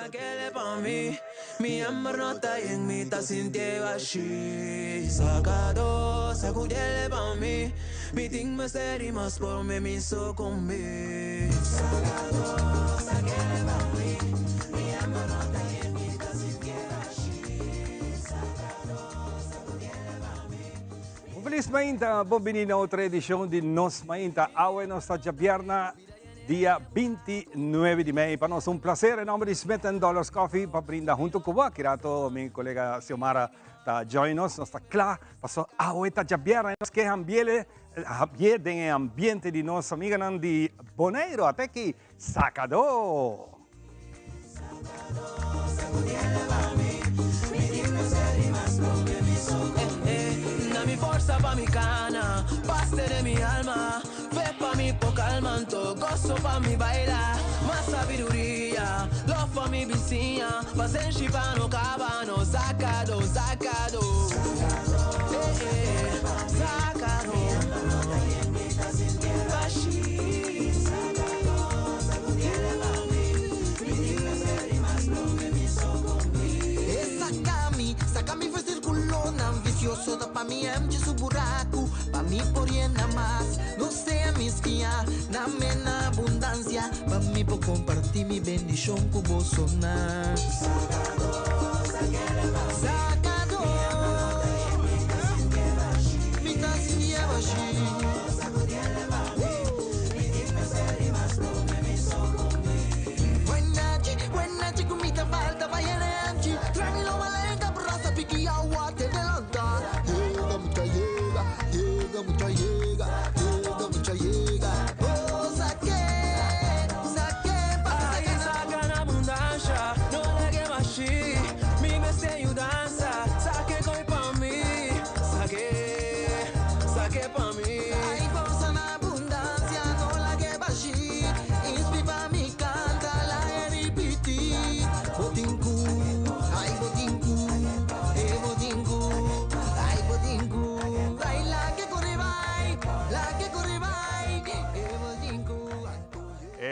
Sakele pa mi, mi amor no ta yen, mi ta sintié bashí. Sakado, sakudele pa mi, mi tin mester di mas por mi mi sukumbí. Sakado, sakele pa mi, mi amor no ta yen, mi ta sintié bashí. Sakado, sakudele pa mi. Un felis mainta, bon bini na otro edicion di Nos Mainta. Awe nos ta djabièrna dia 29 di mei. Pa nos un placer en nomber di Smith and Dollars Coffee pa brinda hunto cu bo. Aki rato mi colega Xiomara ta join nos. Nos ta cla paso awe ta djabièrna y nos ke hambiele habié den e ambiente di nos amiganan di Boneiro. Ate aki Sacadó!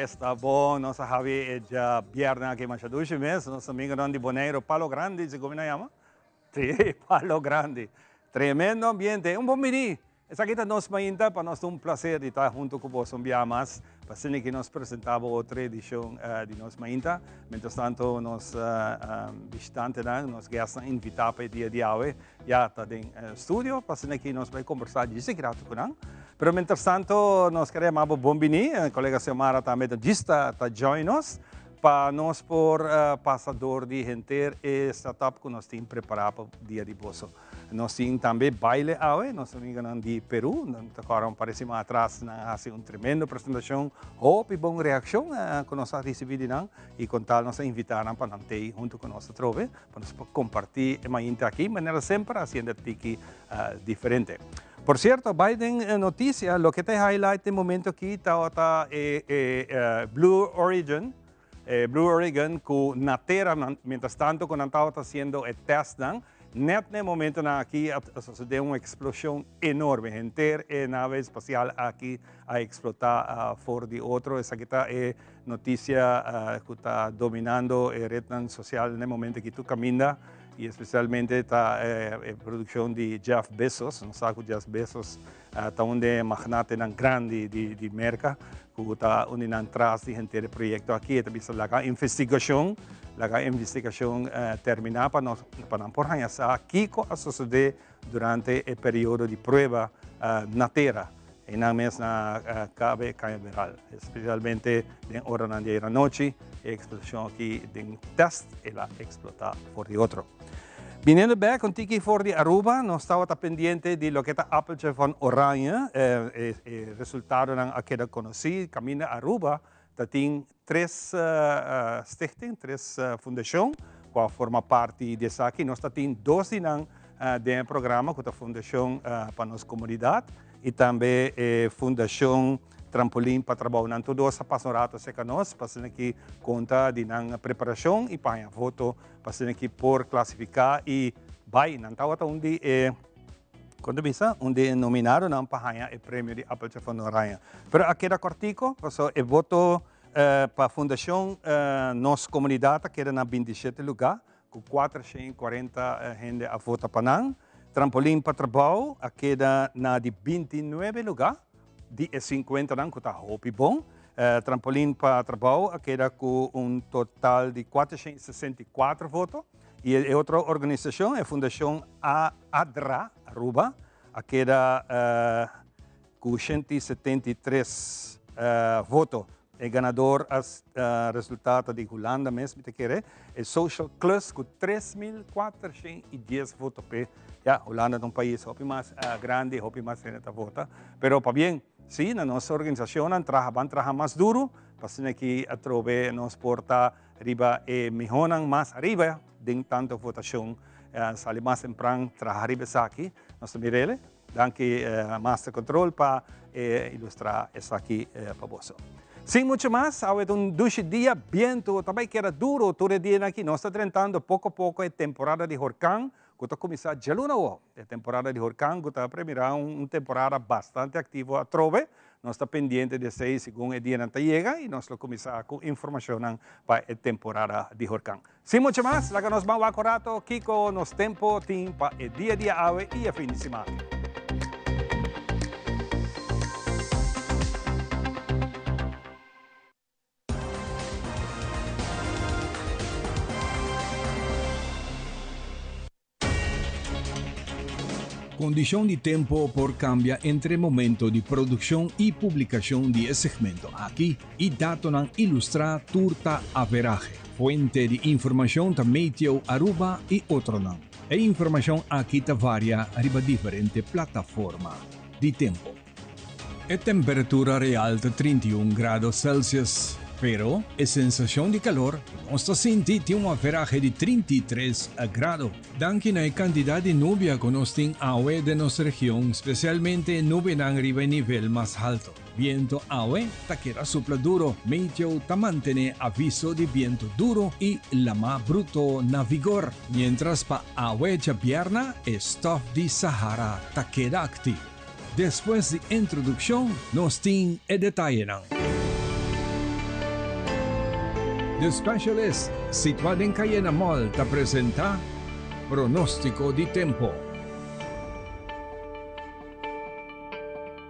Esta bon, nos a habi e djabièrnè aki masha dushi mes, nos amigonan di Boneiru, Palo Grandi, si komo nan yama? Sí, Palo Grandi. Tremendo ambiente, un bon bini. Esaki ta nos mainta, pa nos ta un placer di ta hunto cu boso un biaha mas, pa asina ki nos presenta bo otro edicion di nos mainta. Mientras tanto nos bishitantenan, nos guestnan invita pa e dia di awe ya ta den studio, pa asina ki nos bai combersa djis e rato cu nan. Pero mientras tanto nos kere yama bo bon bini, colega Xiomara tambe ta djis ta join nos, pa nos por pasa door di henter e setup cu nos tin prepara pa dia di boso. Nos tin tambe baile awe, nos amigonan di Peru, nan ta kòrda un par di siman atras nan a hasi un tremendo presentashon, hopi bon reakshon ku nos a risibí di nan i kon tal nos a invitá nan pa nan tei huntu ku nos atrobe pa nos por kompartí e mainta aki manera semper hasiendo tiki diferente. Por sierto, bai den notisia, loke ta e highlight den momento aki tabata e Blue Origin, E Blue Oregon cu na tera mientras tanto cu nan tabata haciendo e testnan, net na e momentonan aki a sucede un explosion enorme. Henter e nave espacial aki a explota for di otro. Esaki ta e noticia cu ta dominando e rednan social na e momento aki tur caminda y especialmente ta e produccion di Jeff Bezos. Nos sa cu Jeff Bezos Ta un den e magnatenan grandi di Merka ku ta un di nan tras di henter e proyekto aki. E ta bisa laga investigashon, laga investigashon terminá pa nos pa nan por haña sa kiko a sosodé durante e periodo di prueba na tera. E nan mes na Cabe Cañaveral, espesialmente den oranan di ayera nochi e eksploshon aki den tèst el a eksplotá for di otro. Biniendo bek un tiki for di Aruba, nos tabata pendiente di loke ta Appeltje van Oranje. E resultadonan a keda konosí. Kaminda Aruba ta tin tres stichting, tres fundashon ku a forma parti di esaki. Nos ta tin dos di nan den e programa ku ta Fundashon pa Nos Komunidat i tambe e Fundashon Trampolin pa Trabou. Nan tur dos a pasa un rato serka nos pa asina ki konta di nan preparashon i pa haña voto Pa asina ki por klasifiká i bai. Nan tabata un di e, kon ta bisa, un di e nominadonan pa haña e premio di Appeltje van Oranje. Pero a keda kòrtiku, pasobra e voto Pa Fundashon Nos Komunidat a keda na 27 lugá ku 440 hende a vota pa nan. Trampolin pa Trabou a keda na di 29 lugá di e 50nan ku ta hopi bon. Trampolin pa Trabou a keda ku un total di 464 voto. I e otro organisashon, e Fundashon ADRA Aruba, a keda ku 173 voto. E ganador a resultá ta di Hulanda mes, mi ta kere, e Social Klus ku 3410 voto p'e. Ya, Hulanda ta un pais hopi mas grandi, hopi mas hende ta vota. Pero pabien, si, na nos organisashonnan traha, ban traha mas duru, pa asina aki atrobe nos por ta riba e mihónan mas ariba den tantu votashon. Sali mas tempran traha riba esaki. Nos ta mir'el. Danki Master Control pa e ilustra esaki pa boso. Sin mucho mas, awe ta un dushi dia, bientu ta bai keda duro tur e dianan aki. Nos ta drentando poko poko e temporada di horkan ku ta kuminsá djaluna awo. E temporada di horkan ku ta premirá un temporada bastante aktivo atrobe. Nos ta pendiente di esei segun e dianan ta yega i nos lo kuminsá ku informashonnan pa e temporada di horkan. Sin mucho mas, laga nos ban wak un rato kiko nos tempo tin pa e dia di awe i e fin di siman. Kondishon di tempo por kambia entre momento di produkshon i publikashon di e segmento aki i datonan ilustrá tur ta averahe. Fuente di informashon ta Meteo Aruba i otronan. E informashon aki ta varia riba diferente plataforma di tempo. E temperatura real ta 31 grado Celsius, pero e sensashon di kalor ku nos ta sinti tin un averahe di 33 grado. Danki na e kantidat di nubia ku nos tin awe den nos region, spesialmente e nubianan riba e nivel mas halto. Biento awe ta keda supla duro, Meteo ta mantené aviso di biento duro i lamá bruto na vigor, miéntras pa awe djabièrna e stòf di Sahara ta keda aktivo. Despues di introdukshon nos tin e detayenan. The Specialist, situá den Cayena Mall ta presentá Pronóstiko di Tempo.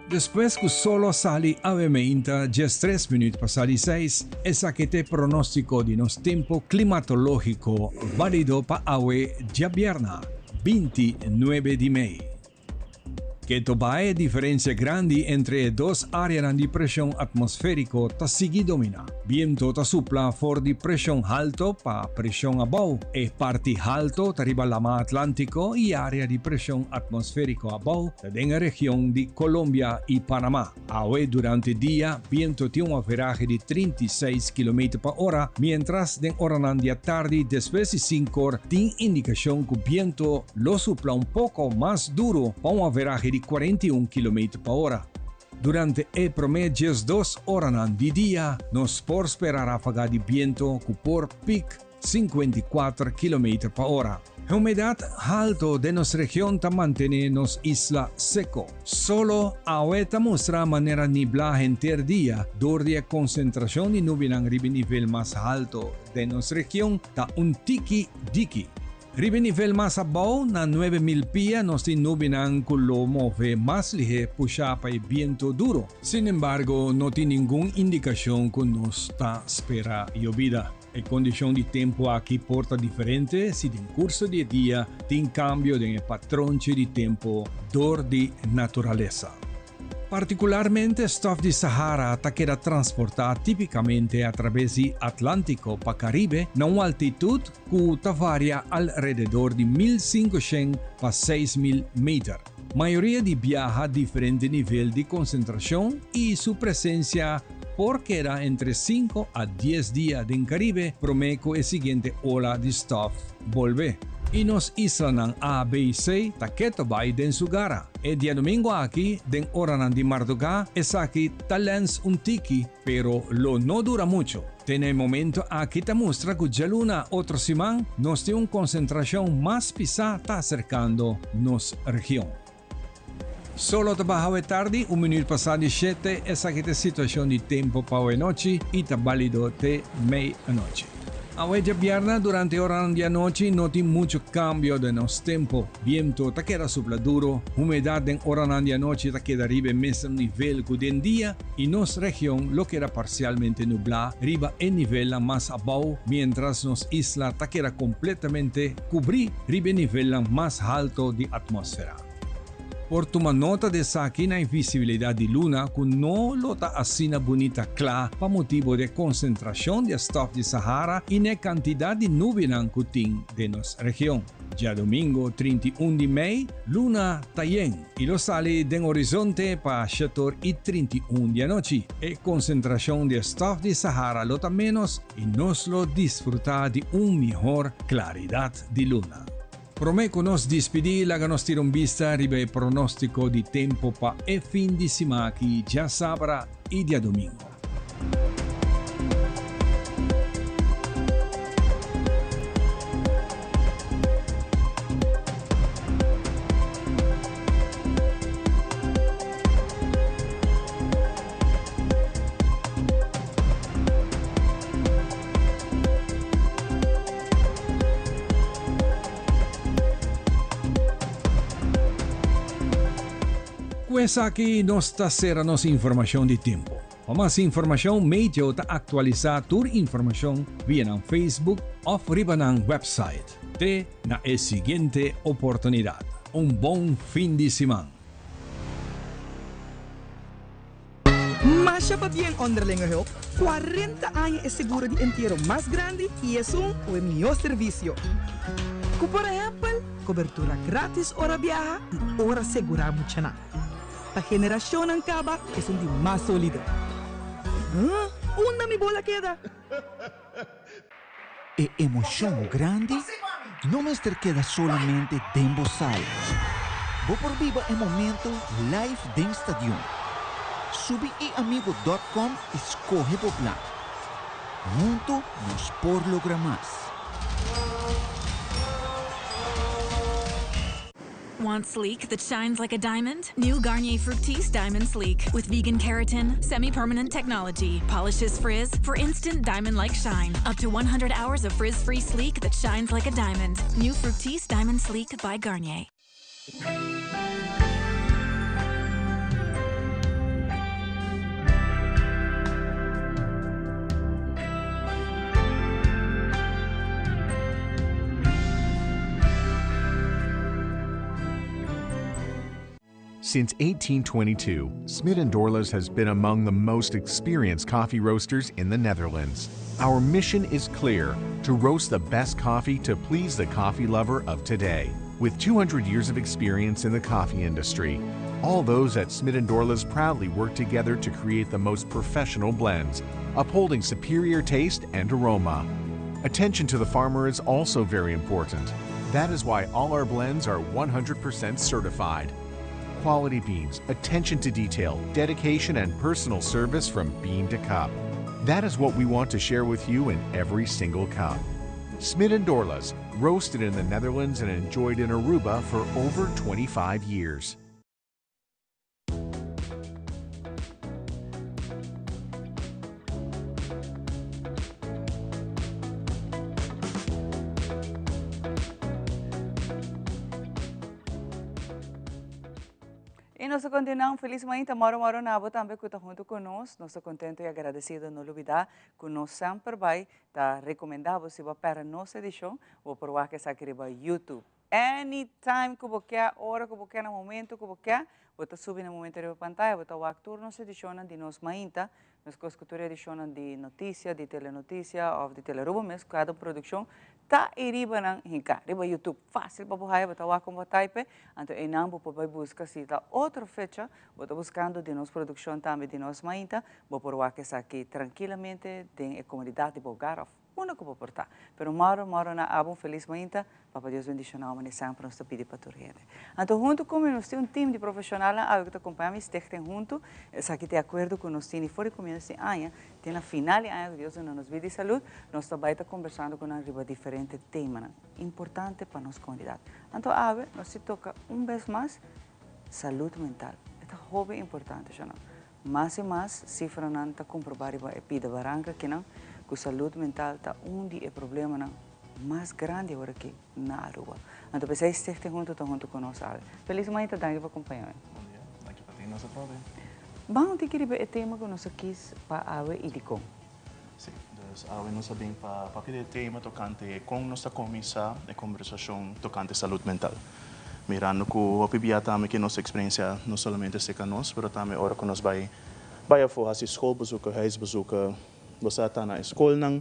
Despues ku solo a sali awe meinta 13 minüt pasá di seis, esaki ta e pronóstiko di nos tempu klimatológiko válido pa awe djabièrna, 29 di mei. Keto bai e diferencia grandi entre e dos areanan di presion atmosferico ta sigui domina. Biento ta supla for di presion halto pa presion abou. E parti halto ta riba Lama Atlantico y area di presion atmosferico abou ta den e region di Colombia y Panama. Awe durante dia biento tin un averahe di 36 kilometer pa ora, mientras den oranan di atardi despues di sinkor tin indikashon ku biento lo supla un poko mas duru pa un averahe di 41 kilometer pa ora. Durante e promé 12 oranan di dia nos por spera ráfaga di biento ku por pik 54 kilometer pa ora. Humedat halto den nos region ta mantené nos isla seko. Solo awe ta mustra manera niblá henter dia dor di e konsentrashon di nubinan riba e nivel mas halto den nos region ta un tiki diki. Riba e nivel mas abou, na 9000 pia, nos tin nubinan ku lo move mas lihé pushá pa e bientu duru. Sinembargo, no tin ningun indikashon ku nos ta spera yobida. E kondishon di tempu aki por ta diferente si den kurso di e dia tin kambio den e patronchi di tempu dor di naturalesa. Partikularmente stòf di Sahara ta keda transportá típikamente atrabes di Atlántiko pa Karibe na un altitut ku ta varia alrededor di 1500 pa 6000 meter. Mayoria di biaha diferente nivel di konsentrashon i su presensia por keda entre 5 a 10 dia den Karibe promé ku e siguiente ola di stòf bolbe. I nos islanan A, B i C ta keto bai den su gara. E diadomingo aki den oranan di mardugá esaki ta lèns un tiki pero lo no dura mucho. Te na e momento aki ta mustra ku djaluna otro siman nos tin un konsentrashon mas pisá ta aserkando nos region. Solo ta baha awe tardi, un minuut pasá di shete, esaki ta e situashon di tempu pa awe nochi i ta bálido te mei anochi. Awe djabièrnè durante e oranan di anochi no tin muchu kambio den nos tempu. Bientu ta keda supla duru, humedat den oranan di anochi ta keda riba e mesun nivel ku den dia i nos region lo keda parsialmente nublá riba e nivelnan mas abou miéntras nos isla ta keda kompletamente kubrí riba e nivelnan mas halto di atmósfera. Por tuma nota di esaki na e visibilidat di luna ku no lo ta asina bunita kla pa motibu di e konsentrashon di e stòf di Sahara i na e kantidat di nubianan ku tin den nos region. Djadumingu 31 di mei, luna ta yen i lo sali den horizonte pa shetor i 31 di anochi. E konsentrashon di e stòf di Sahara lo ta ménos i nos lo disfrutá di un mihor klaridat di luna. Promé ku nos dispidí, laga nos tira un bista riba e pronóstiko di tempu pa e fin di siman aki djasabra i djadumingu. Ku esaki nos ta sera nos informashon di tempu. Pa mas informashon Meteo ta aktualisá tur informashon via nan Facebook òf riba nan wèpsait. Te na e siguiente oportunidat. Un bon fin di siman! Masha pabien Onderlinge Hulp, 40 aña e seguro di entiero mas grandi y esun cu e mihor servicio. Cu por ehempel, cobertura gratis ora biaha y ora segura muchanan. Pa generacionnan caba esun di mas solido. Huh? Unda mi bola keda? E emocion grandi no mester keda solamente den bo sala. Bo por biba e momento live den stadion. Subi iamigo dot com y scoge bo plan. Hunto nos por logra mas. Want sleek that shines like a diamond? New Garnier Fructis Diamond Sleek with vegan keratin, semi-permanent technology, polishes frizz for instant diamond-like shine. Up to 100 hours of frizz-free sleek that shines like a diamond. New Fructis Diamond Sleek by Garnier. Since 1822, Smit & Dorlas has been among the most experienced coffee roasters in the Netherlands. Our mission is clear, to roast the best coffee to please the coffee lover of today. With 200 years of experience in the coffee industry, all those at Smit & Dorlas proudly work together to create the most professional blends, upholding superior taste and aroma. Attention to the farmer is also very important. That is why all our blends are 100% certified. Quality beans, attention to detail, dedication, and personal service from bean to cup. That is what we want to share with you in every single cup. Smit and Dorlas, roasted in the Netherlands and enjoyed in Aruba for over 25 years. Y nos ta continua un feliz mainta moro moro na abo tambe cu ta hunto cu nos. Nos ta contento y agradecido no lubida cu nos semper bay ta recomenda bo si bo a perde nos edicion bo por wak esaki riba YouTube. Anytime cu bo ke, ora cu bo ke, na momento cu bo ke, bo ta subi na momento riba pantaya, bo ta wak tur nos edicionnan di nos mainta, mescos cu tur edicionnan di noticia, di Telenoticia of di Telearuba mes, cada produccion ta e riba nan hinca, riba YouTube. Facil pa bo haya, bo ta wak con bo type, anto eynan bo por bay busca si ta otro fecha bo ta buscando di nos produccion tambe di nos mainta, bo por wak esaki trankilamente den e comodidad di bo hogar of Unda ku bo por ta. Pero moro moro na abo un felis mainta, Papa Dios bendiciona bo mane semper nos ta pidi pa tur hende. Anto hunto ku mi nos tin un team di profesionalnan awe ku ta acompaña mi stichting hunto, esaki ta e acuerdo ku nos tin di for di comienzo di aña te na final di aña ku Dios duna nos bida y salud, nos ta bay ta conversando ku nan riba diferente temanan importante pa nos comunidad. Anto awe nos tin toca un bes mas. Salud mental. E ta hopi importante, no? Mas y mas cifranan ta comproba riba e pida baranca akinan cu salud mental ta un di e problemanan mas grandi awor aki na Aruba. Anto pesey Stichting Hunto ta hunto cu nos awe. Feliz mainta, danki pa acompaña mi. Bon dia, danki pa tin nos atrobe. Ban tiki riba e tema cu nos a kies pa awe y dicon. Si, dus awe nos a bin pa papia di e tema tocante con nos ta cuminsa e conversacion tocante salud mental. Mirando cu hopi bia tambe cu nos experiencia no solamente cerca nos, pero tambe ora cu nos bay bay afo haci schoolbezoeken, huisbezoeken, bo sa ta na e scolnan,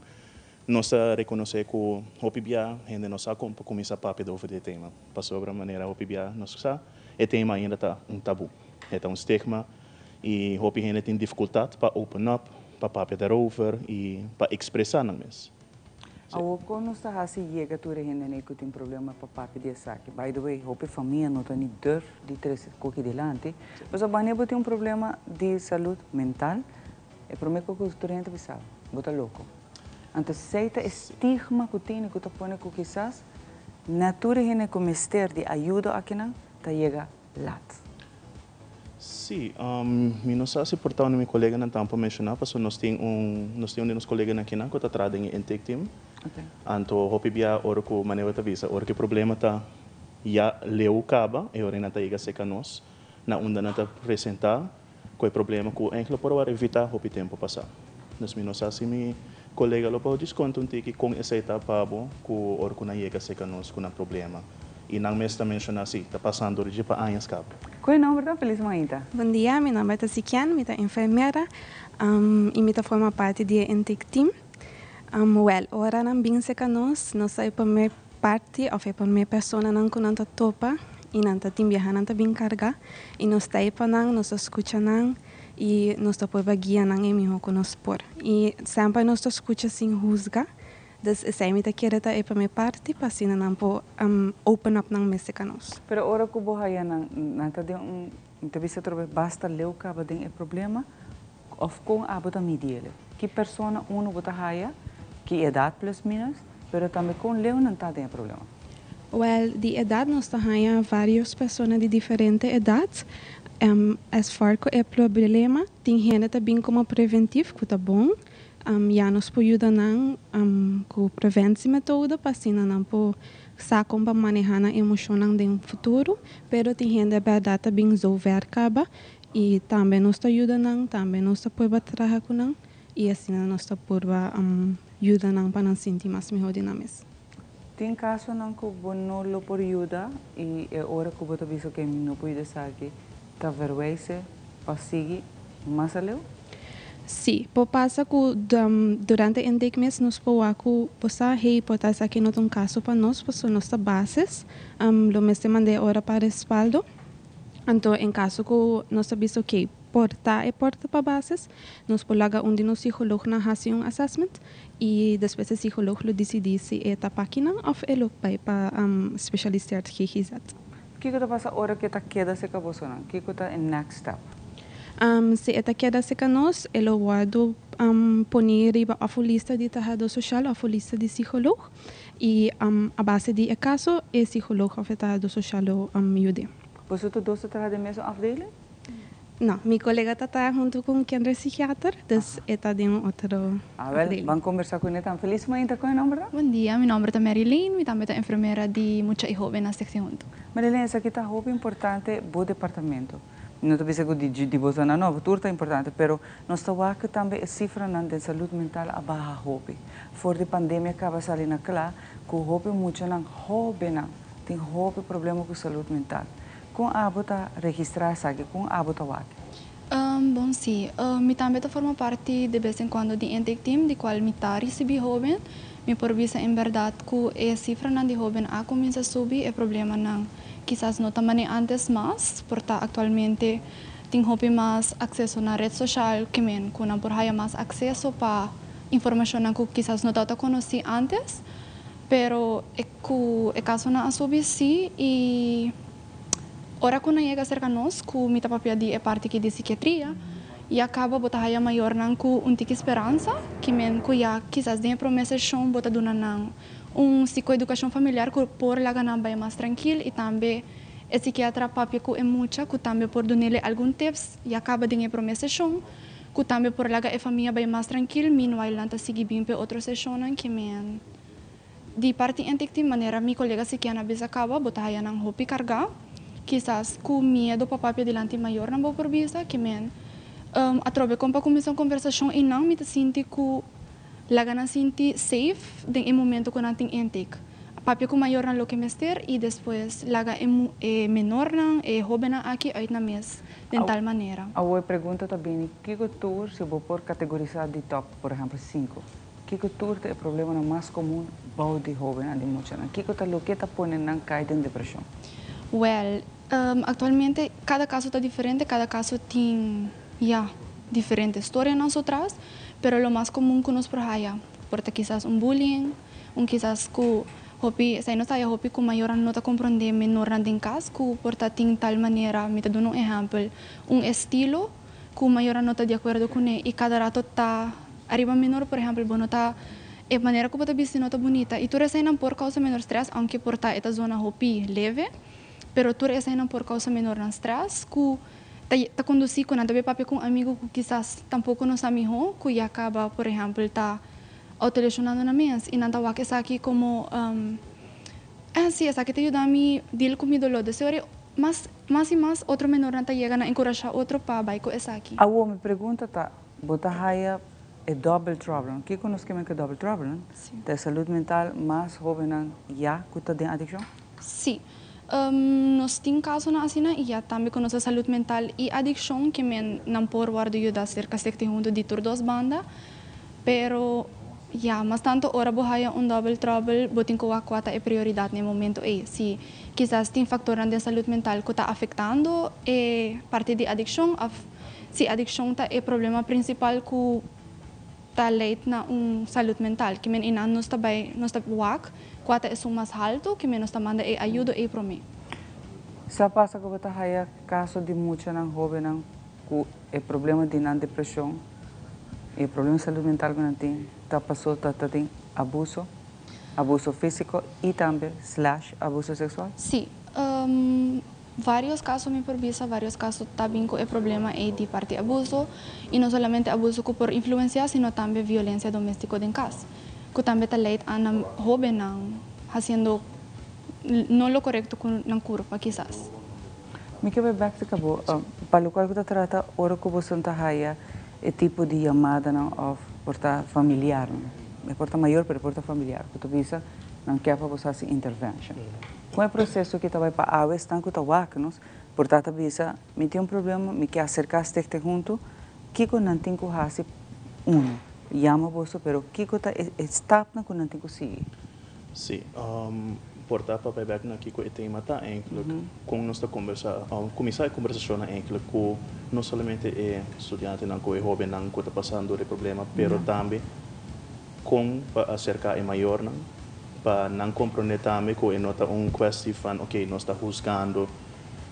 nos ta reconoce cu hopi bia hende no sa con pa cuminsa papia over di e tema. Pasobra manera hopi bia nos sa, e tema ainda ta un tabu. E ta un stigma y hopi hende tin dificultad pa open up, pa papia daarover y pa expresa nan mes. Awo con nos ta haci yega tur e hendenan cu tin problema pa papia di esaki? By the way, hopi famia no ta ni durf di trece coki dilanti. Pasobra wanneer bo tin un problema di salud mental, e prome cu tur hende bisa, bo ta loco. Anto esey ta e stigma cu tin y cu ta pone cu kisas na tur e hende cu mester di ayudo akinan ta yega laat. Si, mi no sa si por ta un di mi coleganan tampo menciona, pasobra nos tin un di nos coleganan akinan cu ta traha den e intake team. Anto hopi bia ora cu manera ta bisa, ora cu e problema ta ya leu caba, e ora nan ta yega cerca nos, na unda nan ta presenta cu e problema cu eigenlijk por a evita hopi tempo pasa. Dus mi no sa si mi colega lo por conta un tiki con esey ta pa bo cu ora cu nan yega cerca nos cu nan problema. Y nan mes ta menciona si, ta pasando di pa aña caba. Cual nomber ta? Feliz mainta. Bon dia, mi nomber ta Sikian, mi ta enfermera y mi ta forma parti di e intake team. Well, ora nan bin cerca nos, nos ta e prome parti of e prome persona nan cu nan ta topa y nan ta tin biaha nan ta bin carga y nos ta pa nan, nos ta scucha nan y nos ta por guia nan e miho cu nos por. Y semper nos ta scucha sin husga. Dus esey mi ta kere ta e prome parti pa asina nan por open up nan mes cerca nos. Pero ora cu bo haya nan, nan ta den un entrevista trobe basta leu caba den e problema of con abo ta midi ele? Ki persona uno bo ta haya, ki edad plus minus, pero tambe con leu nan ta den e problema? Well, di edad nos ta haya varios persona di diferente edad. As far cu e problema, tin hende ta bin como preventief, cu ta bon. Ya nos por yuda nan cu preventiemethode, pa asina nan por sa con pa maneha nan emocionnan den futuro, pero tin hende berdad ta bin zo ver caba y tambe nos ta yuda nan, tambe nos ta prueba traha cu nan y asina nos ta prueba yuda nan pa nan sinti mas miho di nan mes. Tin casonan cu bo no lo por yuda y e ora cu bo ta bisa cu no por yuda esaki, ta verwijzen pa sigui mas aleu? Si, por pasa cu durante intake mes nos por wak cu posa hey, por ta esaki no ta un caso pa nos, pasobra nos ta basis, lo mester manda ora pa respaldo. Anto, en caso cu nos ta bisa ok, por ta e porta pa basis, nos por laga un di nos psicoloognan haci un assessment y despues e psicoloog lo dicidi si e ta pa akinan of e lo bay pa specialiseerd GGZ. Kico ta pasa ora cu ta keda cerca bosonan? Kico ta e next step? Si e ta keda cerca nos, e lo wordo poni riba of un lista di trahador social of un lista di psicoloog y a base di e caso, e psicoloog of e trahador social lo yuda. Boso tur dos ta traha den mesun afdeling? No, mi colega ta traha hunto cu un kinderpsychiater, dus e ta den otro Ah, wel, afdeling. Ban combersa cu ne. Feliz mainta, cual nomber? Bon dia, mi nomber ta Marilyn, mi tambe ta enfermera di mucha y hoben na Stichting Hunto. Marilyn, esaki ta hopi importante, bo departamento. No ta bisa cu di bo zona no, tur ta importante, pero nos ta wak tambe e cifranan di salud mental a baha hopi. For di pandemia caba sali na cla cu hopi muchanan hobennan tin hopi problema cu salud mental. Con abo ta registra esaki, con abo ta wak? Bon, si. Mi tambe ta forma parti de bes en cuando di intake team, di cual mi ta ricibi hoben. Mi por bisa en berdad cu e cifranan di hoben a cuminsa subi, e problemanan kisas no ta mane antes mas, por ta actualmente tin hopi mas acceso na red social, kiermen cu nan por haya mas acceso pa informacion cu kisas no ta conoci antes, pero e cu e casonan a subi si y ora cu nan yega cerca nos, cu mi ta papia di e parti aki di psikiatria, y a caba bo ta haya mayornan cu un tiki speransa, kiermen cu ya kisas den prome sesion bo ta duna nan un psicoeducacion familiar cu por laga nan bay mas trankil y tambe E psikiatra papia ku e mucha, ku tambe por dun'é algun tips, ya kaba den e promé seshon, ku tambe por laga e famia bai mas trankil, meanwhile nan ta sigui bin pa otro seshonnan. Ke men di parti intake team, manera mi kolega sikiana bisa kaba, bo ta haya nan hopi kargá, kisas ku miedu pa papia dilanti mayornan, bo por bisa, ke men atrobe kon pa kuminsá un kombersashon i nan mi ta sinti ku laga nan sinti safe den e momento ku nan tin intake. Papia ku mayornan loke mester i despues laga e menornan, e hóbennan aki uit nan mes den tal manera. Awor pregunta ta bini, kiko tur, si bo por kategorisá di top, por ehèmpel 5, kiko tur ta e problemanan mas komun bou di hóbennan, di muchanan? Kiko ta loke ta pone nan kai den depreshon? Well, aktualmente kada kaso ta diferente, kada kaso tin ya diferente storianan su tras, pero lo mas komun ku nos por haya por ta kisas un bullying, un kisas ku hopi, esei nos ta haya hopi ku mayornan no ta komprondé menornan den kas, ku por ta tin tal manera, mi ta duna un ehèmpel, un estilo ku mayornan no ta di akuerdo kuné i kada rato ta ariba menor, por ehèmpel, bo no ta, e manera ku bo ta bisti no ta bunita i tur eseinan por kousa menor strès, aunke por ta e ta zona hopi leve, pero tur eseinan por kousa menornan strès ku ta kondusí ku nan ta bai papia ku un amigu ku kisas tampoko no sa mihó, ku ya kaba, por ehèmpel, ta autolesionando nan mes i nan ta wak esaki komo sí, esaki ta yuda mi deal ku mi doló. Deseo ora mas mas i mas otro menornan ta yega na enkurashá otro pa bai ku esaki. Awor mi pregunta ta, bo ta haya e double trouble? Kiko nos ke men ku e double trouble? Ta e salud mental mas hóbennan ya ku ta den adikshon? Sí. Nos tin kasonan asina i ya tambe ku nos salud mental i adikshon, ke men nan por wòrdu yuda serka Stichting Huntu di tur dos banda. Pero ya, mas tantu ora bo haya un double trouble, bo tin ku wak kua ta e prioridat na e momento ei. Si kisas tin faktornan den salud mental ku ta afektando e parti di adikshon òf si adikshon ta e problema prinsipal ku ta leid na un salud mental. Ke men einan nos ta bai, nos ta wak kua ta esun mas haltu, ke men nos ta manda e ayudo ei promé. Sa pasa ku bo ta haya kaso di muchanan hóbennan ku e problema di nan depreshon i e problema di salud mental ku nan tin ta pasó ta tin abuso, abuso físiko i tambe slash abuso seksual? Sí. Vários kaso mi por bisa, vários kaso ta bin ku e problema ei di parti abuso, i no solamente abuso ku por influensiá, sino tambe violensia doméstiko den kas, ku tambe ta leid a nan hóbennan hasiendo no lo korekto ku nan kurpa kisas. Mi ke bai bèk te bo, pa lokual ku ta trata ora ku boso ta haya e tipo di yamadanan òf por ta familiarnan, e por ta mayor pero e por ta familiar, ku ta bisa nan ke pa boso hasi intervention. Kon e proseso ki ta bai pa awe esnan ku ta wak nos, por ta ta bisa, mi tin un problema, mi ke aserká Stichting Huntu, kiko nan tin ku hasi? Uno, yama boso, pero kiko ta e stapnan ku nan tin ku sigui? Sí, por ta pa bai bèk na kiko e tema ta eigenlijk, kon nos ta kombersá, kuminsá e kombersashonnan eigenlijk ku no solamente e studiantenan ku e hóbennan ku ta pasando e problema, pero tambe kon pa aserká e mayornan pa nan komprondé tambe ku e no ta un kwestie van oké, nos ta husgando,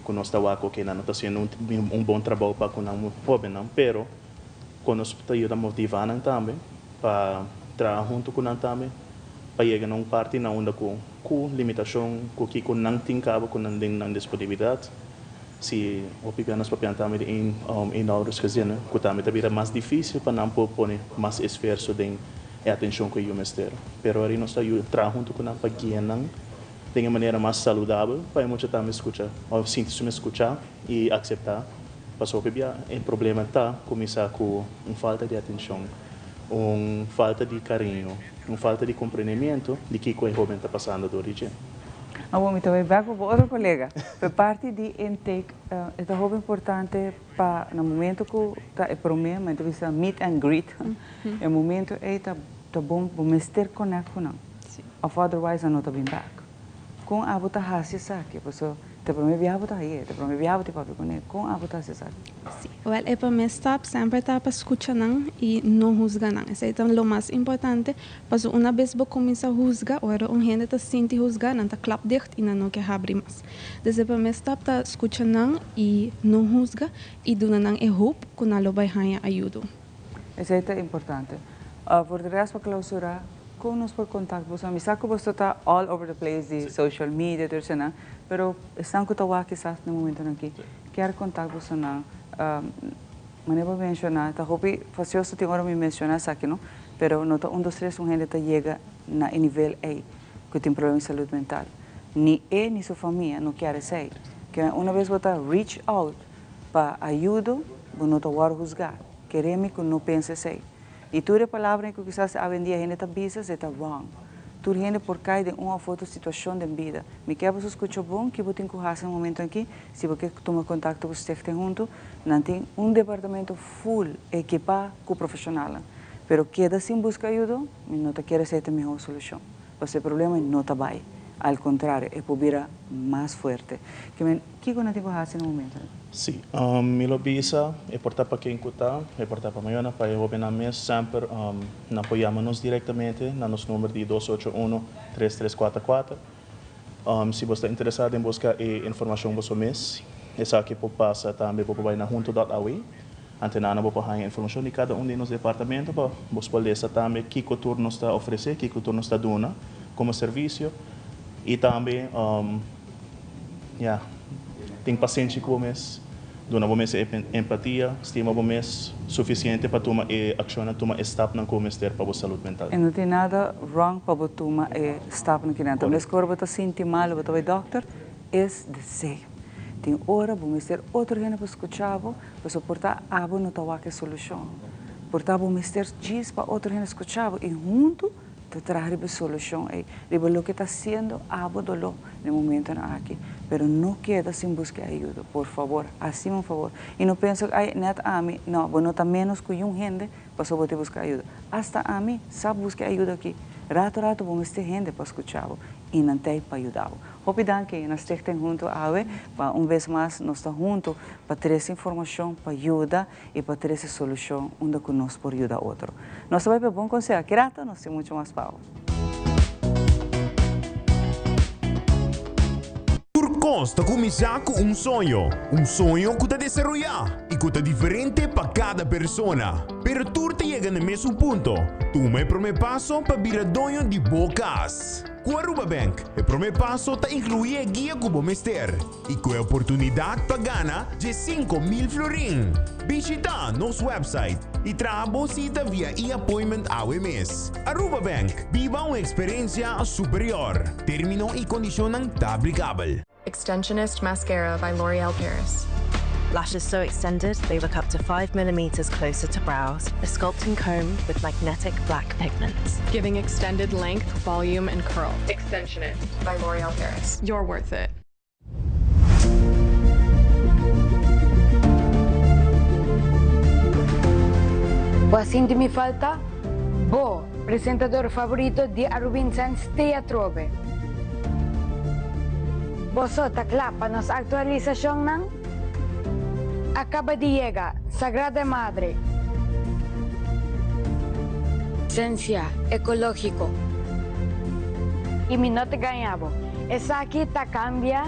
ku nos ta wak oké, nan no ta hasiendo un bon trabou pa ku nan hóbennan, pero kon nos ta yuda motivá nan tambe pa traha huntu ku nan tambe pa yega na un parti na unda ku limitashon ku kiko nan tin kaba ku nan den nan disponibilidat. Si hopi bia nos papia tambe di eenoudersgezinnen ku tambe ta bira mas difísil pa nan por pone mas esfuerso den e atenshon ku e yu mester. Pero ari nos ta yuda traha huntu ku nan pa guia nan den e manera mas saludabel pa e mucha tambe skucha òf sinti su mes skuchá i akseptá. Pasobra hopi bia e problema ta kuminsá ku un falta di atenshon, un falta di kariño, un falta di komprendementu di kiko e hóben ta pasando dor di dje. Awor mi ta bai bek pa bo otro kolega. Pa parti di intake e ta hopi importante pa na momento ku ta e prome, men ta bisa meet and greet, e momento ei ta bon, bo mester connect ku nan of otherwise nan no ta bin bek. Kon abo ta hasi esaki? Pasobra te prome biaha bo ta haye, te prome biaha bo tin papia kuné. Kon abo ta hasi esaki? Sí. Wèl, e promé stap semper ta pa skucha nan i no husga nan. Esei ta lo mas importante, pasobra una bes bo kuminsá husga, ora un hende ta sinti husgá, nan ta klap dicht i nan no ke habri mas. Dus e promé stap ta skucha nan i no husga i duna nan e hoop ku nan lo bai haña ayudo. Esei ta importante. Voor de rest pa klausurá. Kon nos por kontak boso? Mi sa ku boso ta all over the place di social media tur esei pero esnan ku ta wak kisas na momentonan aki kier kontak bosonan. Manera bo menshoná ta hopi fasioso tin ora mi menshoná esaki no, pero no ta un dos tres un hende ta yega na e nivel ei ku tin problema di salud mental. Ni e ni su famia no kier esei. Ke una bes bo ta reach out pa ayudo bo no ta wòrdu husgá. Kere mi ku no pensa esei. I tur e palabranan ku kisas awendia hende ta bisa se ta wrong. Tur hende por kai den un òf otro situashon den bida. Mi ke boso skucha bon ki bo tin ku hasi na momentu aki si bo ke tuma kontakto ku Stichting Huntu. Nan tin un departamento full ekipá ku profeshonalnan. Pero keda sin buska ayudo, mi no ta kere esei ta mihó solushon. Pasobra e problema no ta bai. Al kontrario, e por bira mas fuerte. Ke men, kiko nan tin ku hasi na momentu? Sí, mi lo bisa, e por ta pa ken ku ta, e por ta pa mayornan, pa e hóbennan mes, semper nan por yama nos direktamente na nos number di dos ocho uno, tres tres kuater kuater. Si bo sta interesá den buska e informashon boso mes, esaki por pasa tambe bo por bai na hunto dòt aw. Antenana bo por haña informashon di kada un di nos departamento pa bo por lesa tambe kiko tur nos ta ofresé, kiko tur nos ta duna komo servisio i tambe ya tin pasenshi ku bo mes, duna bo mes e empatia, stima bo mes sufisiente pa tuma e akshonnan, tuma e stapnan ku bo mester pa bo salud mental. E no tin nada wrong pa bo tuma e stapnan kinan. Ta meskor bo ta sinti mal bo ta bai dòkter, es the same. Tin ora bo mester otro hende pa skucha bo. Pasobra por ta abo no ta wak e solushon. Por ta bo mester djis pa otro hende skucha bo i huntu ta traha riba e solushon ei, riba loke ta hasiendo abo doló na e momentonan aki. Pero no keda sin buska e ayuda, por fabor, hasi un fabor. I no pensa ku ai nèt ami, no, bo no ta ménos ku yun hende pasobra bo ta buska ayuda. Asta ami sa buska e ayuda aki. Rato rato bo mester hende pa skucha bo i nan t'ei pa yuda bo. Hopi danki na Stichting Hunto awe pa un bes mas nos ta hunto pa trese informacion, pa yuda y pa trese solucion unda cu nos por yuda otro. Nos ta bay pa bon conseho aki rato, nos tin mucho mas pa bo. Tur kos ta kuminsá ku un soño, un soño ku ta desaroyá i ku ta diferente pa kada persona. Pero tur ta yega na e mesun punto, tuma e promé paso pa bira doño di bo kas. Ku Aruba Bank, e promé paso ta inkluí e guia ku bo mester i ku e oportunidat pa gana 15,000 florin. Bishitá nos website i traha bo sita via e-appointment awe mes. Aruba Bank, biba un eksperensia superior. Término i kondishonnan ta aplikabel. Extensionist Mascara by L'Oreal Paris. Lashes so extended they look up to 5 millimeters closer to brows. A sculpting comb with magnetic black pigments. Giving extended length, volume, and curl. Extensionist by L'Oreal Paris. You're worth it. Bo a sinti mi falta? Bo, presentador favorito di Arubinsens t'ei atrobe. Boso ta kla pa nos aktualisashonnan? A kaba di yega Sagrada Madre. Sensia ekológiko. I mi no ta gaña bo, esaki ta kambia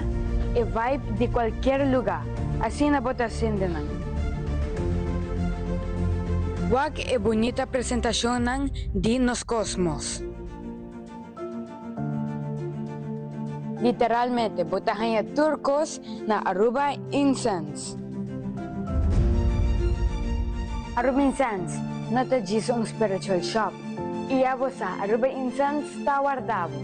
e vibe di kualkier lugá, asina bo ta sinti nan. Wak e bunita presentashonnan di nos kosmos. Literalmente bo ta haña tur kos na Aruba Incense. Aruba Incense no ta djis un spiritual shop. I ya bo sa, Aruba Incense ta warda bo.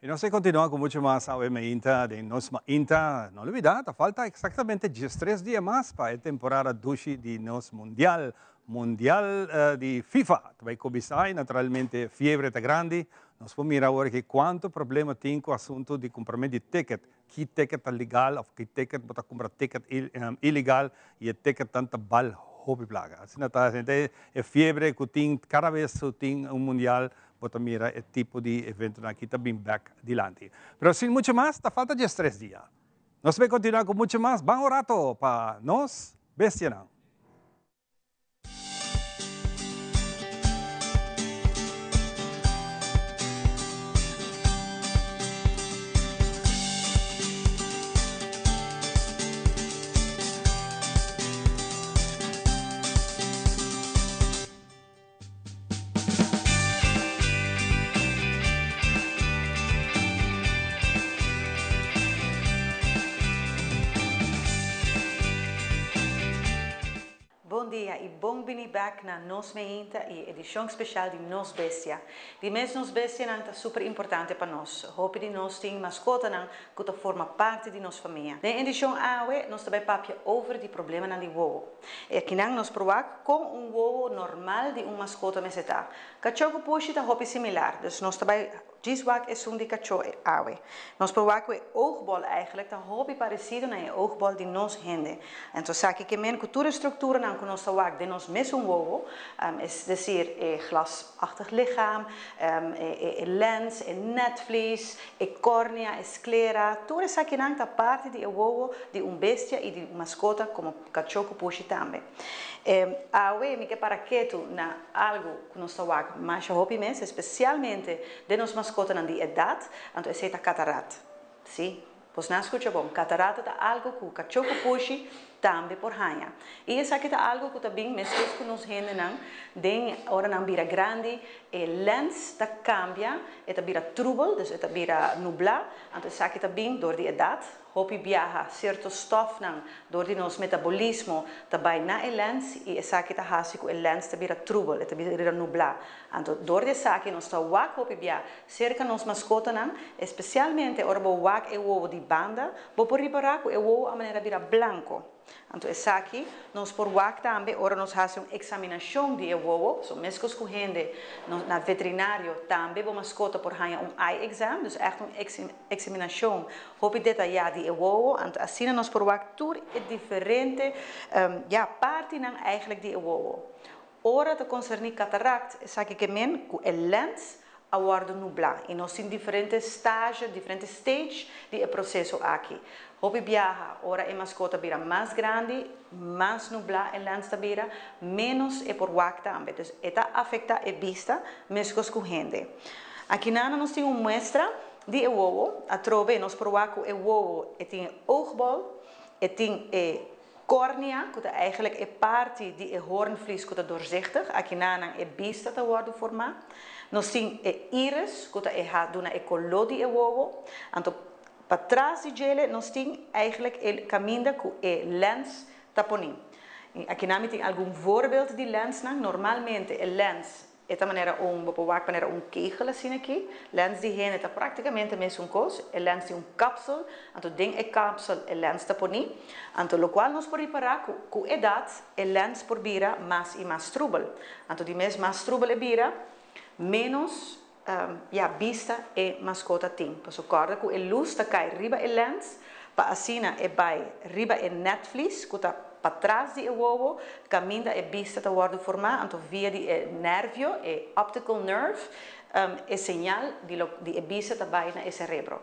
Y nos ta continua cu mucho mas awe mainta den nos mainta. No olbida, ta falta exactamente 13 dia mas pa e temporada dushi di nos mundial. Mundial di FIFA ta bay cuminsa y naturalmente fiebre ta grandi. Nos por mira awor aki cuanto problema tin cu asunto di cumpramento di ticket. Ki ticket ta legal of ki ticket bo ta cumpra ticket ilegal y e ticketnan ta bal hopi placa. Asina ta hende e fiebre cu tin cada bes cu tin un mundial bo ta mira e tipo di eventonan aki ta bin bek dilanti. Pero sin mucho mas ta falta 13 dia. Nos bay continua cu mucho mas. Ban un rato pa nos bestianan. y bon bini bek na Nos Meinta y e edicion special di Nos Bestia. Di mes nos bestianan ta super importante pa nos. Hopi di nos tin mascotanan cu ta forma parti di nos famia. Den edicion awe nos ta bay papia over di problemanan di wowo. E akinan nos por wak con un wowo normal di un mascota mester ta. Cacho cu pushi ta hopi similar, dus nos ta bay Djis wak esun di kachó e awe. Nos por wak ku e oogbol eigenlijk ta hopi paresido na e oogbol di nos hende. Enton esaki ke men ku tur e strukturanan ku nos ta wak den nos mesun wowo, es desir e glasachtig lichaam, e lens, e netvlies, e kornea, e sklera, tur esakinan ta parti di e wowo di un bestia i di un maskota komo kachó ku pushi tambe. Awe mi ke para ketu na algu ku nos ta wak masha hopi mes, espesialmente den nos maskotanan di edat, anto esei ta katarat. Sí, bosnan a skucha bon, katarata ta algu ku kachó ku pushi tambe por haña. I esaki ta algu ku ta bin meskos ku nos hendenan den ora nan bira grandi, e lens ta kambia, e ta bira trubel, dus e ta bira nublá, anto esaki ta bin dor di edat. Hopi biaha, sierto stòfnan dor di nos metabolismo ta bai na e lens i esaki ta hasi ku e lens ta bira trubel, e ta bira nublá. Anto dor di esaki nos ta wak hopi bia serka nos maskotanan, espesialmente ora bo wak e wowo di banda, bo por ripará ku e wowo a manera bira blanko. Anto esaki nos por wak tambe ora nos hasi un eksaminashon di e wowo, so meskos ku hende na veterinario tambe bo maskota por haña un eye exam, dus ègt un eksaminashon hopi detayá di e wowo, anto asina nos por wak tur e diferente ya partinan eigentlik di e wowo. Ora ta konserní katarakt, esaki ke men ku e lens a wòrdu nublá i nos tin diferente stage, diferente stage di e proseso aki. Hopi biaha ora e maskota bira mas grandi, mas nublá e lens ta bira, ménos e por wak tambe. Dus e ta afektá e bista meskos ku hende. Akinana nos tin un muestra di e wowo. Atrobe nos por wak ku e wowo e tin e oogbol, e tin e Kòrnea, ku ta eigenlijk e parti di e hoornvlies ku ta doorzichtig, akinanan e bista ta wòrdu formá. Nos tin e iris, ku ta e ha duna e koló di e wowo. Anto patras di djele nos tin eigenlijk e kaminda ku e lens ta poní. Akinan mi tin algun voorbeeld di lensnan. Normalmente e lens E ta manera un, bo por wak manera un kegel asina aki. Lens di hende ta praktikamente mesun kos. E lens tin un kapsel, anto den e kapsel e lens ta poni. Anto lokual nos por ripará ku ku edat e lens por bira mas i mas trubel. Anto di mes mas trubel e bira, ménos ya bista e maskota tin. Pasobra kòrda ku e lus ta kai riba e lens pa asina e bai riba e netvlies ku ta patras di e wowo, kaminda e bista ta wòrdu formá, anto via di e nervio, e optical nerve, e señal di lo di e bista ta bai na e serebro.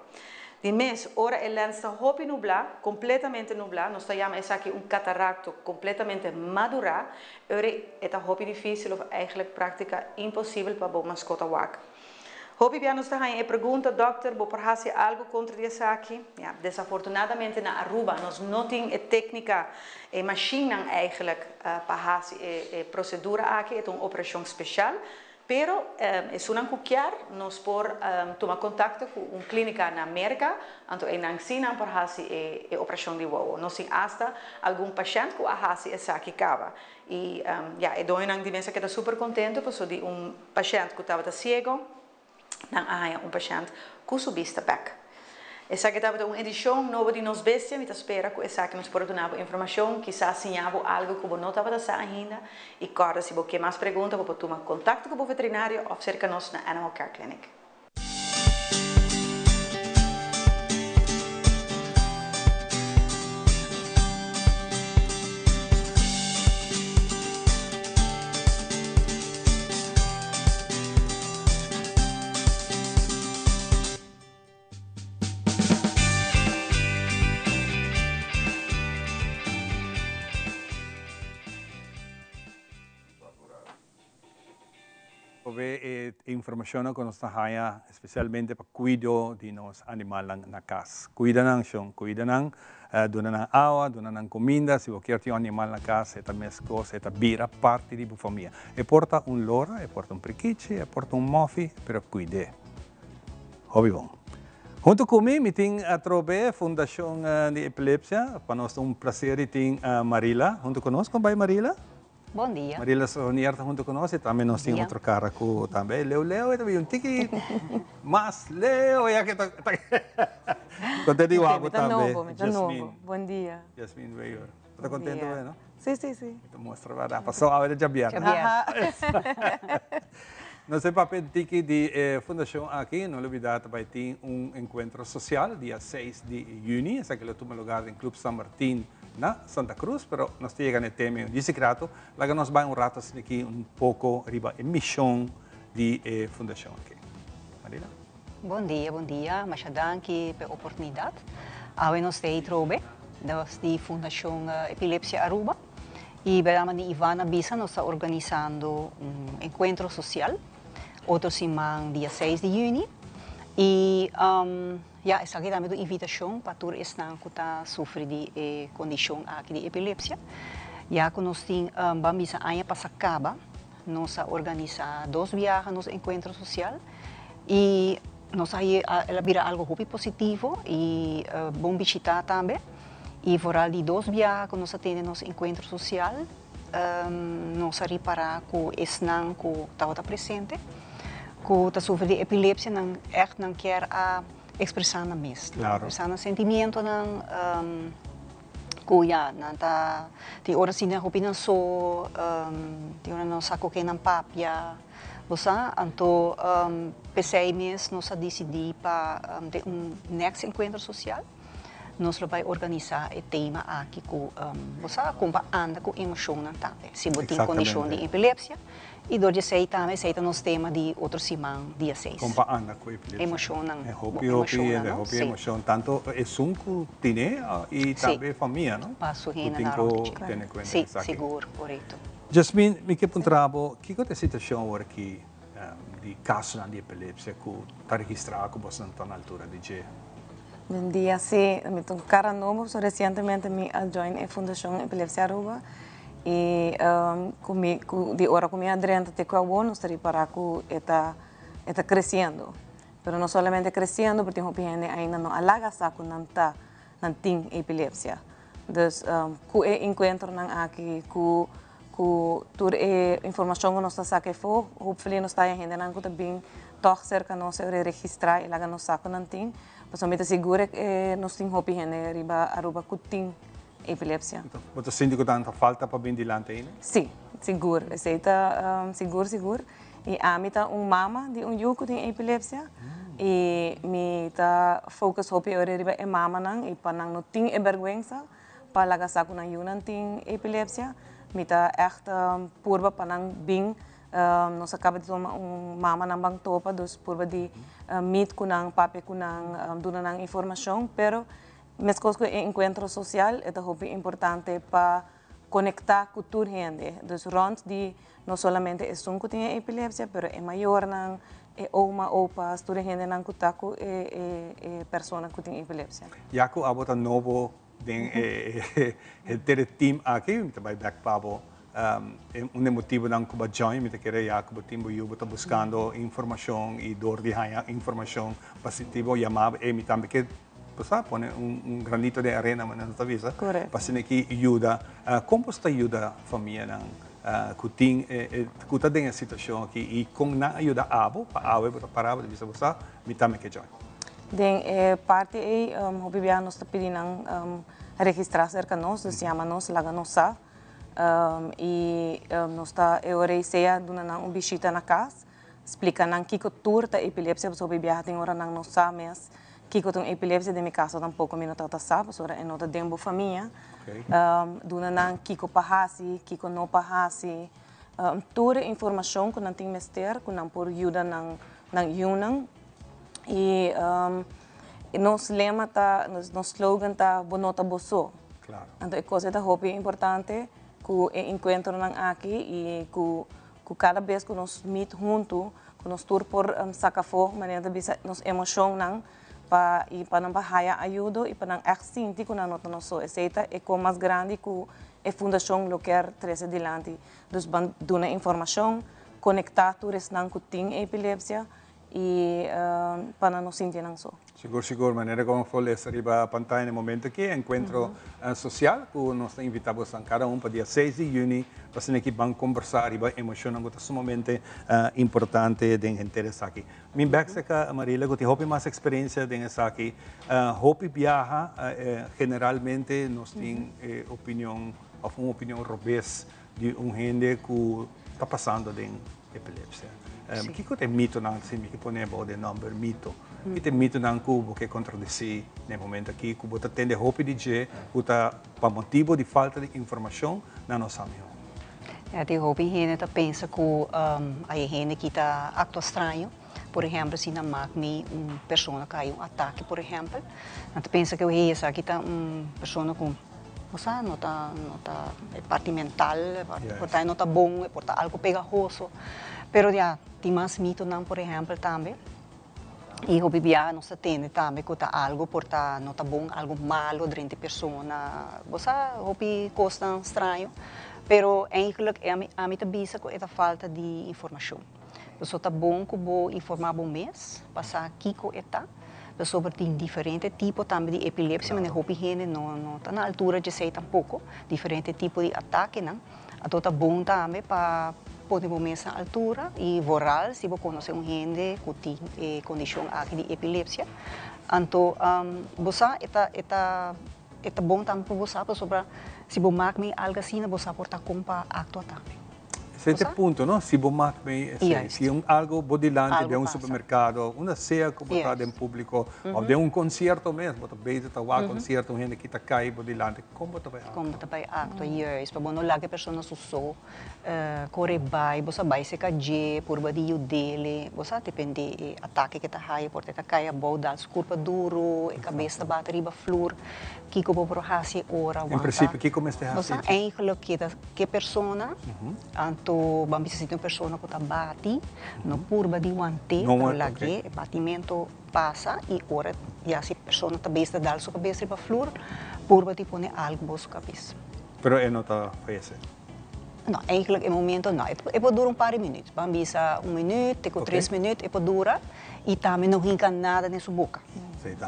Di mes, ora e lens ta hopi nublá, kompletamente nublá, nos ta yama esaki un katarakto kompletamente madurá, ora e ta hopi difísil òf eigentlik práktika imposibel pa bo maskota wak. Hopi bia nos ta haña e pregunta, Dòkter, bo por hasi algu kontra di esaki? Ya, desafortunadamente na Aruba nos no tin e téknika, e mashinnan eigenlijk pa hasi e prosedura aki, e ta un operashon speshal. Pero esunnan ku kier nos por tuma kontakto ku un klínika na Merka, anto einan sí nan por hasi e operashon di wowo. Nos tin asta algun pashènt ku a hasi esaki kaba. I ya, e doñonan di mesa keda super kontentu pasobra di un pashènt ku tabata siego, nan a haña un pashènt ku su bista bèk. Esaki tabata un edishon nobo di Nos Bestia. Mi ta spera ku esaki nos por a duna bo informashon, kisas siña bo algu ku bo no tabata sa ainda. I kòrda si bo ke mas pregunta bo por tuma kontakto ku bo veterinario òf serka nos na Animal Care Clinic. Probe e informacionnan cu nos ta haya especialmente pa cuido di nos animalnan na cas. Cuida nan shon, cuida nan, duna nan awa, duna nan cuminda. Si bo kier tin un animal na cas e ta mescos, e ta bira parti di bo famia. E por ta un lora, e por ta un prikichi, e por ta un mofi, pero cuid'e. Hopi bon. Hunto cu mi, mi tin atrobe Fundacion di Epilepsia. Pa nos ta un placer di tin Marila hunto cu nos. Con bay Marila? Bon dia. Marila Sonier ta hunto cu nos y tambe nos tin otro cara cu tambe leu leu e ta bin un tiki mas leu ya que ta contento di wak bo tambe. Mi ta nobo, bon dia. Jasmine Wever. Bo ta contento bo no? Si, si, si. Mi ta muestra berdad paso awe ta djabièrnè. Nos e papia un tiki di e fundacion aki, no lubida ta bay tin un encuentro social dia seis di juni, esaki lo tuma lugar den Club San Martin na Santa Cruz, pero nos ta yega na e tema un disi rato, laga nos bai un rato asina aki un poco riba e mision di e fundacion aki. Marina. Bon dia, bon dia, masha danki p'e oportunidad. Awe nos ta ei trobe, nos di Fundacion Epilepsia Aruba y berdad mandi Ivan a bisa nos ta organisando un encuentro social otro siman dia seis di juni y Ya, esaki tambe ta un invitashon pa tur esnan ku ta sufri di e kondishon aki di epilepsia. Ya ku nos tin, ban bisa aña pasa kaba, nos a organisá dos biaha nos enkuentro sosial i nos a el a bira algu hopi positivo i bon bishitá tambe. I foral di dos biaha ku nos a tene nos enkuentro sosial, nos a ripará ku esnan ku tabata presente ku ta sufri di epilepsia nan ègt nan kier a ekspresá nan mes, ekspresá nan sentimientonan ku ya nan ta tin ora sinti nan hopi nan so, tin ora nan no sa ku ken nan papia, bo sa. Anto p'esei mes nos a disidí pa den un next enkuentro sosial. Nos lo bai organisá e tema aki ku bo sa kon pa anda ku emoshonnan tambe si bo tin kondishon di epilepsia i dor di esei tambe esei ta nos tema di otro siman dia seis. Kon pa anda ku epilepsia. Emoshonnan. E hopi hopi e hopi emoshon tantu esun ku tine i tambe e famia no. Pa su hendenan rònt di dje. Ku tin ku tene kuenta Si, sigur, korekto. Jasmine, mi ke puntra bo kiko ta e situashon awor aki di kasonan di epilepsia ku ta registrá ku boso ta na altura di dje? Bon dia, si, mi ta un cara nobo, so recientemente mi a join e Fundacion Epilepsia Aruba y cu mi, cu di ora cu mi a drenta te cu awor nos ta ripara cu e ta, e ta creciendo. Pero no solamente creciendo, pero tin hopi hende ainda no a laga sa cu nan ta, nan tin epilepsia. Dus cu e encuentronan aki, cu cu tur e informacion cu nos ta saca efo, hopefully nos ta haya hendenan cu ta bin tog cerca nos e registra y laga nos sa cu nan tin. Pasobra mi ta sigur e nos tin hopi hende riba Aruba cu tin epilepsia. Bo ta sinti cu nan ta falta pa bin dilanti ainda? Si, sigur. Esey ta sigur sigur. Y ami ta un mama di un yu cu tin epilepsia y mi ta focus hopi ora riba e mamanan y pa nan no tin e berguensa pa laga sa cu nan yunan tin epilepsia. Mi ta echt purba pa nan bin, nos a caba di tuma un mamanan ban topa, dus purba di meet cu nan, papia cu nan, duna nan informacion, pero mescos cu e encuentro social e ta hopi importante pa Konektá ku tur hende, dus rònt di no solamente esun ku tin e epilepsia, pero e mayornan, e oma, opa's, tur e hendenan ku ta ku e e persona ku tin epilepsia. Ya ku abo ta nobo den e henter e team aki, mi ta bai bèk pa bo. Un di e motibunan ku bo a join, mi ta kere ya ku bo tin bo yu, bo ta buskando informashon i dor di haña informashon pa sinti bo yamá bo, ey mi tambe ke Bo sa pone un granito den arena manera nos ta bisa pa asina ki yuda. Kon bo sta yuda famianan ku tin ku ta den e situashon aki i kon nan a yuda abo pa awe bo ta para bo ta bisa bo sa mi tambe ke join? Den e parti ei hopi bia nos ta pidi nan registra serka nos, dus yama nos laga nos sa i nos ta e ora ei sea duna nan un bishita na kas. Splika nan kiko tur ta epilepsia pasobra hopi biaha tin ora nan no sa mes kiko ta un epilepsia, den mi kaso tampoko mi no tabata sa pasobra e no ta den bo famia. Duna nan kiko pa hasi, kiko no pa hasi, tur e informashon ku nan tin mester ku nan por yuda nan nan yunan i nos lema ta, nos slogan ta bo no ta bo so. Anto e kos ei ta hopi importante ku e enkuentronan aki i ku Ku kada bes ku nos meet huntu, ku nos tur por saka afó, manera ta bisa, nos emoshonnan pa i pa nan por haya ayudo i pa nan ègt sinti ku nan no ta nos so. Esei ta e kon mas grandi ku e fundashon lo kier trese dilanti. Dus ban duna informashon, konektá tur esnan ku tin epilepsia. I pa nan no sinti nan so. Sigur sigur, manera ku por lesa riba pantaya na e momento aki, enkuentro sosial ku nos ta invitá boso kada un pa dia seis di yüni pa asina aki ban kombersá riba emoshonnan ku ta sumamente importante den henter esaki. Mi bèk serka Marila ku tin hopi mas eksperensia den esaki. Hopi biaha generalmente nos tin e opinion òf un opinion robes di un hende ku ta pasando den epilepsia. Kiko ta e mitonan, si mi ke pone bou den nòmber mito, ki ta e mitonan ku bo ke kontradesí na e momento aki ku bo ta tende hopi di dje ku ta pa motibu di falta di informashon nan no sa mihó? Ya tin hopi hende ta pensa ku ai hende ki ta aktua straño, por ehèmpel si nan mak mi un persona ku hay un atake por ehèmpel, nan ta pensa ku hey esaki ta un persona ku bo sa no ta no ta e parti mental por ta no ta bon, e por ta algu pegahoso, pero ya tin mas mitonan por ehèmpel tambe y hopi biaha nos ta tende tambe ku ta algu por ta no ta bon, algu malo drenta e persona, bo sa hopi kosnan straño, pero eigenlijk ami ta bisa ku e ta falta di informashon. Pasobra ta bon ku bo informá bo mes pa sa kiko e ta. Pasobra tin diferente tipo tambe di epilepsia, manera hopi hende no no ta na altura djesei tampoko, diferente tipo di atakenan. Anto ta bon tambe pa pone bo mes na altura i vooral si bo konosé un hende ku tin e kondishon aki di epilepsia. Anto bo sa e ta e ta e ta bon tambe pa bo sa pasobra si bo mak mi algu asina bo sa por ta kon pa aktua tambe. Esei ta e punto, no? Si bo mak mei esei, si un algo bo dilanti den un supermerkado, unda sea ku bo ta den públiko, òf den un konsierto mes, bo ta bezig ta wak konsierto, un hende kita kai bo dilanti, kon bo ta bai aktua? Kon bo ta bai aktua, juist. Pa bo no laga e persona su so kore bai, bo sa bai serka dje, purba di yud'é, bo sa depende e atake ke ta haya, por ta e ta kai abou, dal su kurpa duru, e kabes ta bati riba flur. Kiko bo por hasi ora wanta? En principio kiko mester hasi? Bo sa eigenlijk keda ke persona, anto ban bisa si tin un persona ku ta bati, no purba di want'é, pero lag'é e batimento pasa i ora ya si e persona ta bes ta dal su kabes riba flur, purba di pone algu bo su kabes. Pero e no ta fayesé? No, eigenlijk e momento no. E por dura un par di minuut. Ban bisa un minuut te ku tres minuut e por dura i tambe no hinka nada den su boka.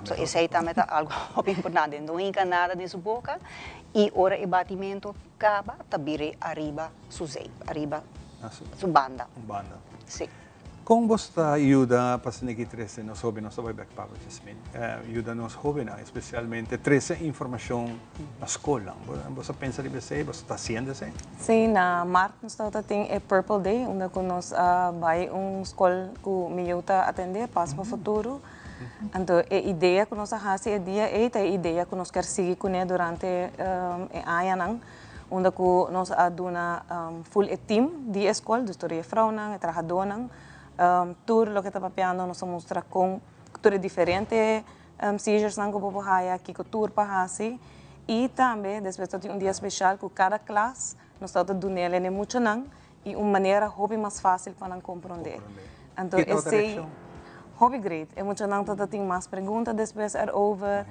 So esei tambe ta algu hopi importante. No hinka nada den su boka i ora e batimento kaba ta bira ariba su zei, ariba su banda. Si. Kon bos ta yuda pa asina ki trese nos hobennan, nos ta bai bek Pablo Jasmin, yuda nos hobennan especialmente trese informacion na scolnan? Bos a pensa riba esey? Bos ta haciendo esey? Si, na maart nos tabata tin e Purple Day unda cu nos a bai un scol cu mi yu ta atende, Pas pa Futuro. Anto e idea cu nos a haci e dia ey ta e idea cu nos kier sigui cune durante e añanan. Unda ku nos a duna full e team di e skol, dus tur e jefrounan, e trahadónan, tur loke ta papiando nos a mustra kon tur e diferente seizures-nan ku bo por haya, kiko tur pa hasi. I tambe despues ta tin un dia speshal ku kada klas nos tabata dun'el e muchanan i un manera hopi mas fásil pa nan komprondé. Anto esei hopi great. E muchanan tabata tin mas pregunta despues erover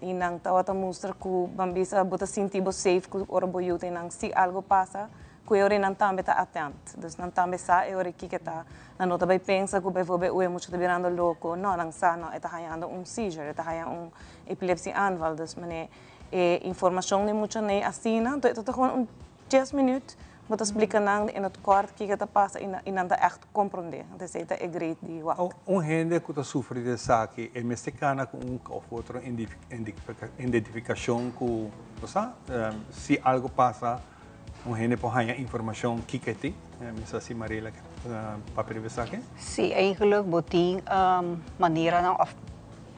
i nan tabata mustra ku ban bisa bo ta sinti bo safe ku ora bo yu ta einan si algu pasa ku e ora nan tambe ta atent. Dus nan tambe sa e ora kiko ta. Nan no ta bai pensa ku bijvoorbeeld ui e mucha ta birando loko. No, nan sa no e ta hañando un seizure, e ta haña un epilepsieaanval. Dus manera e informashon di muchanan ei asina, anto e ta gewoon un Dies minuut bo ta splika nan in het kort kiko ta pasa i nan ta ègt komprondé. Anto esei ta e great di wak. Un hende ku ta sufri di esaki e mester kana ku un òf otro identifikashon ku bo sa si algu pasa un hende por haña informashon kiko e tin. Mi sa si Mariela ke papia riba esaki. Si, eigenlijk bo tin maneranan òf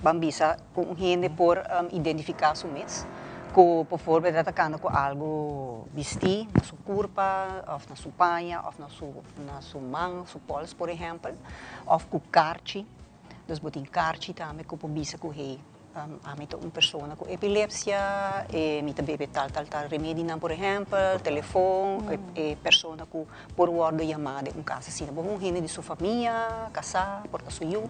Ban bisa ku un hende por identifiká su mes ku povorbel ta kanda ku algu bistí na su kurpa òf na su paña òf na su na su man, su pòls por ehèmpel, òf ku karchi. Dus bo tin karchi tambe ku por bisa ku hey ami ta un persona ku epilepsia, e mi ta bebe tal tal tal remedinan por ehèmpel, telefon, e persona ku por wòrdu yamá den un kas asina. Bo un hende di su famia, kasá, por ta su yu.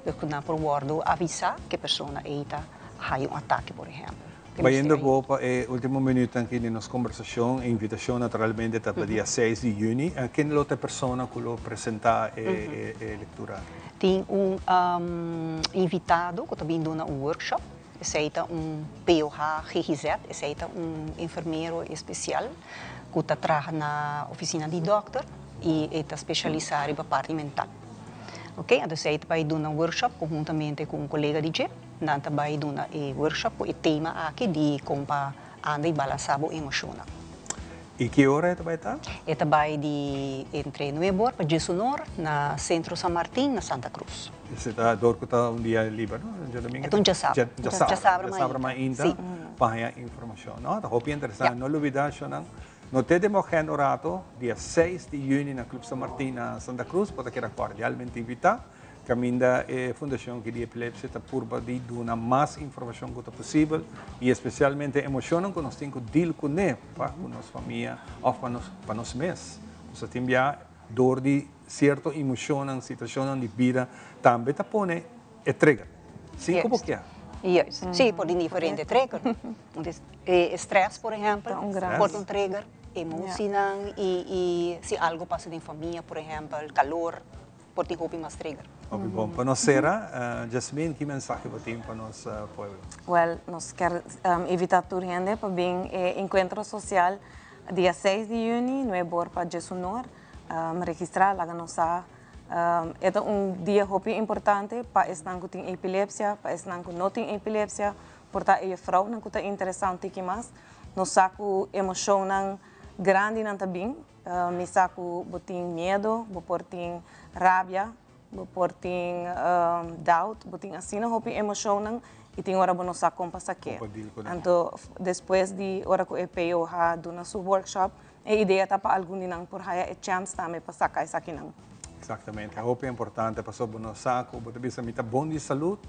Dus ku nan por wòrdu avisá ku e persona ei ta haya un atake, por ehèmpel. Bayendo bo pa e ultimo minuut aki di nos conversacion, e invitacion naturalmente ta pa dia 6 di juni. Ken lo ta e persona cu lo presenta e lectura? Tin un invitado cu ta bin duna un workshop. Esey ta un POH GGZ, esey ta un enfermero especial cu ta traha na oficina di dokter y e ta specialisa riba parti mental. Ok, anto esey ta bay duna un workshop conhuntamente cu un colega di dje. Nan ta bay duna e workshop cu e tema aki di con pa anda y balansa bo emocionnan. Y ki ora e ta bay ta? E ta bay di entre nuebe or pa diesun or na Centro San Martin na Santa Cruz. Esey ta door cu ta un dia liber, no? Djadomingo? E ta un djasabra. Djasabra. Djasabra mainta. Si. Pa haya informacion, no? Ta hopi interesante. No lubida, shownan. No te den bo agenda un rato, dia 6 di juni na Club San Martin na Santa Cruz, bo ta keda cordialmente invita. Caminda e Fundacion aki di Epilepsia ta purba di duna mas informacion cu ta posibel y especialmente emocionnan cu nos tin cu deal cune pa cu nos famia of pa nos pa nos mes. Nos ta tin bia door di cierto emocionnan, situacionnan di bida tambe ta pone e trigger. Sin cu bo kier. Juist. Sí, por tin diferente trigger. E stress, por ehempel, por ta un trigger. Emocienan y si algo pasa den famia, por ehempel, calor. Por tin hopi mas trigger. Hopi bon. Pa nos sera, Jasmine, ki mensahe bo tin pa nos pueblo? Wel, nos kier invita tur hende pa bin e encuentro social dia 6 di juni, nuebe or pa diesun or. Registra, laga nos sa. E ta un dia hopi importante pa esnan cu tin epilepsia, pa esnan cu no tin epilepsia, por ta e juffrouwnan cu ta interesa un tiki mas. Nos sa cu emocionnan grandinan ta bin. Mi sa ku bo tin miedo, bo por tin rabia, bo por tin doubt, bo tin asina hopi emoshonnan i tin ora bo no sa kon pa sak'é. Anto despues di ora ku e POH duna su workshop, e idea ta pa algun di nan por haya e chèns tambe pa saka esakinan. Exactamente, hopi importante pasobra bo no sa ku bo ta bisa mi ta bon di salud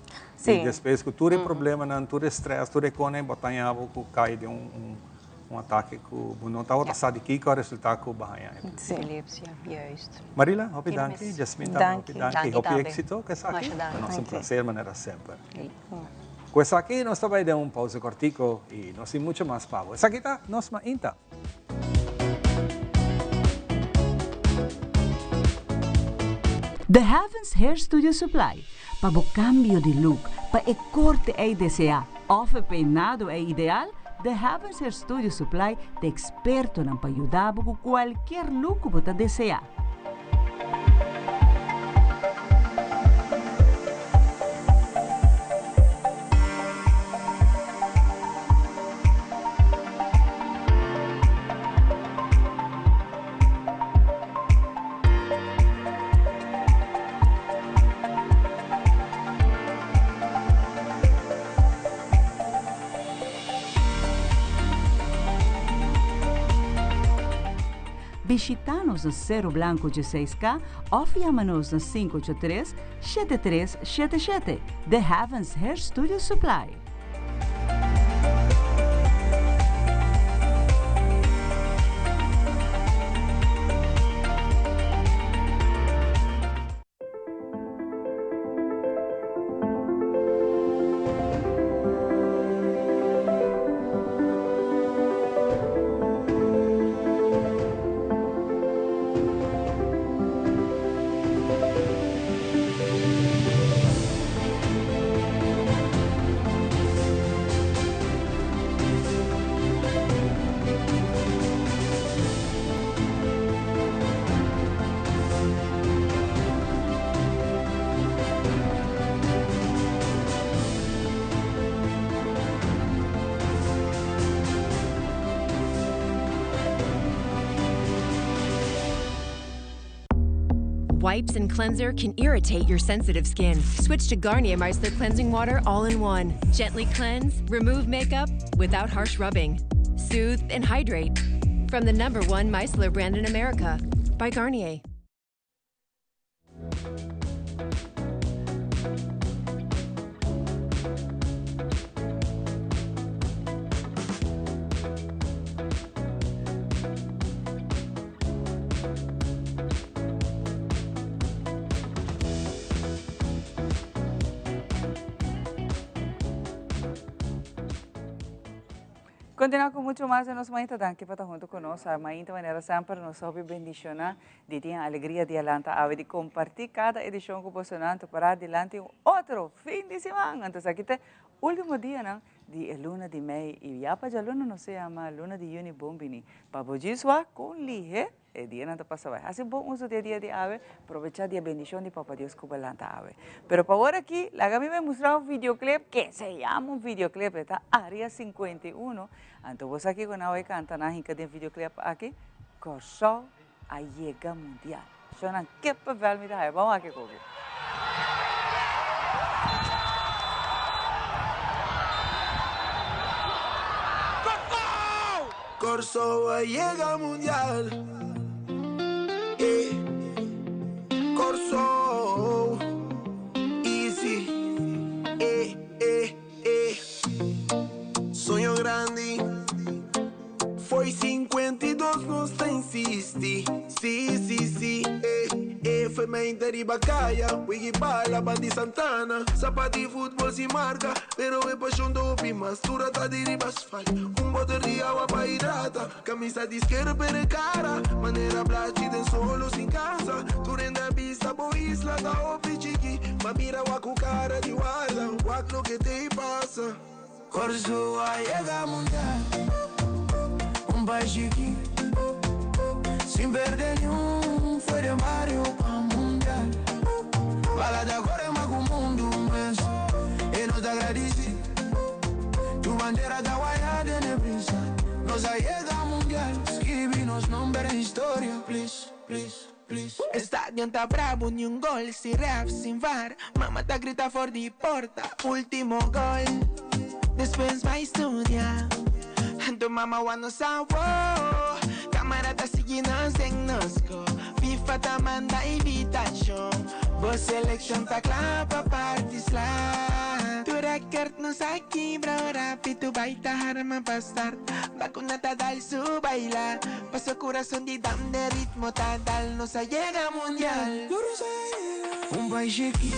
i despues ku tur e problemanan, tur e stress, tur e konen bo ta haña bo ku kai den un Un atake ku bo no tabata sa di kiko a resultá ku bo haña epilepsia. Epilepsia, juist. Marila, hopi danki. Jasmine tambe hopi danki. Hopi éksito ku esaki. Ta nos un plaser manera semper. Ku esaki nos ta bai den un pausa kòrtiku i nos tin muchu mas pa bo. Esaki ta Nos Mainta. The Heavens Hair Studio Supply, pa bo cambio di look, pa e corte ey desea of e peinado ey ideal, The Heavens Hair Studio Supply ta expertonan pa yuda bo cu cualkier look cu bo ta desea. Bishita nos na Cerro Blanco 16K of yama nos na 583 7377. The Heavens Hair Studio Supply. Wipes and cleanser can irritate your sensitive skin. Switch to Garnier Micellar Cleansing Water all in one. Gently cleanse, remove makeup without harsh rubbing. Soothe and hydrate. From the number one micellar brand in America by Garnier. Continua cu mucho mas den nos mainta. Danki pa ta hunto cu nos. A mainta manera semper nos hopi bendiciona di tin alegria di alanta awe di comparti cada edicion cu bosonan ta para dilanti un otro fin di siman. Anto esaki ta e ultimo dianan di e luna di mei y ya pa djaluna nos ta yama luna di juni bon bini. Pa bo djis wak con lihe E dianan ta pasa bai. Hasi bon uso di e dia di awe, probechá di e bendishon di Papa Dios ku bo lanta awe. Pero pa ora aki, laga mi bai mustra un videoclip ke se yama un videoclip, e ta Area 51. Anto bo sa kiko nan bai kanta nan hinka den videoclip aki? Kòrsou a yega mundial. Shownan kippenvel mi ta haya. Ban wak e koki. Kòrsou a yega mundial, eh Kòrsou, easy, eh eh eh Soño grandi, fo'i 52 nos ta insisti, si si si, eh eh Fo'i meinta riba kaya, wigi bala, bandi Santana Sapat di futbol sin marka, pero e pashon ta hopi mas Tura ta di riba asfalt. Un boter di awa pa hidrata. Camisa di sker pero e cara. Manera blachi den solo sin cansa. Tur hende a bisa bo isla ta hopi chiki. Ma mira wak cu cara di warda. Wak loke t'ey pasa. Kòrsou a yega mundial. Un pais chiki. Sin perde niun. Fue den bario pa mundial. Bala ta kore mas ku mundu mes. E nos ta gradisi. Tu bandera ta waya den e brisa. Nos a yega mundial. Skibi nos nomber den historia, please, please, please. Stadion ta brabo, ni un gol, sin ref, sin var. Mama ta grita for di porta, ultimo gol. Despues bai studia, tu mama wak nos awo. Camara ta sigui nos den nos ko. FIFA ta manda invitashon. Bo selekshon ta kla pa parti sla. Tu rekord nos a kibra ora pitu bai ta harma pa start. Bakuna ta dal su baila. Paso kurason di dam den ritmo ta dal. Nos a yega mundial. Un pais chiki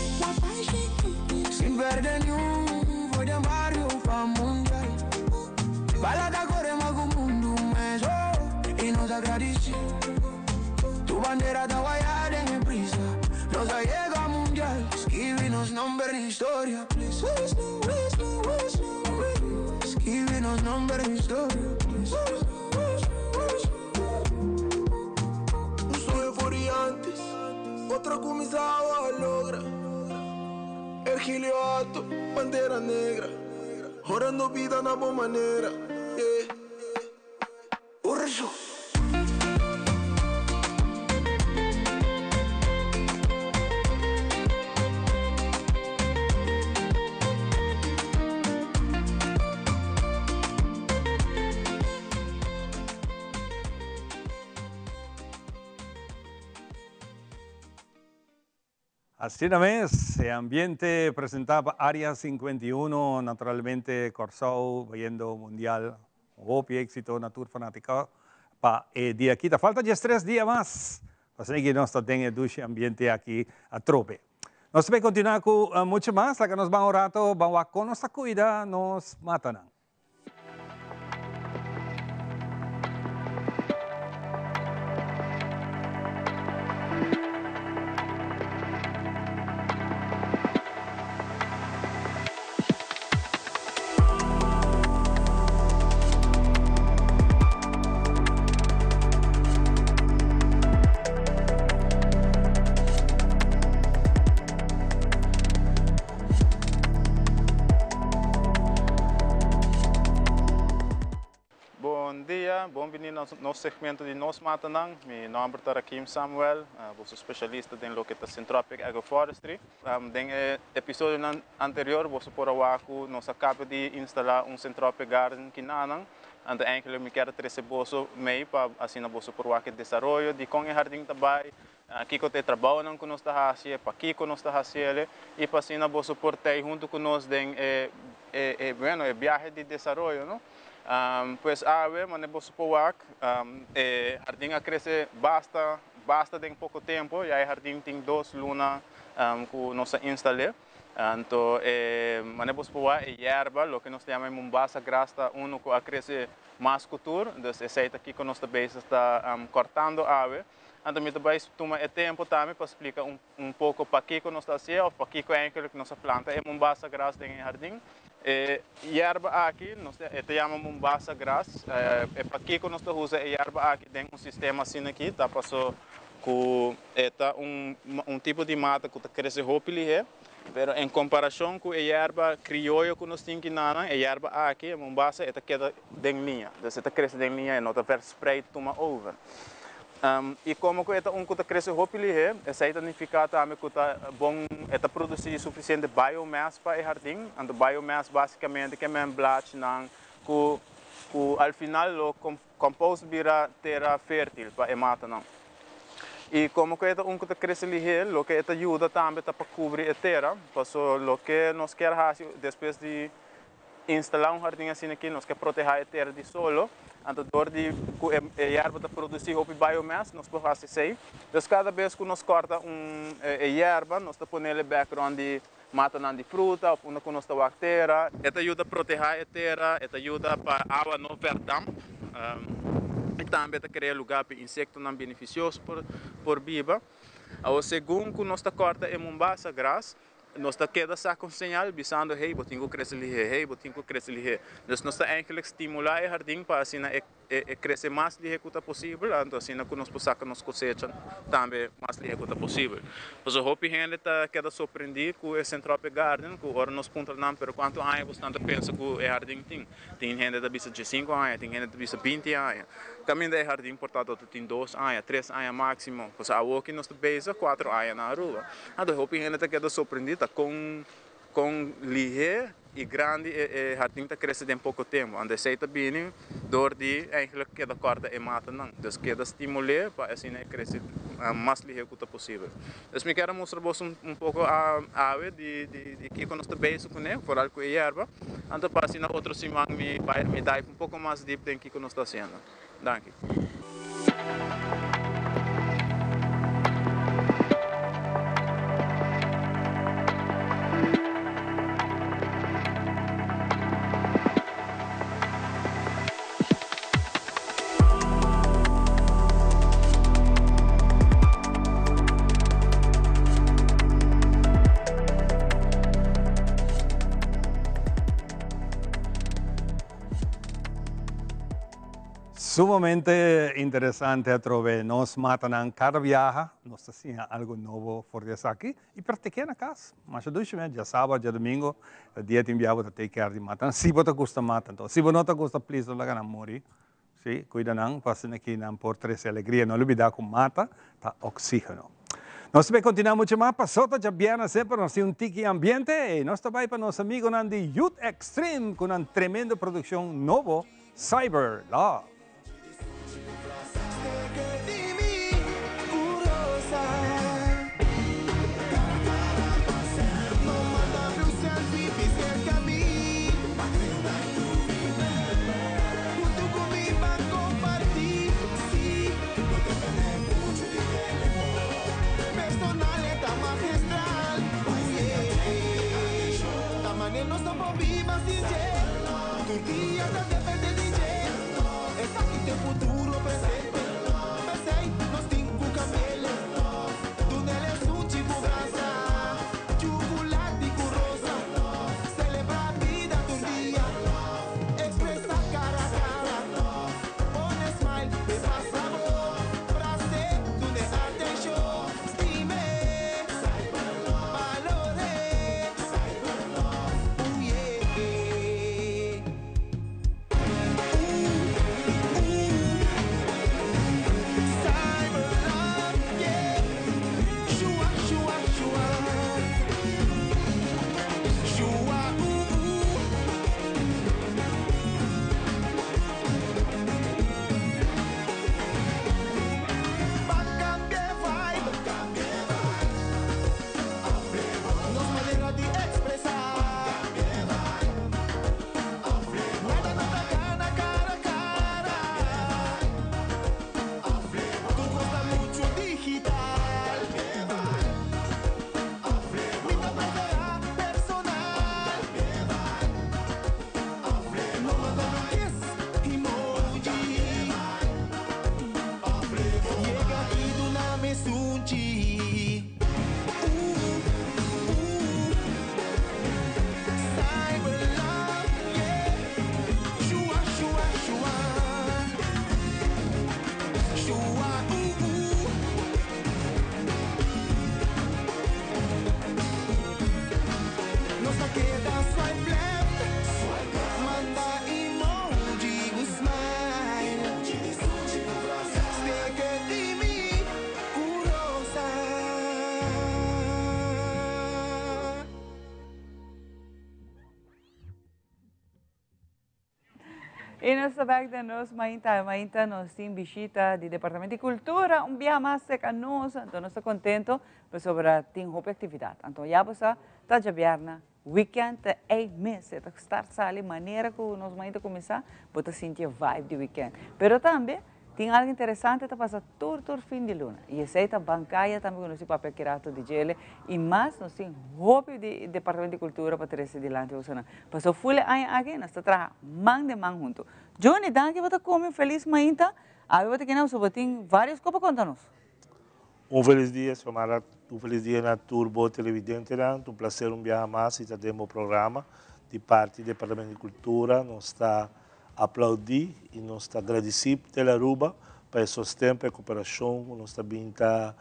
sin perde niun. Foi den bario pa mundial. Bala ta kore mas ku mundu mes oh y nos a gradisi. Tu bandera ta waya den e brisa. Nos a yega mundial. Skibi nos nomber den historia, please. Skibi nos nomber den historia, please. Un sueño for di antes, otro a cuminsa awa a logra. Ergilio Hato, bandera negra. Horando bida na bo manera, yeah. Urso. Asina mes, e ambiente presenta pa Area 51, naturalmente Kòrsou bayendo Mundial, un hopi éxito na tur fanatico pa e dia aki. Ta falta diestres dia mas, pasobra ki nos ta den e dushi ambiente aki atrobe. Nos ta bay continua cu mucho mas, laga nos ban un rato, ban wak con nos ta cuida nos matanan. Bon dia, bon bini na nos segmento di Nos Matanan. Mi nomber ta Rakim Samuel, boso specialista den loke ta Syntropic Agroforestry. Den e episodionan anterior boso por a wak cu nos a caba di instala un Syntropic Garden kinanan. Anto eigenlijk mi kier a trece boso mey pa asina boso por wak e desaroyo di con e hardin ta bay, Kiko ta e trabounan ku nos ta hasi, e pakiko nos ta hasiel i pa asina boso por tei huntu ku nos den e e bueno e biahe di desaroyo no. Pues awe manera boso por wak e hardin a krese basta basta den poko tempu, ya e hardin tin dos luna ku nos a instal'é. Anto e manera bos por wak e yerba, loke nos ta yama e Mombasa grass ta uno ku a krese mas ku tur, dus esei ta kiko nos ta bezig ta kòrtando awe. Anto mi ta bai tuma e tempu tambe pa splika un un poko pakiko nos ta hasié òf pakiko eigenlijk nos a planta e Mombasa grass den e hardin. E yerba aki nos ta e ta yama Mombasa grass. E pakiko nos ta usa e yerba aki den un sistema asina aki ta paso ku e ta un un tipo di mata ku ta krese hopi lihé, pero en komparashon ku e yerba krioyo ku nos tin kinanan, e yerba aki, e Mombasa, e ta keda den liña. Dus e ta krese den liña, e no ta verspreid tuma over. I komo ku e ta un ku ta krese hopi lihé, esei ta nifiká tambe ku ta bon, e ta produsí sufisiente biomass pa e hardin. Anto biomass basikamente ke men blachinan ku ku al final lo compost bira tera fértil pa e matanan. I komo ku e ta un ku ta krese lihé, loke e ta yuda tambe ta pa kubri e tera, paso loke nos kier hasi despues di instalá un hardin asina aki, nos ke protehá e tera di solo, anto dor di ku e yerba ta produsí hopi biomass, nos por hasi esei. Dus kada bes ku nos kòrta un e yerba, nos ta ponele bèk rònt di matanan di fruta òf unda ku nos ta wak tera. E ta yuda protehá e tera, e ta yuda pa awa no verdamp, i tambe e ta krea lugá pa insektonan benefisioso por por biba. Awor segun ku nos ta kòrta e Mombasa grass, Nos ta keda saka un señal bisando, hey, bo tin ku krese lihé, hey, bo tin ku krese lihé. Dus nos ta eigenlijk stimulá e hardin pa asina e e krese mas lihé ku ta posibel, anto asina ku nos por saka nos kosecha tambe mas lihé ku ta posibel. Pasobra hopi hende ta keda sorprendí ku e Centropic Garden, ku ora nos puntra nan, pero kuantu aña bo stan ta pensa ku e hardin tin? Tin hende ta bisa diesinku aña, tin hende ta bisa binti aña. Kaminda e hardin por ta tot tin dos aña, tres aña máksimo. Pasobra awoki nos ta bezig kuatro aña na Aruba. Anto hopi hende ta keda sorprendí ta kon kon lihé i grandi e e hardin ta krese den poko tempu. Anto esei ta bini dor di eigenlijk keda kòrta e matanan. Dus keda stimul'é pa asina e krese mas lihé ku ta posibel. Dus mi kier a mustra boso un poko awe di di kiko nos ta bezig kuné, foral ku e yerba. Anto pa asina otro siman mi bai mi dive un poko mas dip den kiko nos ta hasiendo. Danki. Sumamente interesante atrobe nos matanan cada biaha nos ta siña algo nobo for di esaki y practiqué na cas. Masha dushi mes, djasabado, djadomingo ta dia tin biaha bo ta take care di matanan si bo ta gusta mata anto. Si bo no ta gusta please no laga nan muri. Sí, cuida nan pa asina ki nan por trece alegria. No lubida cu mata ta oxigeno. Nos ta bay continua mucho mas paso ta djabièrnè semper nos tin un tiki ambiente y nos ta bay pa nos amigonan di Youth Extreme cu nan tremendo produccion nobo Cyber Love. I nos ta bek den nos mainta. Mainta nos tin bishita di Departamento di Cultura un bia mas cerca nos. Anto nos ta contento pasobra tin hopi actividad. Anto ya bo sa ta djabièrnè weekend ta ei mes. E ta start sali manera cu nos mainta cuminsa bo ta sinti e vibe di weekend. Pero tambe Tin algo interesante ta pasa tur tur fin di luna y esey ta Bancaya tambe cu nos tin papia kirato di djele y mas nos tin hopi di Departamento di Cultura pa trece dilanti bosonan. Paso ful e aña aki nos ta traha man den man hunto. Johnny danki bo ta come feliz mainta awe bo ta kina pasobra bo tin varios cos pa conta nos. Un feliz dia Xiomara, un feliz dia na tur bo televidentenan, ta un placer un biaha mas di ta den bo programa. Di parti Departamento di Cultura nos ta aplaudi y nos ta gradici Telearuba pa e sosten, pa e cooperacion cu nos ta bin ta,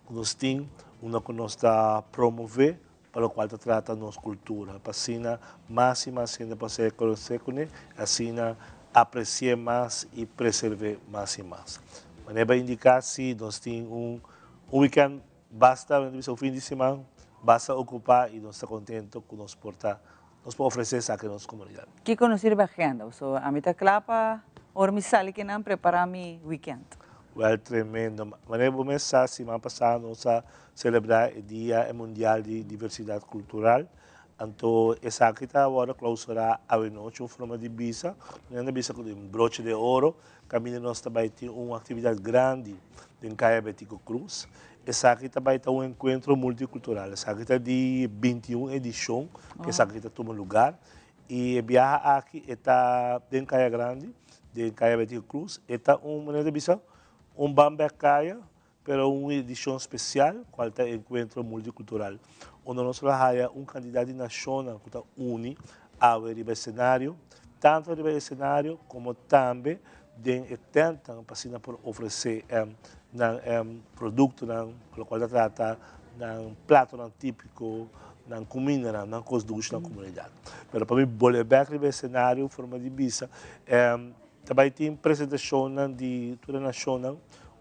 cu nos tin, unda cu nos ta promove pa locual ta trata nos cultura, pa asina mas y mas hende por ser conoce cune, asina apreci'e mas y preserv'e mas y mas. Manera bo a indica si nos tin un un weekend basta, mi ta bisa un fin di siman basta ocupa y nos ta contento cu nos por ta, nos por ofrece esaki na nos comunidad. Kico nos sirbi agenda? So ami ta cla pa ora mi sali kinan prepara mi weekend. Wel tremendo. Manera bo mes sa siman pasa nos a Selebrá e Dia Mundial di Diversidat Kultural. Anto esaki ta wòrdu klousurá awenochi un forma di bisa. Nan ta bisa ku den broche de oro kaminda nos ta bai tin un aktividat grandi den Kaya Betico Cruz. Esaki ta bai ta un enkuentro multikultural. Esaki ta di 21 edishon ku esaki ta tuma lugar. I e biaha aki e ta den Kaya Grandi, den Kaya Betico Cruz. E ta un, manera ta bisa, un ban bèk kaya Pero un edicion special, cual ta e Encuentro Multicultural, unda nos lo haya un cantidad di nacionnan cu ta uni awe riba e scenario, tanto riba e scenario como tambe den e tentnan pa asina por ofrece nan productonan, locual ta trata nan platonan tipico, nan cumindanan, nan cos dushi na comunidad. Pero pa mi bolbe bek riba e scenario, forma di bisa, ta bay tin presentacionnan di tur e nacionnan.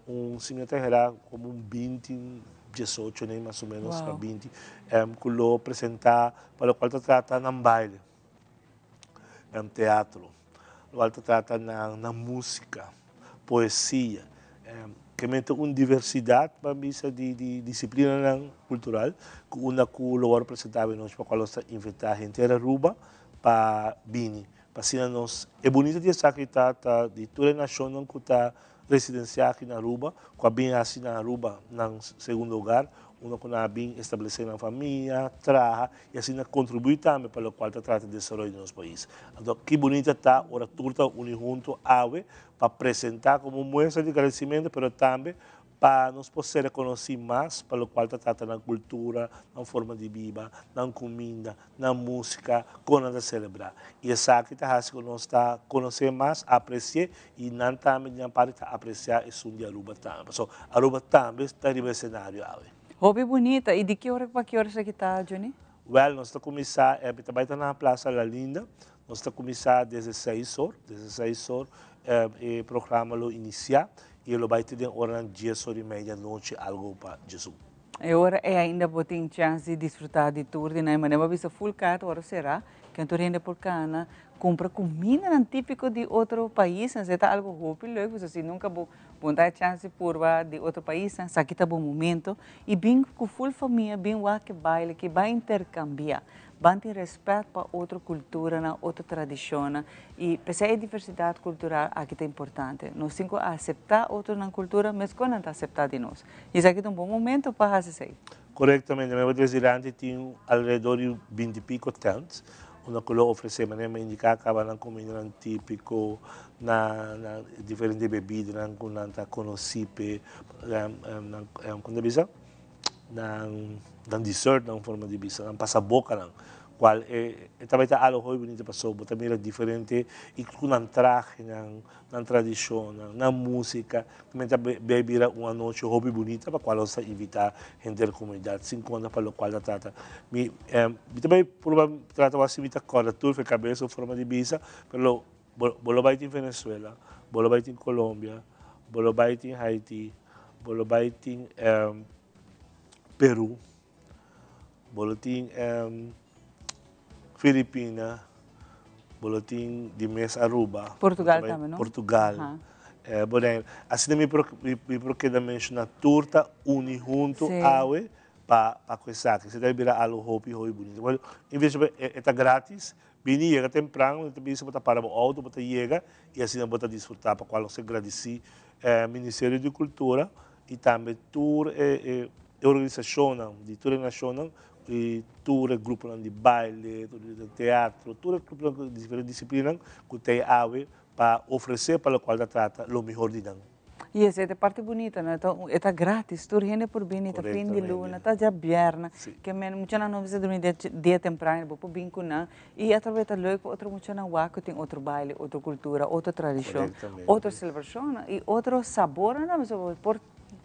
Un si mi no ta hera como un 20, 18 nei mas o menos, pa 20, cu lo presenta pa locual ta trata nan baile, nan teatro, locual ta trata nan nan musica, poesia, ke mete un diversidad ban bisa di di disciplinanan cultural cu unda cu lo worde presenta awenochi pa cual nos ta invita henter Aruba pa bini, pa asina nos, e bunita di esaki ta ta di tur e nacionnan cu ta Residencia aki na Aruba, cu a bin haci na Aruba nan segundo hogar, unda cu nan a bin establece nan famia, traha y asina contribui tambe pa locual ta trata desaroyo di nos pais. Anto, ki bunita ta ora tur ta uni hunto awe pa presenta como un muestra di agradecimento, pero tambe pa nos por ser reconoci mas pa locual ta trata nan cultura, nan forma di biba, nan cuminda, nan músika, kon nan ta selebrá. I esaki ta hasi ku nos ta konosé mas, apresi'é, i nan tambe di nan parti ta apresiá esun di Aruba tambe. Pasobra Aruba tambe ta riba e senario awe. Hopi bunita. I di ki ora pa ki ora esaki ta, Johnny? Wèl, nos ta kuminsá, e ta bai ta na Plaza La Linda. Nos ta kuminsá desde seis or. Desde seis or e programa lo inisiá i e lo bai te den oranan dies or i media anochi, algu pa djesun. E ora ei ainda bo tin chans di disfrutá di tur di nan. Manera bo a bisa full kat ora será, ken tur hende por kana kumpra kumindanan típiko di otro paisnan. Esei ta algu hopi leuk pasobra si nunka bo bo no ta e chans di purba di otro paisnan, esaki ta bo momento. I bin ku full famia, bin wak e baile aki, ban interkambiá, ban tin rèspèt pa otro kulturanan, otro tradishonnan. I p'esei e diversidat kultural aki ta importante. Nos tin ku aseptá otronan kultura meskos nan ta aseptá di nos. I esaki ta un bon momento pa hasi esei. Korektamente, mi por dilanti tin alrededor di binti piko tents unda ku lo ofresé manera mi a indiká kaba nan kumindanan típiko, nan diferente bebidanan ku nan ta konosí p'e, nan kon ta bisa? Nan nan dessert nan forma di bisa, nan pasabokanan, kual e tabata algu hopi bunita pasobra bo ta mira diferente i ku nan trahenan, nan tradishonnan, nan músika, tambe ta bay bira un anochi hopi bunita pa kual nos ta invitá henter komunidat sin konta pa lokual ta trata. Mi mi ta bay purba trata wak si mi ta kòrda tur for kabes un forma di bisa, pero lo bo lo bay tin Venezuela, bo lo bay tin Colombia, bo lo bay tin Haiti, bo lo bay tin Peru, bo lo tin Filipina. Bo lo tin di mes Aruba. Portugal tambe, no? Portugal. Bonaire. Asina mi por mi por keda menshoná tur ta uni huntu awe pa pa ku esaki. Esei ta bira algu hopi hopi bunita. Bueno, en bes e ta gratis, bini yega tempran, bo ta bisa bo ta para bo outo, bo ta yega i asina bo ta disfrutá pa kual nos ta gradisí Ministerio di Kultura i tambe tur e e organisashonnan di tur e nashonnan i tur e gruponan di baile, tur e teatro, tur e gruponan di diferente disiplinanan ku ta e awe pa ofresé pa lokual ta trata lo mihor di nan. I esei ta e parti bunita, no? E ta gratis, tur hende por bini, ta fin di luna, ta djabièrnè, ke men muchanan no mester drumi dia temprano, bo por bin ku nan i atrobe ta leuk pa otro muchanan wak ku tin otro baile, otro kultura, otro tradishon, otro selebrashonnan i otro sabornan tambe, so bo por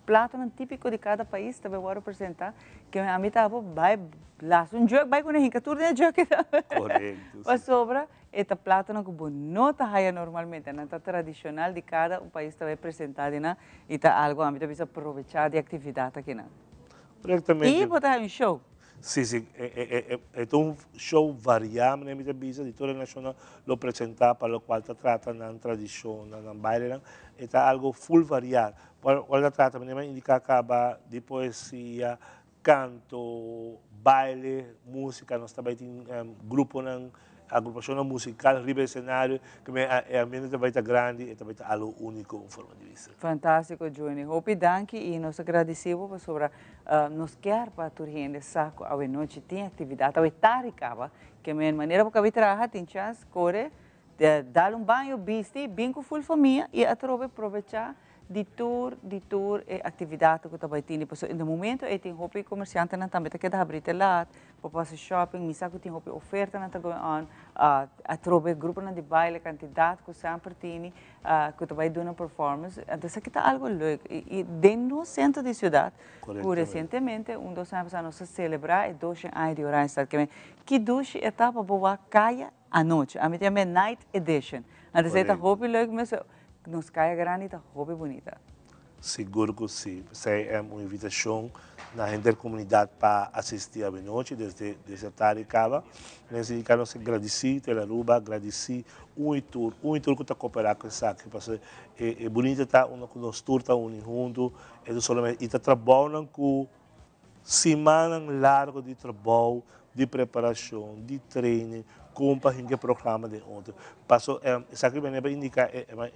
Platonan típiko di kada pais ta bai wòrdu presentá, ke ami ta bo bai lasa un jùk bai ku nan hinka tur den e jùk tambe. Korekto, si. Pasobra e ta platonan ku bo no ta haya normalmente, nan ta tradishonal di kada un pais ta bai presentá di nan i ta algu ami ta bisa probechá di aktividat akinan. Korektamente. I bo ta haya un show. Si, si, e ta un show variá, manera mi ta bisa, di tur e nashonnan lo presentá pa lokual ta trata nan tradishonnan, nan bailenan. E ta algu ful variá. Kual ta trata, manera mi a indiká kaba, di poesia, kanto, baile, músika. Nos ta bai tin gruponan Agrupashonnan musikal riba esenario ke men e ambiente ta bai ta grandi e ta bai ta algo úniko un forma di bista. Fantástiko Johnny, hopi danki i nos ta gradisí bo pasobra nos kier pa tur hende sa ku awenochi tin aktividat, awe tardi kaba ke men manera bo kabi traha tin chans kore dal un baño bisti bin ku ful famia i atrobe probechá di tur di tur e actividadnan cu ta bay tini pasobra den momento ey tin hopi comerciantenan tambe ta keda habri te laat pa pasa shopping mi sa cu tin hopi ofertanan ta going on atrobe gruponan di baile cantidad cu semper tini cu ta bay duna performance entonces esaki ta algo leuk y den nos centro di ciudad cu recientemente un dos aña pasa nos a celebra e doshen aña di Oranjestad ki dushi e ta pa bo wak caya anochi ami ta yama e night edition entonces ey ta hopi leuk mes. Nos Kaya Grandi ta hopi bunita. Sigur ku si. P'esei un invitashon na henter komunidat pa asistí awenochi desde desde tardi kaba. Nos indiká nos ta gradisí Telaruba, gradisí un i tur, un i tur ku ta koperá ku esaki pasobra e e bunita ta unda ku nos tur ta uni huntu, e ta solamente i ta trabounan ku Simannan largo di trabou, di preparashon, di training, kon pa hinka e programa den otro. Paso esaki manera pa indiká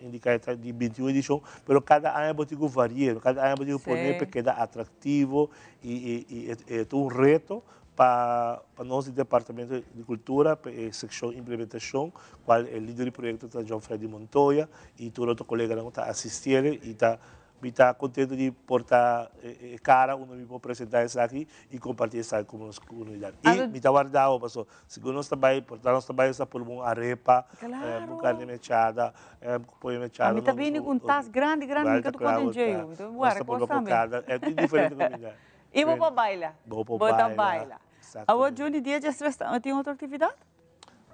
indiká e ta di bintiun edishon, pero kada aña bo tin ku vari'é, kada aña bo tin ku pone pa e keda atraktivo i i e ta un reto pa pa nos di Departamento di Kultura, pa e sekshon implementashon, kual e lider di proyekto ta John Freddy Montoya i tur otro koleganan ku ta asistié i ta Mi ta contento di por ta e cara unda mi por presenta esaki y comparti esaki cu nos comunidad. Y mi ta warda awo paso segun nos ta bay, por ta nos ta bay esta por un arepa, un carne mechada, cu pollo mechada. Mi ta bini cu un tas grandi grandi mi ka ta conta dje. Mi ta warda cos tambe. E tin diferente comida. Y bo por baila. Bo por baila. Bo ta baila. Awo Juni dia diestres tin otro actividad?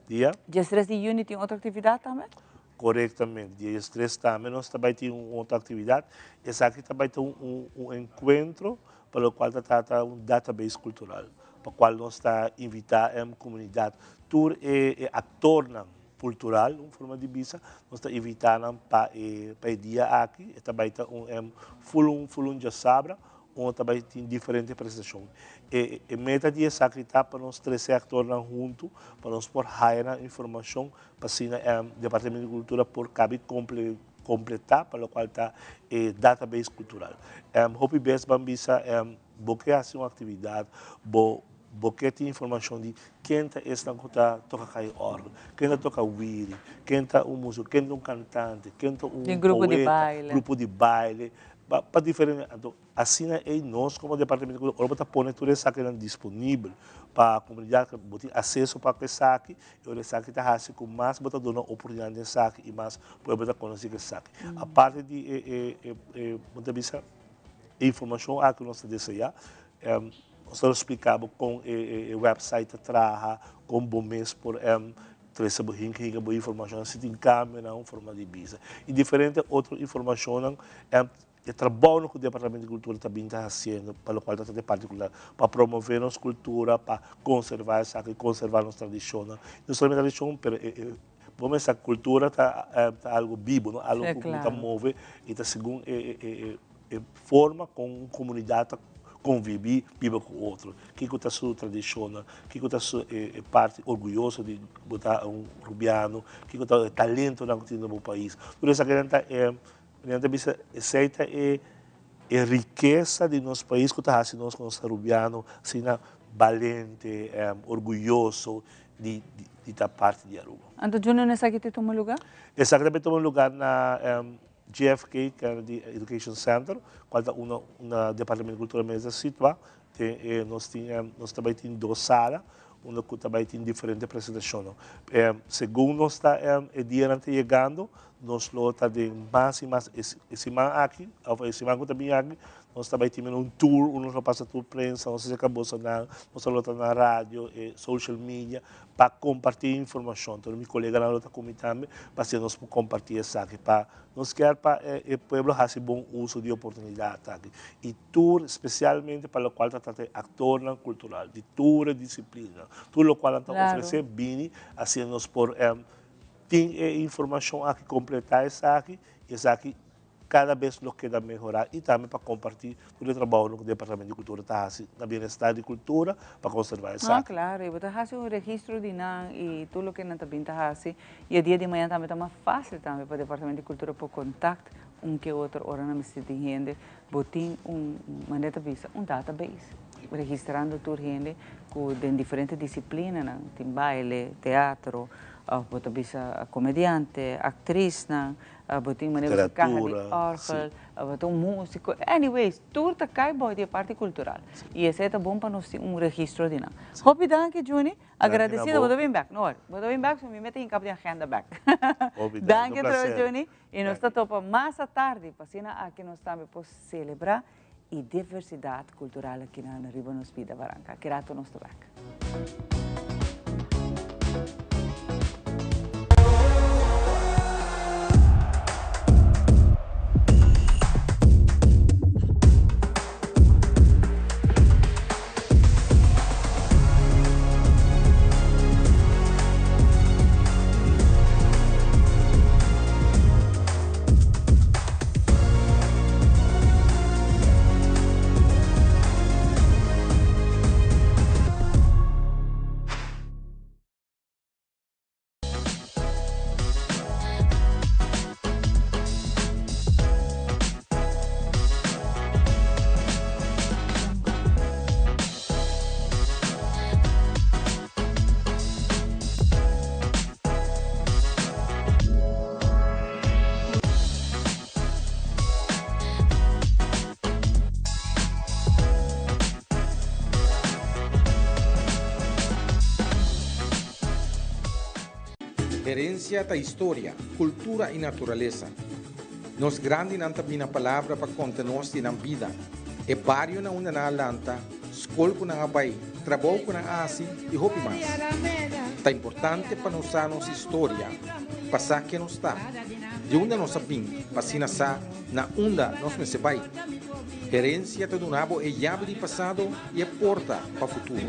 Dia? Diestres di juni tin otro actividad tambe? Korektamente. Dia diestres tambe nos ta bai tin un otro aktividat. Esaki ta bai ta un un enkuentro pa lokual ta trata un database kultural, pa kual nos ta invitá e komunidat, tur e e aktornan kultural, un forma di bisa, nos ta invitá nan pa e pa e dia aki. E ta bai ta un ful un ful un djasabra Unda ta bai tin diferente presentashon. E e meta di esaki ta pa nos trese aktornan huntu pa nos por haya nan informashon pa asina e Departamento di Kultura por kabi komple kompletá pa lokual ta e database kultural. Hopi bes ban bisa bo ke hasi un aktividat, bo bo ke tin informashon di ken ta esnan ku ta toka kai òrgel, ken ta toka wiri, ken ta un músiko, ken ta un kantante, ken ta un poeta, grupo di baile. Pa diferente, anto asina ei nos komo Departamento di Kultura ora bo ta pone tur esakinan disponibel pa komunidat bo tin aseso pa ku esaki i ora esaki ta hasi ku mas bo ta duna oportunidat den esaki i mas pueblo ta konosé ku esaki. Aparte di e e e bo ta bisa e informashon aki nos ta deseá nos ta splika bo kon e e website ta traha kon bo mes por Trese bo hinka hinka bo informashonnan si tin kambionan un forma di bisa i diferente otro informashonnan e trabounan ku Departamento di Kultura ta bin ta hasiendo pa lokual ta trata e parti kultural pa promove nos kultura pa konserva esaki konserva nos tradishonnan no solamente tradishon pero e e. Bo mester sa cultura ta ta algo bibo, no? Algo cu ta move y ta segun e e e forma con un comunidad ta convivi, biba cu otro. Kico ta su tradicionnan, kico ta su e parti orguyoso di bo ta un Rubiano, kico ta e talentonan cu tin na bo pais. Tur esakinan ta e, nan ta bisa esey ta e e rikesa di nos pais cu ta haci nos cu nos ta Rubiano asina balente, orguyoso di di ta parti di Aruba. Anto Junior esaki ta tuma lugar? Esaki ta bay tuma lugar na JFK Kennedy Education Center, cual ta uno na Departamento di Cultura mes ta situa. Den e nos tin nos ta bay tin dos sala unda cu ta bay tin diferente presentacionnan. Segun nos ta e dianan ta yegando nos lo ta den mas y mas e siman aki of e siman cu ta bin aki nos ta bay tin un tour unda nos lo pasa tur prensa, nos ta acerca bosonan, nos lo ta na radio, e social media pa comparti informacion. Entonces mi coleganan lo ta cu mi tambe pa asina nos por comparti esaki pa nos kier pa e pueblo haci bon uso di e oportunidad aki y tur specialmente pa locual ta trata e actornan cultural di tur e disciplina, tur locual nan ta ofrece bini asina nos por tin e informacion aki, completa esaki y esaki cada bes lo keda mehora y tambe pa comparti tur e trabounan cu Departamento di Cultura ta haci na bienestar di cultura pa conserva esaki. No, claro, y bo ta haci un registro di nan y tur loke nan ta bin ta haci y e dia di mañana tambe ta mas facil tambe pa Departamento di Cultura por contact un ke otro ora nan mester tin hende, bo tin un, manera ta bisa, un database registrando tur hende cu den diferente disciplinanan, tin baile, teatro, of bo ta bisa comediante, actrisnan, Bo tin manera bo kaha di orgel, bo ta un musico, anyways, tur ta kai bou di e parti cultural. Y esei ta bon pa nos tin un registro di nan. Hopi danki Juni, agradecido, bo ta bin bek, no worry, bo ta bin bek, so mi mete hinca bo den agenda bek. Danki otra bes Juni, y nos ta topa mas atardi, pa asina aki nos tambe por celebra y diversidad cultural aki na riba nos bida baranca. Aki rato nos ta bek. Herencia ta historia, cultura y naturalesa. Nos grandinan ta bina palabra pa conta nos di nan bida, e bario na unda nan a lanta, skol ku nan a bai, trabou ku nan a hasi i hopi mas. Ta importante pa nos sa nos historia, pa sa ken nos ta, di unda nos a bin, pa asina sa na unda nos mester bai. Herensia ta duna bo e yabi di pasado i e porta pa futuro.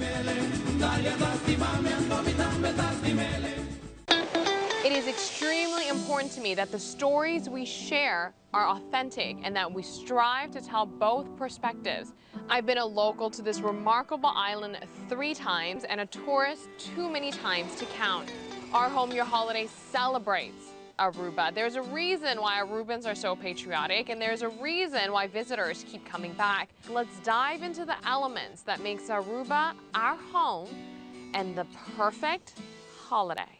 It is extremely important to me that the stories we share are authentic and that we strive to tell both perspectives. I've been a local to this remarkable island three times and a tourist too many times to count. Our Home Your Holiday celebrates Aruba. There's a reason why Arubans are so patriotic and there's a reason why visitors keep coming back. Let's dive into the elements that makes Aruba our home and the perfect holiday.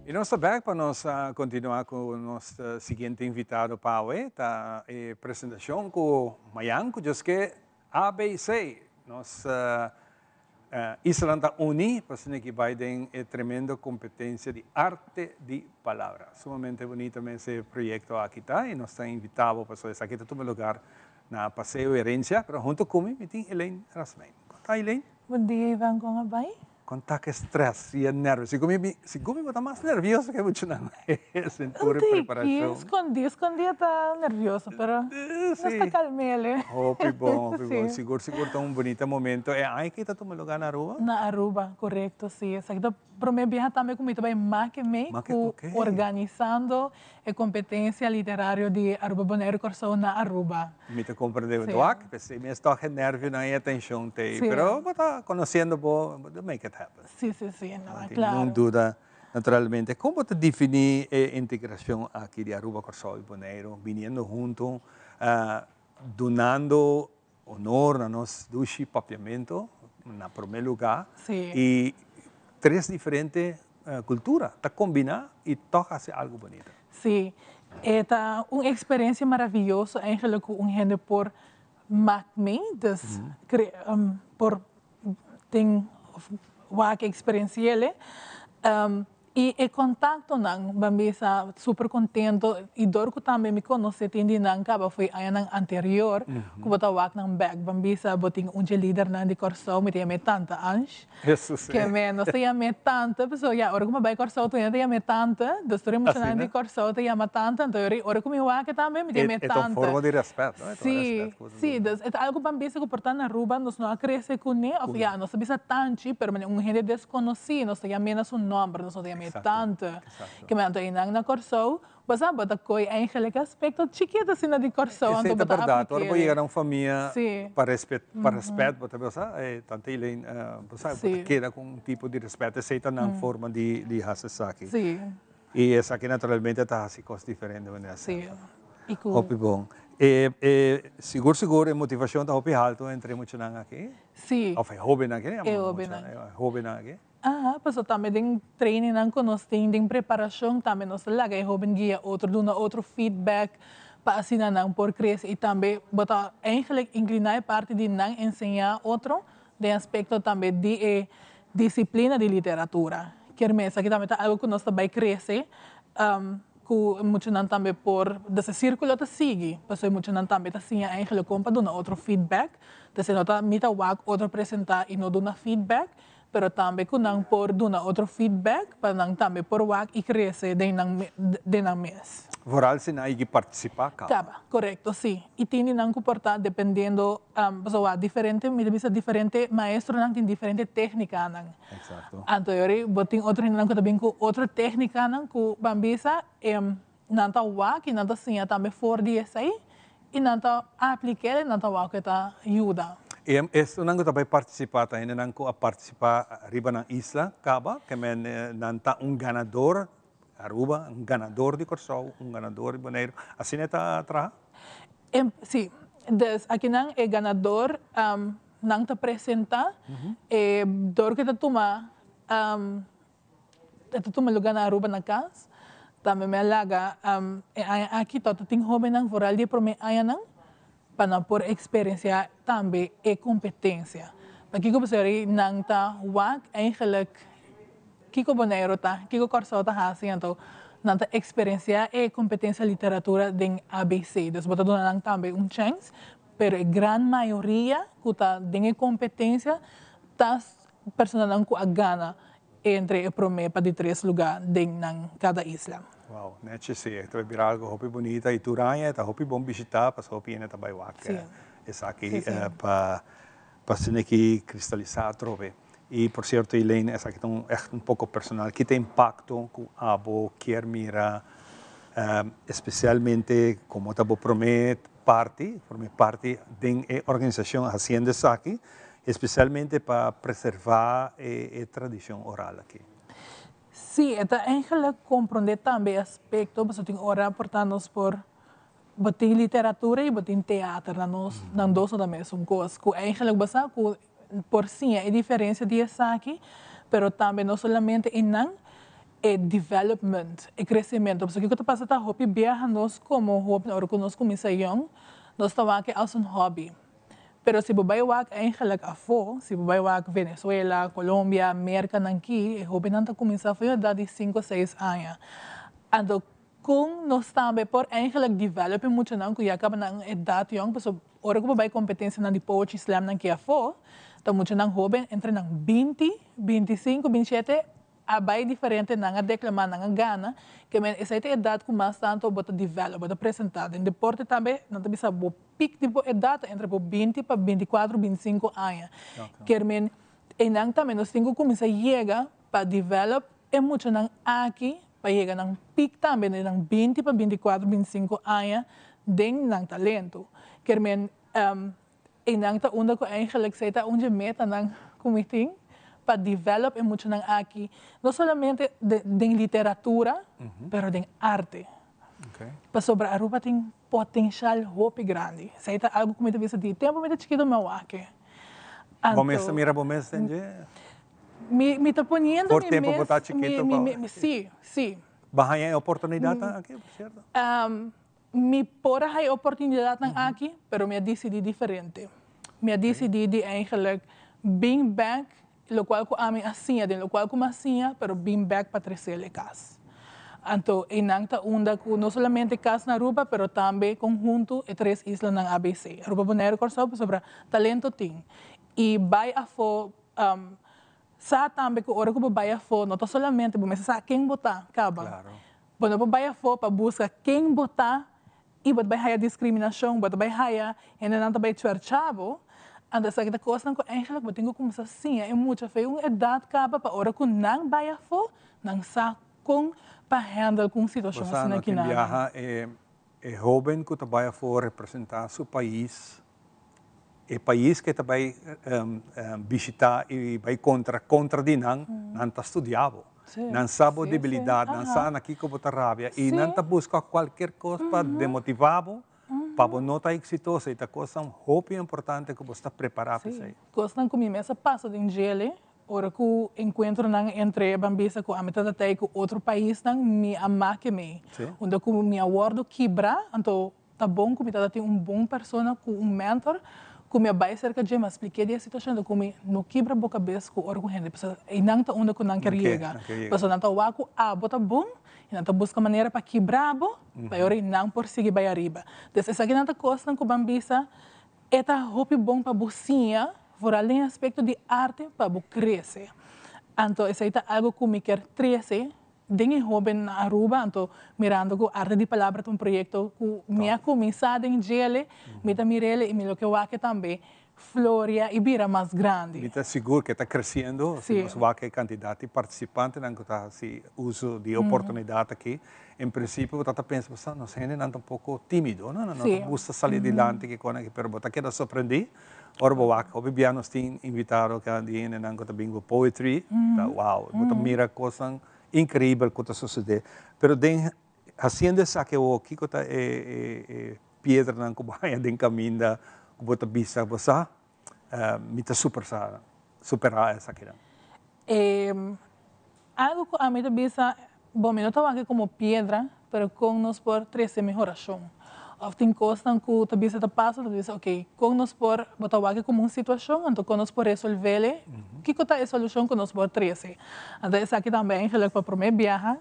Y nos ta bek pa nos continua cu nos siguiente invitado pa awe, ta e presentacion cu mayan cu djoske ABC. Nos islanan ta uni pa asina ki bai den e tremendo competencia di arte di palabra. Sumamente bunito mes e proyecto aki ta y nos ta invita bo pasobra esaki ta tuma lugar na Paseo Herencia, pero hunto cu mi mi tin Elaine Rasmijn. Ta Elaine? Bon dia Ivan, con a bay? Con ta cu e stress y e nervio? Segun mi, segun mi bo ta mas nervioso cu e muchanan den tur e preparacion. Tiki, scondi, scondi e ta nervioso, pero nos ta calmele. Hopi bon, hopi bon. Sigur, sigur ta un bunita momento. E aña aki ta tuma lugar na Aruba? Na Aruba, corecto, si. Esaki ta prome biaha tambe cu mi ta bay make mey cu organisando E competencia literario di Aruba Bonaire Corsou na Aruba. Mi ta comprende bo wak, p'esei mes toch e nervionan y e tension t'ei, pero bo ta conociendo bo, bo ta make it happen. Si, si, si, no, No tin claro. ningun duda, naturalmente. Con bo ta defini e integracion aki di Aruba, Corsou y Bonaire, biniendo hunto, dunando honor na nos dushi papiamento na prome lugar y tres diferente cultura ta combina y toch haci algo bonito. Sí, e ta un experiencia maraviyoso eigenlijk cu un hende por mak mee, dus por tin of wak experienciele. I e kontaktonan, ban bisa super kontento i dor ku tambe mi konosé tin di nan kaba fo'i añanan anterior ku bo ta wak nan bèk. Ban bisa bo tin un dje lidernan di Kòrsou, mi ta yam'é Tante Ange, ke me nos ta yam'é Tante pasobra ya ora ku mi a bai Kòrsou tur hende ta yam'é Tante, dus tur e muchanan di Kòrsou ta yama Tante, anto ora ku mi wak e tambe mi ta yam'é Tante. E ta un forma di rèspèt, no? E ta un rèspèt ku bo ta duna. Sí, dus e ta algu ban bisa ku por ta na Aruba nos no a krese kuné òf ya nos ta bisa tanchi pero manera un hende deskonosí nos ta yam'é na su nòmber nos no ta yam'é tante. Ke manera anto einan na Kòrsou bo sa bo ta kohe eigenlik e aspekto chikitu asina di Kòrsou Esei anto ta bo ta bèrdat ora bo aplik'é. yega na un famia pa rèspèt pa rèspèt bo ta bisa e tante Elaine bo sa bo ta keda ku un tipo di rèspèt esei ta nan forma di hasi esaki. I esaki naturalmente ta hasi kos diferente manera semper. Hopi bon. E e sigur sigur e motivashon ta hopi haltu entre e muchanan aki. Sí. Of e hobennan aki, E hobennan. E hobennan aki. Aha, pasobra tambe den trainingnan ku nos tin, den preparashon tambe nos ta laga e hoben guia otro, duna otro feedback pa asina nan por krese i tambe bo ta eigenlijk inkliná e parti di nan enseñá otro den aspekto tambe di e disiplina di literatura. Kier men esaki tambe ta algu ku nos ta bai krese ku muchanan tambe por, dus e sirkulo ta sigui, pasobra e muchanan tambe ta siña eigenlijk kon pa duna otro feedback, dus e no ta mi ta wak otro presentá i no duna feedback, pero tambe ku nan por duna otro feedback pa nan tambe por wak i krese den nan den nan mes. Vooral si nan a yigi partisipá kaba. Kaba, korekto, si. I tin di nan ku por ta dependiendo, pasobra wak diferente, mi ta bisa diferente maestronan tin diferente téknikanan. Eksakto. Anto yori bo tin otro hendenan ku ta bin ku otro téknikanan ku ban bisa nan ta wak i nan ta siña tambe for di esei i nan ta aplik'é i nan ta wak ku e ta yuda. E esunnan ku ta bai partisipá ta hendenan ku a partisipá riba nan isla kaba, ke men nan ta un ganador Aruba, un ganador di Kòrsou, un ganador di Boneiru. Asina e ta traha? Sí. Dus akinan e ganador nan ta presentá e dor ku e ta tuma e ta tuma luga na Aruba na kas. Tambe mi a laga e aña aki tabata tin hóbennan foral di e promé añanan pa nan por eksperensiá tambe e kompetensia. Pakiko pasobra nan ta wak eigenlijk kiko Boneiru ta, kiko Kòrsou ta hasi, anto nan ta eksperensiá e kompetensia literatura den ABC. Dus bo ta duna nan tambe un chèns, pero e gran mayoria ku ta den e kompetensia ta personanan ku a gana entre e promé pa di tres lugá den nan kada isla. Wow, nechi si, e ta bai bira algo hopi bunita y tur aña e ta hopi bon bishita pasobra hopi hende ta bai wak esaki pa pa asina ki cristalisa atrobe. Y por cierto Elaine esaki ta un echt un poco personal, ki ta impacto cu abo kier mira especialmente como ta bo prome parti, prome parti den e organisacion haciendo esaki, especialmente pa preserva e tradicion oral aki. Sí, e ta eigenlijk comprende tambe e aspecto, pasobra tin ora por ta nos por, bo tin literatura y bo tin teater, nan nos, nan dos no ta mesun cos, cu eigenlijk bo sa cu por siña e diferencia di esaki, pero tambe no solamente einan, e development, e crecemento, pasobra kico ta pasa ta hopi biaha nos como hoben ora cu nos cuminsa yong, nos ta wak e als un hobby. Pero si bo bai wak eigenlijk afó, si bo bai wak Venezuela, Colombia, Merca nan ki, e hobennan ta cuminsa for edad di cinco, seis aña. Anto con nos tambe por eigenlijk develop e muchanan cu ya caba nan edad yong, pasobra ora cu bo bai competencianan di poetry slam nan ki afó, Ta muchanan hoben entre nan 20, 25, 27 a bay diferente, nan a declama, nan a gana, ke men esey ta e edad cu mas tanto bo ta develop, bo ta presenta. Den deporte tambe nan ta bisa bo piek di bo edad ta entre bo 20 pa 24, 25 aña. Kier men eynan tambe nos tin cu cuminsa yega pa develop e muchanan aki pa yega nan piek tambe den nan 20 pa 24, 25 aña den nan talento. Kier men Einan ta unda ku eigenlijk esei ta un dje metanan ku mi tin pa develop e muchanan aki, no solamente den literatura, pero den arte. Pasobra Aruba tin potencial hopi grandi. Esei ta algo ku mi ta bisa di tempu mi ta chikito mi a wak e. Bo mes ta mira bo mes den dje? Mi ta poniendo mi mes. For tempu bo ta chikito pa. Si, si. Bo a haña e oportunidatnan aki, por sierto? Mi por a haya oportunidadnan aki, pero mi a dicidi diferente. Mi a dicidi di eigenlijk bin bek locual cu ami a siña, den locual cu mi a siña, pero bin bek pa trecel e cas. Anto eynan ta unda cu no solamente cas na Aruba, pero tambe conhunto e tres islanan ABC, Aruba, Bonaire, Corsou, pasobra talento tin. Y bay afo, sa tambe cu ora cu bo bay afo no ta solamente bo mester sa ken bo ta, caba. Bo no por bai afó pa buska ken bo ta i bo ta bai haya diskriminashon, bo ta bai haya hendenan ta bai chuerchá bo. Anto esaki ta kosnan ku eigentlik bo tin ku kuminsá siña e mucha fe un edat kaba pa ora ku nan bai afó nan sa kon pa handle ku un situashon Bo sa asina no tin kinan. biaha e e hóben ku ta bai afó representá su pais, e pais ku e ta bai bishitá i bai kontra kontra di nan, nan ta studiá bo. Nan sa bo debilidat, nan sa na kiko bo ta rabia i nan ta buska kualkier kos pa demotivá bo, pa bo no ta eksitoso. I ta kosnan hopi importante ku bo sta prepará pa esei. Kosnan ku mi mes a pasa den djele, ora ku enkuentronan entre ban bisa ku ami ta tatei ku otro paisnan, mi a make mei. Unda ku mi a wòrdu kibrá, anto Ta bon ku mi tabata tin un bon persona ku un mentor ku mi a bai serka dje, mi a splik'é di e situashon, ta ku mi no kibra bo kabes ku ora ku hende pasobra einan ta unda ku nan kier yega. Pasobra nan ta wak ku abo ta bon i nan ta buska manera pa kibra bo pa e ora ei nan por sigui bai ariba. Des esakinan ta kosnan ku ban bisa e ta hopi bon pa bo siña, vooral den e aspekto di arte pa bo krese. Anto esei ta algu ku mi kier trese Den e hoben na Aruba, anto mirando cu Arte di Palabra ta un proyecto cu mi a cuminsa den djele, mi ta mirele y mi lo ke wak tambe floria y bira mas grandi. Mi ta sigur cu e ta creciendo, si nos wak e cantidad di participantenan cu ta haci uso di e oportunidad aki. En principio bo ta ta pensa, bo sa, nos hendenan ta un poco timido, no? Nan no ta gusta sali dilanti kiko nan, pero bo ta keda sorprendi ora bo wak. Hopi bia nos tin invitado di hendenan cu ta bin cu poetry, ta wow, bo ta mira cosnan Increibel cu ta sucede. Pero den haciendo esaki awor, kico ta e e piedranan cu bo haya den caminda cu bo ta bisa, bo sa, mi ta super sa supera esakinan? E algo cu ami ta bisa, bon mi no ta wak como piedra, Pero kon nos por trese mehorashon? Òf tin kosnan ku ta bisa ta pasa, ta bisa oke, kon nos por, bo ta wak komo un situashon, anto kon nos por resolvele? Kiko ta e solushon ku nos por trese? Anto esaki tambe eigenlijk pa promé biaha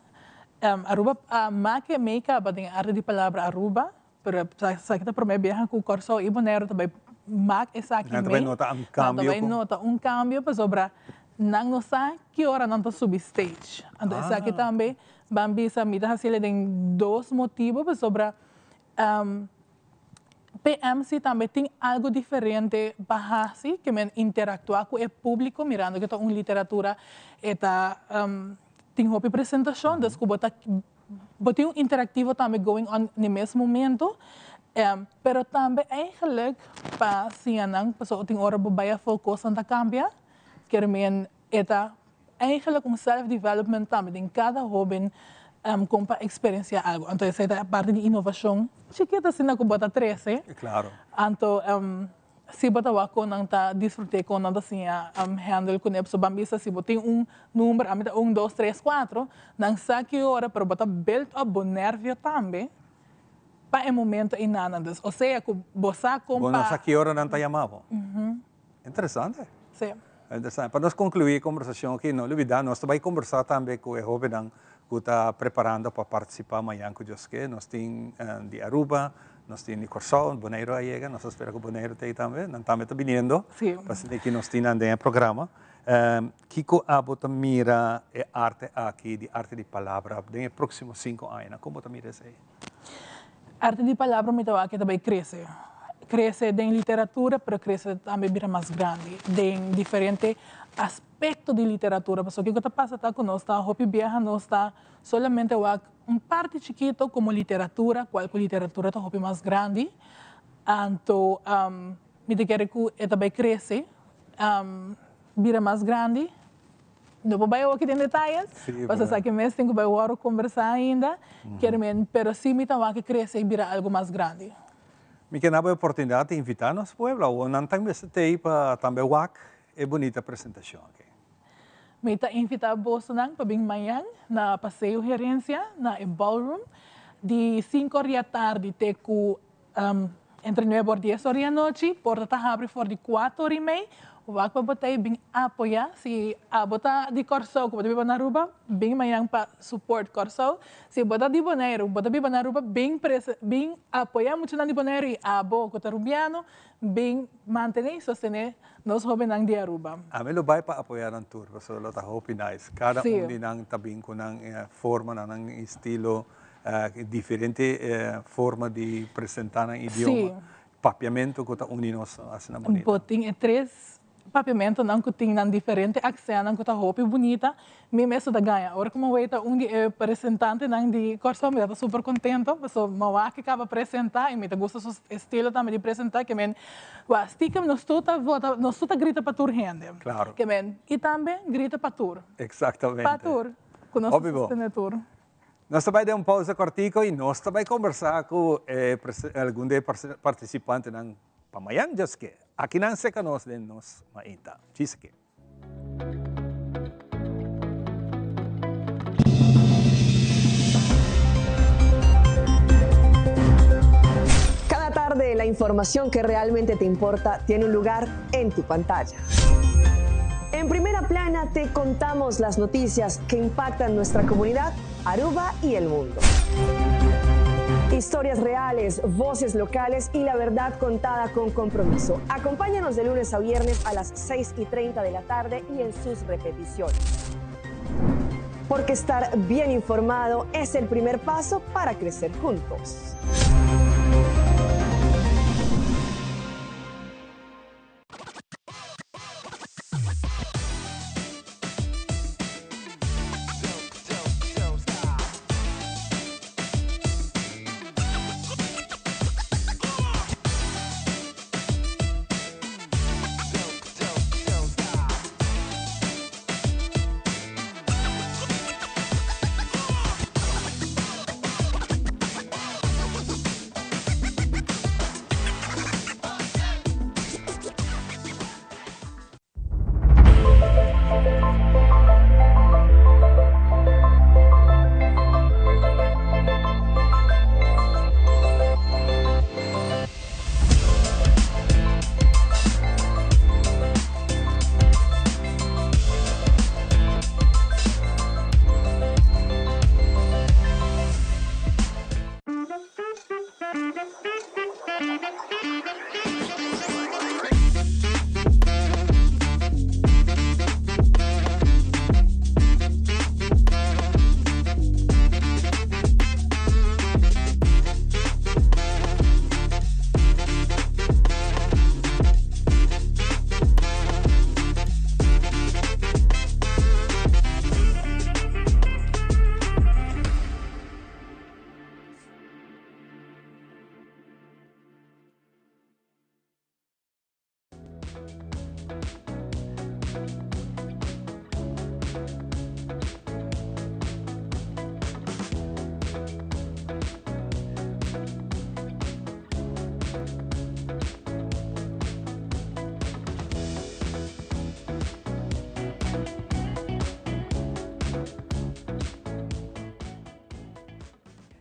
Aruba a make mei kaba den e arte di palabra Aruba, pero esaki ta promé biaha ku Kòrsou i Boneiru ta bai mak esaki Nan ta mei. bai nota un Nan ta kambio bai ku. nota un kambio pasobra nan no sa ki ora nan ta subi stage. Anto esaki tambe Ban bisa mi ta hasiel den dos motibo pasobra PMC tambe tin algo diferente pa hasi ke men interactua ku e publico mirando ke ta un literatura e ta tin hopi presentacion dus ku bo ta bo tin un interactivo tambe going on na e mes momento pero tambe eigenlijk pa siña nan pasobra tin ora bo bai afo kosnan ta cambia kier men E ta eigenlijk un self development tambe den cada hoben con pa experiencia algo. Anto esey ta parti di innovacion chikito asina cu bo ta trece. Claro. Anto si bo ta wak con nan ta disfrute, con nan ta siña handle cune. Pasobra ban bisa si bo tin un number, ami ta un, dos, tres, cuatro, nan sa ki ora pero bo ta build up bo nervio tambe pa e momento eynan. Dus osea cu bo sa con pa. Bo no sa ki ora nan ta yama bo. Interesante. Sí. Interesante. Pa nos concluí e conversacion aki, no lubida, nos ta bai conversa tambe cu e hobennan cu ta preparando pa participa mañan cu Dios ke. Nos tin di Aruba, Nos tin di Kòrsou, Boneiru a yega, nos ta spera ku Boneiru ta ei tambe, nan tambe ta biniendo. Pasobra di ki nos tin nan den e programa. Kiko abo ta mira e arte aki, di arte di palabra, den e próksimo sinku añanan? Kon bo ta mira esei? Arte di palabra mi ta wak ke ta bai krese. Krese den literatura, pero krese tambe bira mas grandi den diferente aspekto di literatura. Pasobra kiko ta pasa ta ku nos ta hopi biaha nos ta solamente wak un parti chikito komo literatura, kual ku literatura ta hopi mas grandi. Anto mi ta kere ku e ta bai krese, bira mas grandi. No por bai awoki den detayes, pasobra esaki mes tin ku bai wòrdu kombersá ainda, kier men, pero sí mi ta wak krese i bira algu mas grandi. Mi ke na bo e oportunidat di invitá nos pueblo awor nan ta mester t'ei pa tambe wak e bunita presentashon aki. Mi ta invitá bosonan pa bin mañan na Paseo Herencia na e ballroom di sinku or di atardi te ku entre nuebe or dies or di anochi. Porta ta habri for di kuater or i mei. Wak pa bo ta ei bin apoyá. Si abo ta di Kòrsou ku bo ta biba na Aruba, bin mañan pa support Kòrsou. Si bo ta di Boneiru, bo ta biba na Aruba, bin bin apoyá muchanan di Boneiru i abo ku ta Rubiano, bin mantené i sostené Nos hobennan di Aruba. Ami lo bai pa apoya nan tur pasobra lo ta hopi nice. Cada un di nan ta bin cu nan forma, nan estilo, diferente forma di presenta nan idioma. Papiamento cu ta uni nos asina bonita. Bo tin e tres papiamentonan cu tin nan diferente accennan cu ta hopi bunita. Mi mes ta gaña. Ora cu mi wei ta un di e presentantenan di Kòrsou mi ta super contento pasobra mi wak e caba presenta y mi ta gusta su estilo tambe di presenta ke men wak stiekem nos tur ta vota nos tur ta grita pa tur hende. Claro. Ke men y tambe grita pa tur. Exactamente. Pa tur. Cu nos ta sostene tur. Nos ta bai den un pausa cortico y nos ta bai combersa cu e algun di e participantenan pa mayan djaske. Akinan seca nos den nos mainta. Djiseke. Cada tarde la información que realmente te importa tiene un lugar en tu pantalla. En primera plana te contamos las noticias que impactan nuestra comunidad, Aruba y el mundo. Historias reales, voces locales y la verdad contada con compromiso. Acompáñanos de lunes a viernes a las 6 y 30 de la tarde y en sus repeticiones. Porque estar bien informado es el primer paso para crecer juntos.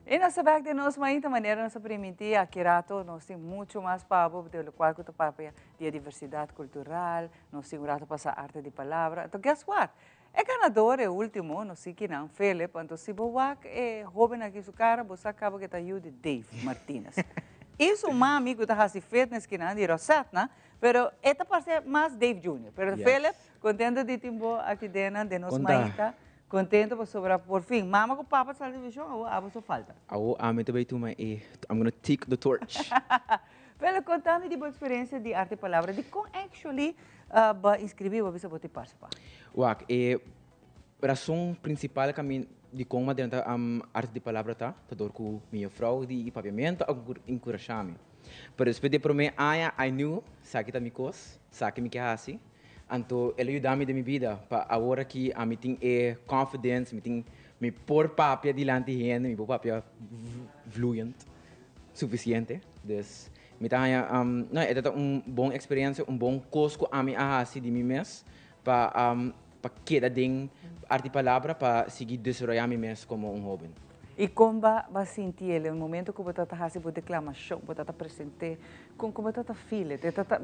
Y nos ta bek den nos mainta manera nos a primintí aki rato nos tin mucho mas pa bo de locual cu ta papia di e diversidad cultural, nos tin un rato pasa arte di palabra. Anto guess what? E ganador e ultimo nos tin kinan Philip, anto si bo wak e hoben aki su cara bo sa caba cu e ta yu di Dave Martinez. I su mami ku ta hasi fitness kinan di Rosetna, pero e ta parse mas Dave Junior. Pero Yes. Philip, kontento di tin bo aki den den nos Konta. mainta. Kontento pasobra por fin mama ku papa sali televishon, awor abo so falta. Awor ami ta bay tuma e, I'm gonna take the torch. Philip, konta mi di bo eksperensia di Arte Palabra, dikon actually bo a inskribí, bo a bisa bo tin partisipá? Wak, e Rason prinsipal ku mi dikon mi a drenta Arte di Palabra ta, ta dor ku mi jufrou di Papiamentu a enkurashá mi. Pero despues di e promé aña I knew esaki ta mi kos, esaki mi ke hasi. Anto el a yuda mi den mi bida pa awor aki ami tin e confidence, mi tin mi por papia dilanti hende, mi por papia vloeiend sufisiente. Dus mi ta haña no e ta un bon eksperensia, un bon kos ku ami a hasi di mi mes pa pa keda den Arte di Palabra pa sigui desaroyá mi mes komo un hóben. I kon ba ba sinti el e momento ku bo ta ta hasi bo deklamashon, bo ta ta present'é, kon kon bo ta ta feel it? E ta ta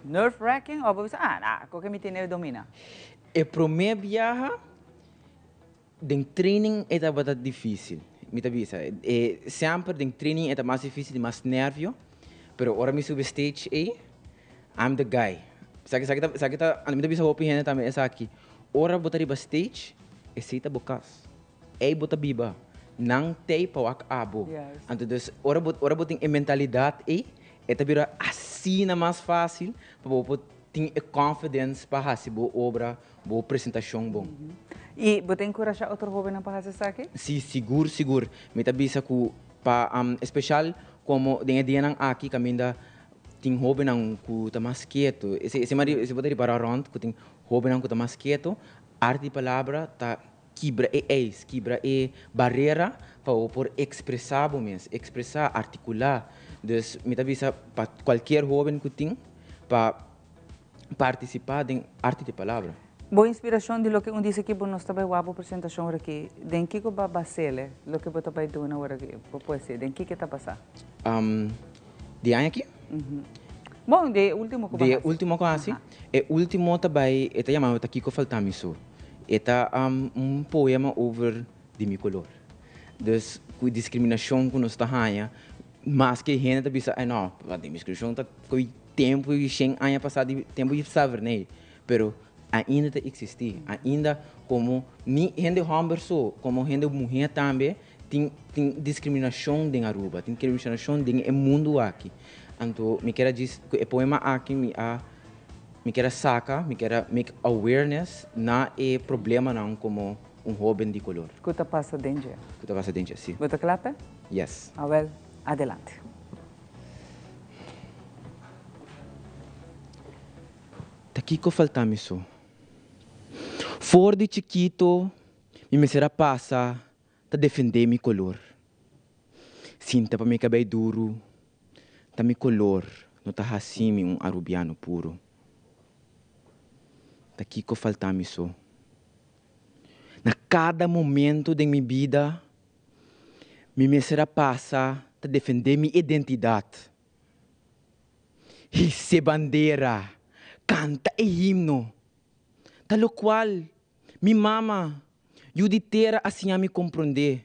nerve wracking òf bo bisa, ah, nah, koke mi tene domina? E promé biaha den training e tabata difísil, mi ta bisa. E semper den training e ta mas difísil i mas nervio, pero ora mi subi stage ei, I'm the guy. Esaki esaki ta esaki ta mi ta bisa hopi hende tambe esaki. Ora bo ta riba stage, esei ta bo kas. Ei bo ta biba. Nan t'ei pa wak abo. Anto dus ora bo ora bo tin e mentalidat ei, e ta bira asina mas fásil pa bo por tin e confidence pa hasi bo obra, bo presentashon bon. I bo ta enkurashá otro hóbennan pa hasi esaki? Sí, sigur sigur. Mi ta bisa ku pa espeshal komo den e dianan aki kaminda Tin hóbennan ku ta mas ketu. Esei esei mari si bo ta ripará rònt ku tin hóbennan ku ta mas ketu, arte di palabra ta kibra e ijs, kibra e barera pa bo por ekspresá bo mes, ekspresá, artikulá. Dus mi ta bisa pa kualkier hóben ku tin pa partisipá den arte di palabra. Bo inspirashon di loke un dice ki bo nos ta bai wak bo presentashon ora ki, den kiko bo a bas'el loke bo ta bai duna ora ki bo poesia, den kiko e ta basá? Di aña aki? Bon, di e ultimo ku bo Di e hasi. ultimo ku hasi? E ultimo ta bai, e ta yama Ta Kiko Falta Mi So. E ta un poema over di mi kolor. Dus ku diskriminashon ku nos ta haña, maske hende ta bisa, ay no, diskriminashon ta ko'i tempu i shen aña pasá di tempu di slavernij, pero ainda ta eksistí, ainda komo ni hende hòmber so, komo hende muhé tambe Tin tin discriminacion den Aruba, tin discriminacion den e mundo aki. Anto mi kier a djis cu e poema aki mi a mi kier a saca, mi kier a make awareness na e problemanan como un hoben di color. Cu ta pasa den dje. Cu ta pasa den dje, si. Bo ta cla p'e? Yes. Awel, adelante. Ta kico falta mi so? For di chikito mi mester a pasa ta defendé mi kolor. Sinta pa mi kabei duru, ta mi kolor no ta hasi mi un arubiano puru. Ta kiko falta mi so? Na kada momento den mi bida, mi mester a pasa ta defendé mi identidat. Hise bandera, kanta e himno, ta lokual Mi mama, yu di tera a siña mi komprondé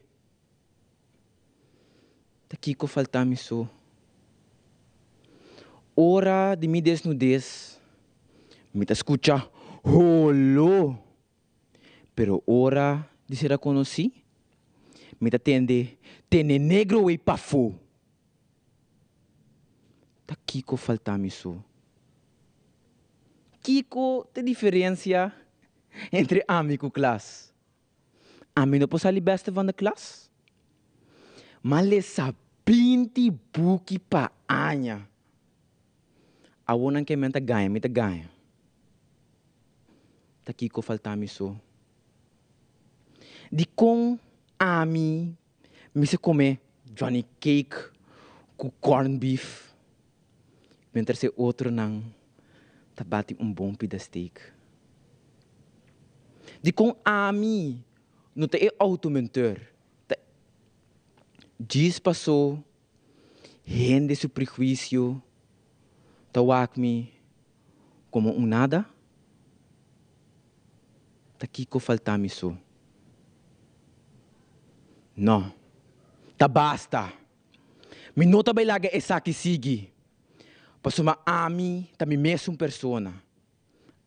ta kiko falta mi so. Ora di mi desnudez, mi ta skucha holo, pero ora di sera konosí, mi ta tende tene negro wey pafó. Ta kiko falta mi so? Kiko ta e diferensia entre ami ku klas? Ami no por sali beste van de klas? M'a lesa binti buki pa aña. Awor nan ke men ta gaña, mi ta gaña. Ta kiko falta mi so? Dikon ami mester kome Johnny cake ku corn beef? Mientras e otronan ta bati un bon pida steak. Dikon ami no ta e outomenteur? Ta djis pasó hende su prehuisio ta wak mi komo un nada? Ta kiko falta mi so? No, ta basta! Mi no ta bai laga esaki sigui, pasobra ami ta mi mesun persona.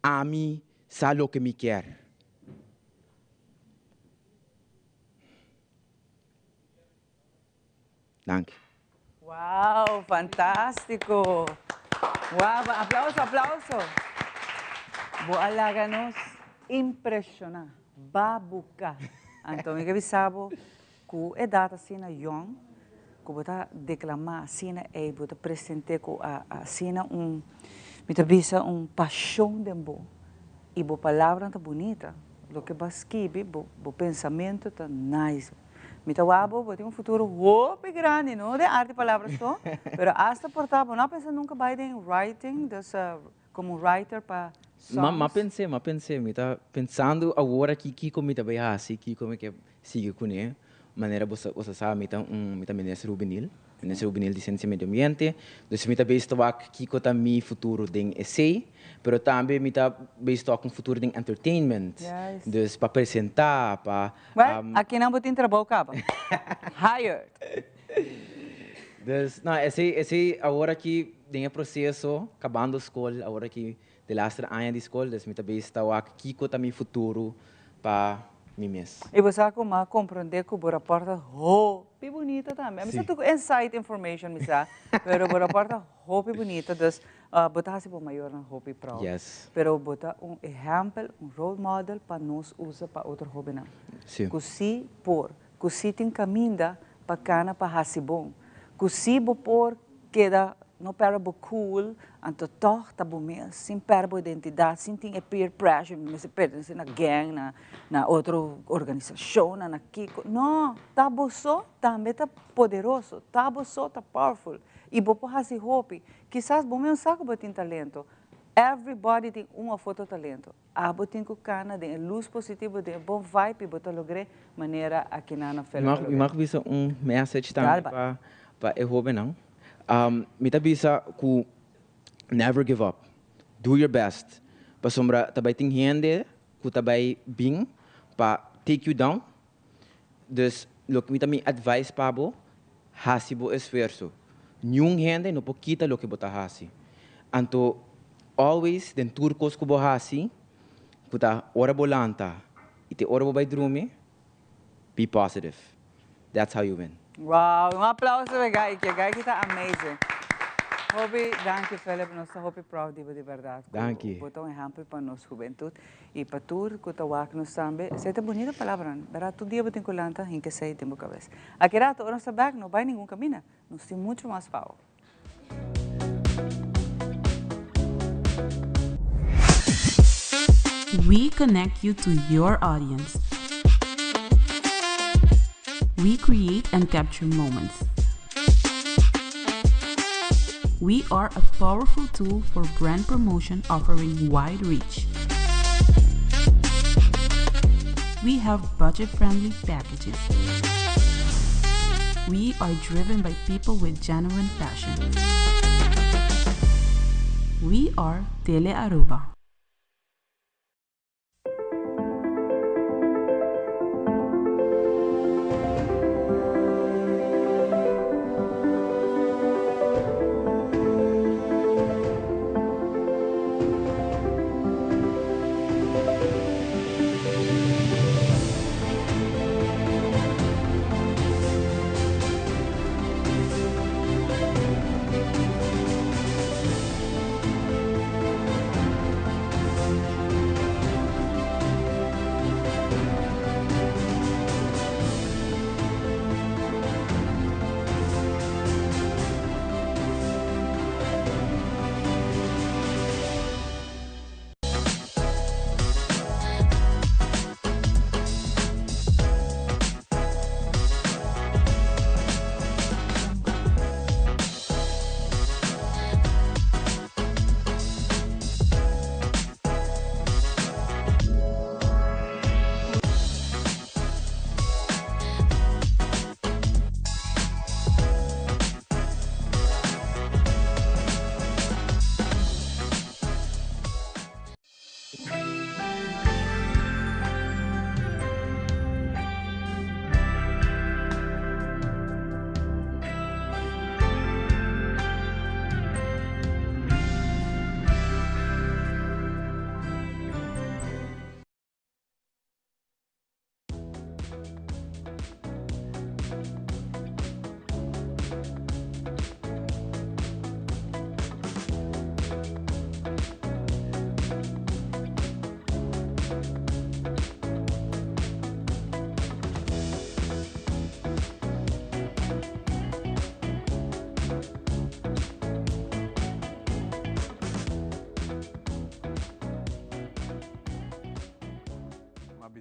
Ami sa loke mi kier. Danki. Wow, fantástiko! Wow, aplauso, aplauso! Bo a laga nos impreshoná, babuká. Anto mi ke bisa bo ku edat asina yòn, ku bo ta deklamá asina ei, bo ta present'é ku asina un, mi ta bisa un pashon den bo i bo palabranan ta bunita, loke bo a skibi, bo pensamentu ta nice. Mi ta wak bo, bo tin un futuro hopi grandi, no den arte palabra so, pero hasta por ta bo no a pensa nunca bai den writing, dus como un writer pa songs? Ma ma pens'é, ma pens'é, mi ta pensando awor aki kiko mi ta bai hasi, kiko mi ke sigui kuné, manera bo sa bo sa sa mi ta un mi ta minister hubenil, minister hubenil di Siensia i Medio Ambiente, dus mi ta bezig ta wak kiko ta mi futuro den esei, pero tambe mi ta bezig ta wak un futuro den entertainment, dus pa presentá, pa Well, akinan bo tin trabou kaba. Hired. Dus, no, esei, esei awor aki den e proseso, kabando skol, awor aki de laster aña di skol, dus mi ta bezig ta wak kiko ta mi futuro pa mi mes. I bo sa ku mi a komprondé ku bo rapòrt ta hopi bunita tambe. Mi sa tur ku inside information mi sa, pero bo rapòrt ta hopi bunita, dus bo ta hasi bo mayornan hopi proud. Yes. Pero bo ta un ehèmpel, un role model pa nos usa pa otro hóbennan. Sí. Ku sí por, ku sí tin kaminda pa kana pa hasi bon, ku sí bo por keda no pèrdè bo cool, anto tòg ta bo mes, sin pèrdè bo identidat, sin tin e peer pressure, mi mester pertenesé na gang, na na otro organisashonnan, na kiko. No, ta bo so tambe ta poderoso, ta bo so ta powerful i bo por hasi hopi. Kisas bo mes no sa ku bo tin talento. Everybody tin un òf otro talento. Abo tin ku kana den e lus positivo, den e bon vibe i bo ta logr'é manera akinan na Philip a Mi logr'é. mag bisa un message tambe pa pa e hóbennan. Mi ta bisa ku never give up. Do your best. Pasobra ta bai tin hende ku ta bai bin pa take you down. Dus loke mi ta mi advice pa bo, hasi bo esfuerso. Niun hende no por kita loke bo ta hasi. Anto always den tur kos ku bo hasi, ku ta ora bo lanta i te ora bo bai drumi, be positive. That's how you win. Wow, un aplauso pa Gaiki. Gaiki ta amazing. Hopi danki Philip, nos ta hopi proud di bo di berdad. Danki. Bo ta un ehempel pa nos hubentud y pa tur cu ta wak nos tambe. Esey ta bunita palabranan, berdad? Tur dia bo tin cu lanta hinca esey den bo cabes. Aki rato ora nos ta bek no bay ningun camina, nos tin mucho mas pa awo. We connect you to your audience. We create and capture moments. We are a powerful tool for brand promotion offering wide reach. We have budget friendly packages. We are driven by people with genuine passion. We are Tele Aruba.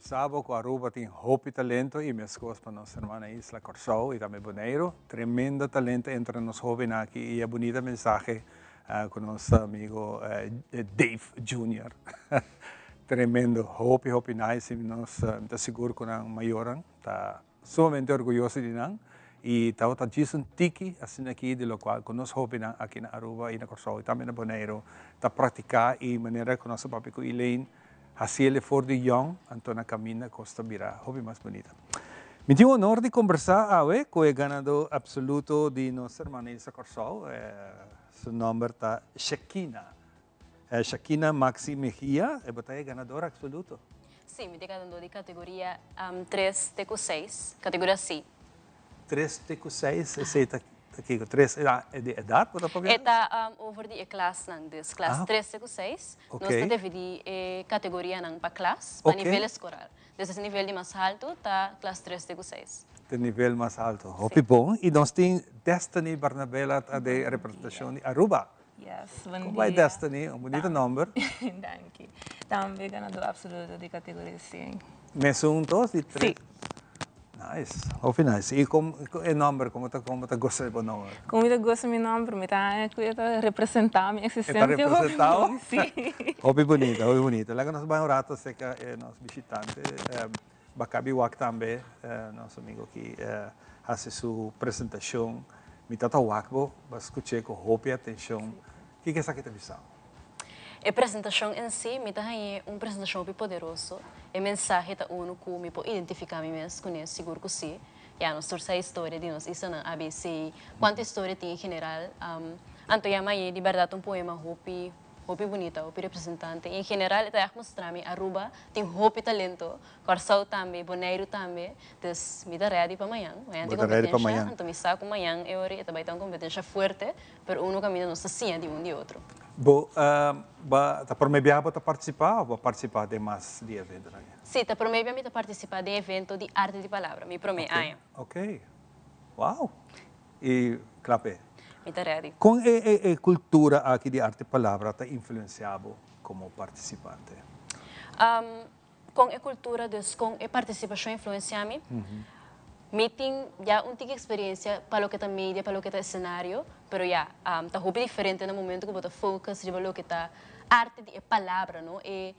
Bisa bo cu Aruba tin hopi talento y mescos pa nos hermana isla Corsou y tambe Boneiru. Tremendo talento entre nos hobennan aki y e bunita mensahe cu nos amigo Dave Junior. Tremendo, hopi hopi nice y nos mi ta sigur cu nan mayornan ta sumamente orguyoso di nan y tabata djis un tiki asina aki di locual cu nos hobennan aki na Aruba y na Corsou y tambe na Boneiru ta practica y manera cu nos a papia cu Elaine Haciele for di yong, anto na caminda cos ta bira hopi mas bunita. Mi tin honor di combersa awe cu e ganador absoluto di nos hermana Ilsa Corsou, su nomber ta Shakina. Shakina Maxi Mejia, e bo ta e ganador absoluto. Si, mi ta e ganador di categoria tres te cu seis, categoria C. Tres te ku seis, esei ta kiko? Tres di edat bo ta papia? E ta over di e klasnan, dus klas tres te ku seis. Nos ta dividí e kategorianan pa klas, pa nivel eskolar. Dus e nivel di mas haltu ta klas tres te ku seis. E nivel mas haltu. Hopi bon. I nos tin Destiny Barnabela ta den representashon di Aruba. Yes, bon dia. Kon bai Destiny? Un bunita nomber. Danki. Tambe ganador absoluto di categoria C. Mesun tos di tres? Si. Nice, hopi nice. Y con e nomber, como ta como ta gosta di bo nomber? Como mi ta gosta mi nomber, mi ta haña cu e ta representa mi existencia. E ta representa bo? Si. Hopi bunita, hopi bunita. Laga nos bai un rato acerca e nos bishitante. Bakabi wak tambe nos amigo aki hasi su presentacion. Mi ta ta wak bo, bo a scuch'e cu hopi atencion. Kiko esaki ta bisa bo? E presentacion en si, mi ta hañ'e un presentacion hopi poderoso. E mensahe ta unu cu mi por identifica mi mes cune, sigur cu si. Ya, nos tur sa e historia di nos islanan ABC, cuanto historia tin en general. Anto ya mi hañ'e di berdad un poema hopi Hopi bunita, hopi representante. Y en general e ta echt mustra mi Aruba tin hopi talento, Kòrsou tambe, Boneiru tambe. Dus mi ta ready pa mañan. Mañan tin Bo ta ready pa kompetensha, mañan. anto mi sa ku mañan e ora e ta bai ta un kompetensha fuerte, pero uno kaminda nos ta siña di un di otro. Bo ba ta promé biaha bo ta partisipá òf bo a partisipá den mas di eventonan ya? Sí, ta promé bia mi ta partisipá den evento di Arte di Palabra, mi promé aña. Ok, wow. I kla p'e. Mi ta ready. Kon e e kultura aki di Arte Palabra ta influensiá bo komo partisipante? Kon e kultura, dus kon e partisipashon influensiá mi? Mi tin ya un tiki eksperensia pa loke ta media, pa loke ta esenario, pero ya, ta hopi diferente na momento ku bo ta focus riba loke ta arte di e palabra, no? E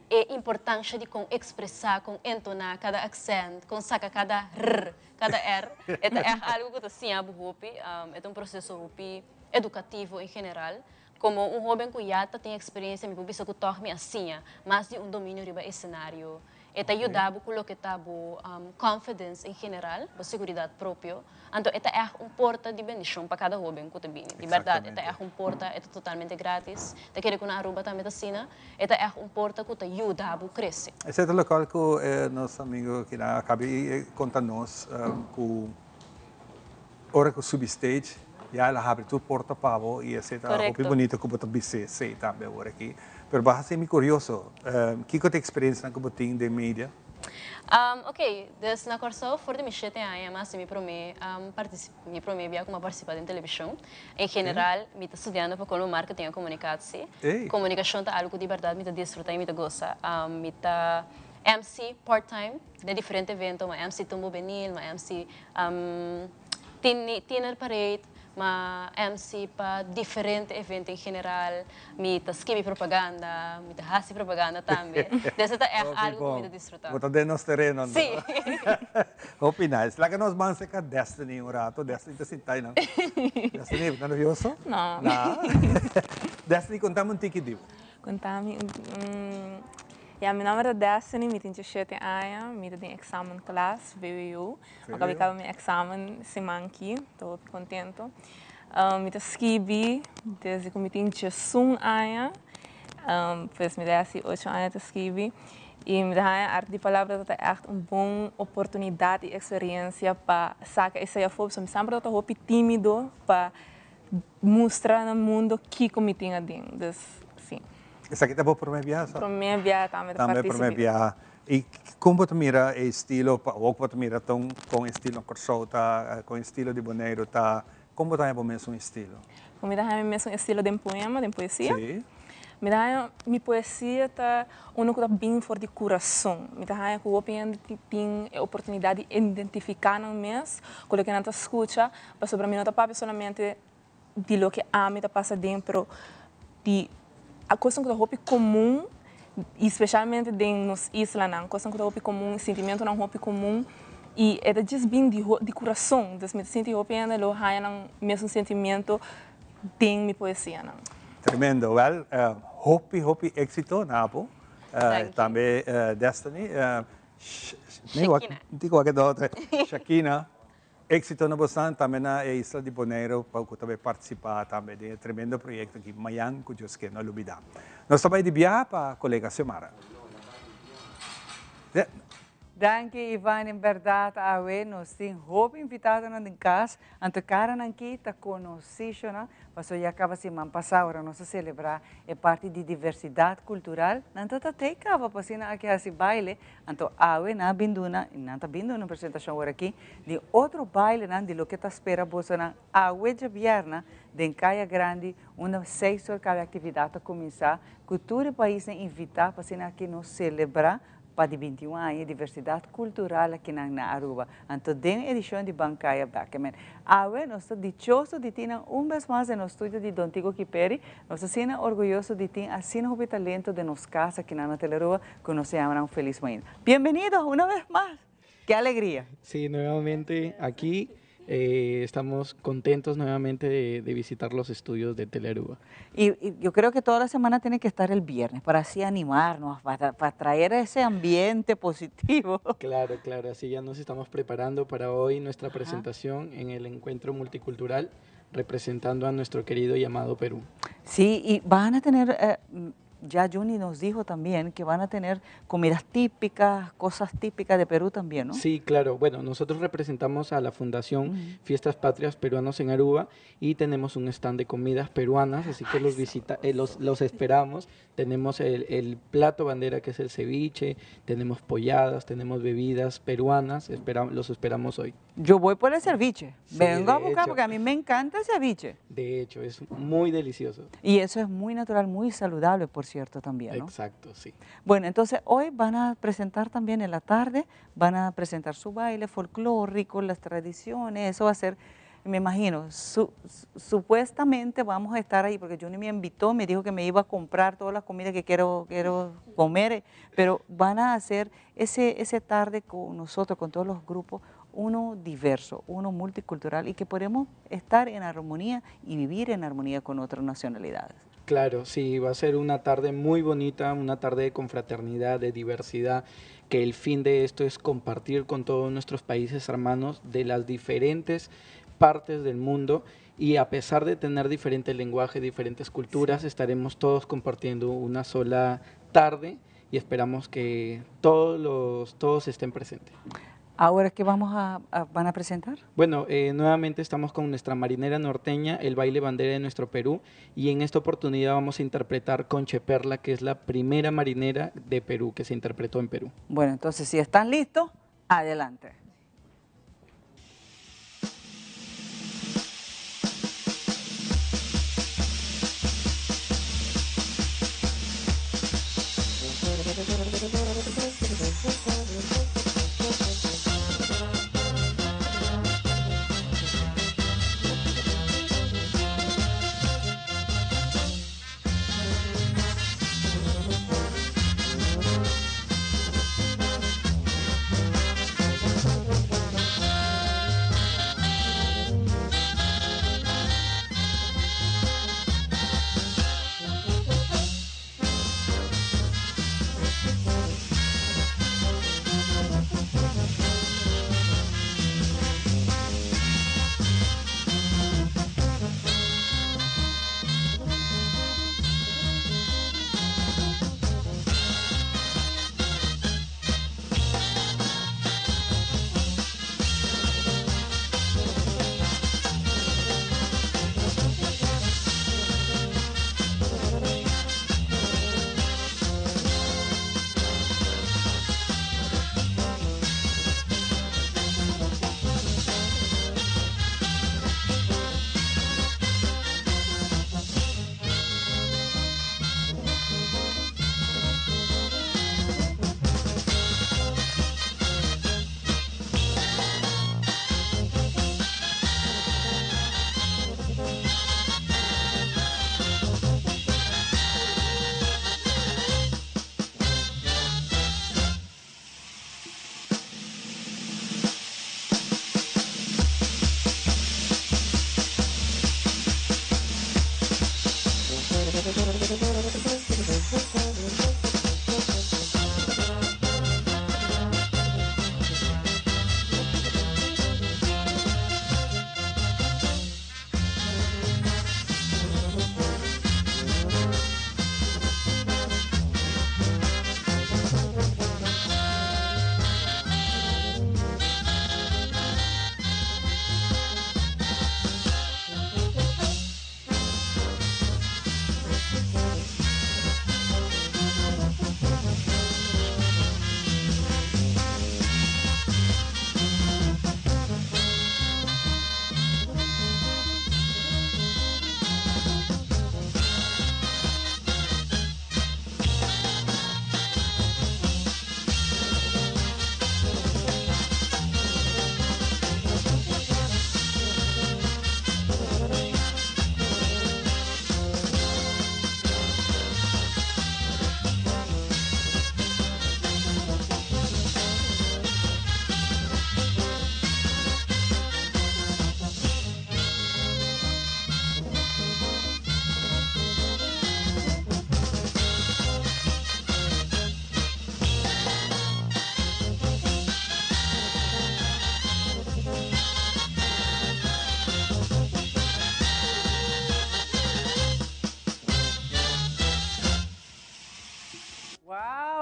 e importansha di kon ekspresá, kon entoná kada aksènt, kon saka kada rr. Kada R, e ta ègt algu ku ta siña bo hopi. E ta un proseso hopi edukativo en general. Komo un hóben ku ya ta tin eksperensia mi por bisa ku tòg mi a siña mas di un dominio riba esenario. E ta yuda bo ku loke ta bo confidence en general, bo seguridat propio. Anto e ta ègt un porta di bendishon pa kada hóben ku ta bini. Di bèrdat e ta ègt un porta, e ta totalmente gratis. Ta kere ku na Aruba tambe ta asina. E ta ègt un porta ku ta yuda bo krese. Esei ta lokual ku nos amigo kinan a kaba di konta nos ku ora ku subi stage ya el a habri tur porta pa bo i esei ta hopi bunito ku bo ta bisa esei tambe awor aki. Pero bo a hasi mi kurioso, kiko ta e eksperensianan ku bo tin den media? Ok, dus na Kòrsou for di mi shete aña mas di mi promé mi promé bia ku mi a partisipá den televishon. En general mi ta studiando pa kolmo marketing en komunikatsie. Komunikashon ta algu ku di bèrdat mi ta disfrutá i mi ta gosa. Mi ta MC part time den diferente evento, mi a MC Tumbo Benil, mi a MC Tiener Parade, mi a MC pa diferente evento en general. Mi ta skibi propaganda, mi ta hasi propaganda tambe. Des e ta ègt algu ku mi ta disfrutá. Bo ta den nos tereno anto. Sí. Hopi nice. Laga nos ban serka Destiny un rato. Destiny ta sinta einan. Destiny, bo ta nervioso? No. No? Destiny, kontami un tiki di bo. Kontami un, ya, mi nomber ta Destiny, mi tin diesshete aña, mi ta den examen klas, vwo. Mi a kaba di kaba mi examen siman aki, ta hopi kontento. Mi ta skibi desde ku mi tin diesun aña, pues mi ta hasi ocho aña ta skibi i mi ta haña Arte di Palabra ta ègt un bon oportunidat i eksperensia pa saka esei afó pasobra mi semper tabata hopi tímido pa mustra na mundo kiko mi tin aden, dus si. Esaki ta bo promé biaha? Promé biaha tambe ta Tambe promé partisipá. biaha. I kon bo ta mira e estilo, awor ku bo ta mira ton kon e estilo na Kòrsou ta, kon e estilo di Boneiru ta, kon bo ta haña bo mesun estilo? Kon mi ta haña mi mesun estilo den poema, den poesia? Sí. Mi ta haña mi poesia ta unu ku ta bin for di kurason. Mi ta haña ku hopi hende tin e oportunidat di identifiká nan mes ku loke nan ta skucha, pasobra mi no ta papia solamente di loke ami ta pasa den, pero di kosnan ku ta hopi komun i spesialmente den nos islanan, kosnan ku ta hopi komun, sintimentunan hopi komun i e ta djis bin di di kurason. Dus mi ta sinti hopi hende lo haña nan mesun sentimiento den mi poesianan. Tremendo. Wel, hopi hopi exito na abo. Tambe Destiny. Shakina. Exito na bosan, tambe na e isla di Bonaire pa cu ta bay participa tambe den e tremendo proyecto aki mayan cu Dios ke no lubida. Nos ta bay di biaha pa colega Xiomara. Danki Ivan, en berdad awe nos tin hopi invitadonan den cas, anto e caranan ki ta conocicionan, paso ya caba siman pasa ora nos a celebra e parti di diversidad cultural, nan ta ta tey caba pa asina aki haci baile, anto awe nan a bin duna, y nan ta bin duna un presentacion ora aki, di otro bailenan di loke ta spera bosonan awe djabièrnè den Caya Grandi unda seis or caba e actividad ta cuminsa cu tur e paisnan invita pa asina aki nos celebra pa di 21 aña diversidad cultural akinan na Aruba. Anto den edicion di Ban Caya Beckerman. Awe nos ta dichoso di tin nan un bes mas den nos studio di Don Tico Kiperi. Nos ta asina orguyoso di tin asina hopi talento den nos cas akinan na Telearuba cu nos ta yama nan Feliz Mainta. Bienvenido una vez mas! Ke alegria! Sí, nuevamente aquí. Estamos contentos nuevamente de visitar los estudios de Telearuba. Y yo creo que toda la semana tiene que estar el viernes para así animarnos, para traer ese ambiente positivo. Claro, claro, así ya nos estamos preparando para hoy nuestra presentación en el encuentro multicultural representando a nuestro querido y amado Perú. Sí, y van a tener, ya Juni nos dijo también que van a tener comidas típicas, cosas típicas de Perú también, ¿no? Sí, claro. Bueno, nosotros representamos a la Fundación Fiestas Patrias Peruanos en Aruba y tenemos un stand de comidas peruanas, así que los visita, los esperamos. Tenemos el plato bandera que es el ceviche, tenemos polladas, tenemos bebidas peruanas, los esperamos hoy. Yo voy por el ceviche, Sí, vengo a de buscar hecho. porque a mí me encanta el ceviche. De hecho, es muy delicioso. Y eso es muy natural, muy saludable, por cierto, también, ¿no? Exacto, sí. Bueno, entonces hoy van a presentar también en la tarde, van a presentar su baile folclórico, las tradiciones, eso va a ser, me imagino, supuestamente vamos a estar ahí, porque Juni me invitó, me dijo que me iba a comprar todas las comidas que quiero comer, pero van a hacer ese tarde con nosotros, con todos los grupos, uno diverso, uno multicultural y que podemos estar en armonía y vivir en armonía con otras nacionalidades. Claro, sí, va a ser una tarde muy bonita, una tarde de confraternidad, de diversidad, que el fin de esto es compartir con todos nuestros países hermanos de las diferentes partes del mundo y a pesar de tener diferentes lenguajes, diferentes culturas, estaremos todos compartiendo una sola tarde y esperamos que todos estén presentes. Ahora, ¿qué van a presentar? Nuevamente estamos con nuestra marinera norteña, el baile bandera de nuestro Perú, y en esta oportunidad vamos a interpretar Conche Perla, que es la primera marinera de Perú que se interpretó en Perú. Bueno, entonces, si están listos, adelante.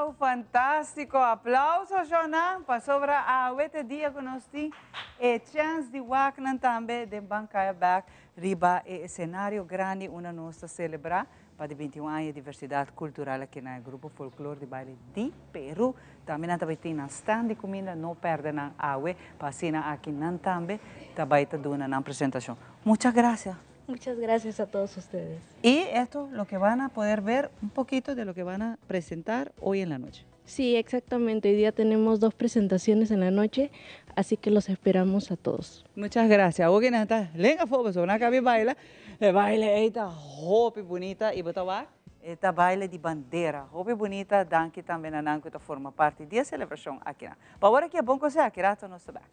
Wow, fantástiko! Aplauso shonnan pasobra awe ta e dia ku nos tin e chèns di wak nan tambe den Bankaya bèk riba e esenario grandi unda nos ta selebrá pa di 21 aña diversidat kultural aki na e grupo folklor di baile di Peru. Tambe nan ta bai tin nan stand di kuminda, no pèrdè nan awe pa asina aki nan tambe ta bai ta duna nan presentashon. Muchas gracias. Muchas gracias a todos ustedes. Y esto lo que van a poder ver un poquito de lo que van a presentar hoy en la noche. Sí, exactamente. Hoy día tenemos dos presentaciones en la noche, así que los esperamos a todos. Muchas gracias. Awor nan ta lenga afó pasobra nan kabi baila. E baile ei ta hopi bunita y bo ta wak. E ta baile di bandera. Hopi bunita. Danki tambe na nan ku ta forma parti di e selebrashon akinan. Pa awor aki e bon kosé aki rato nos ta bek.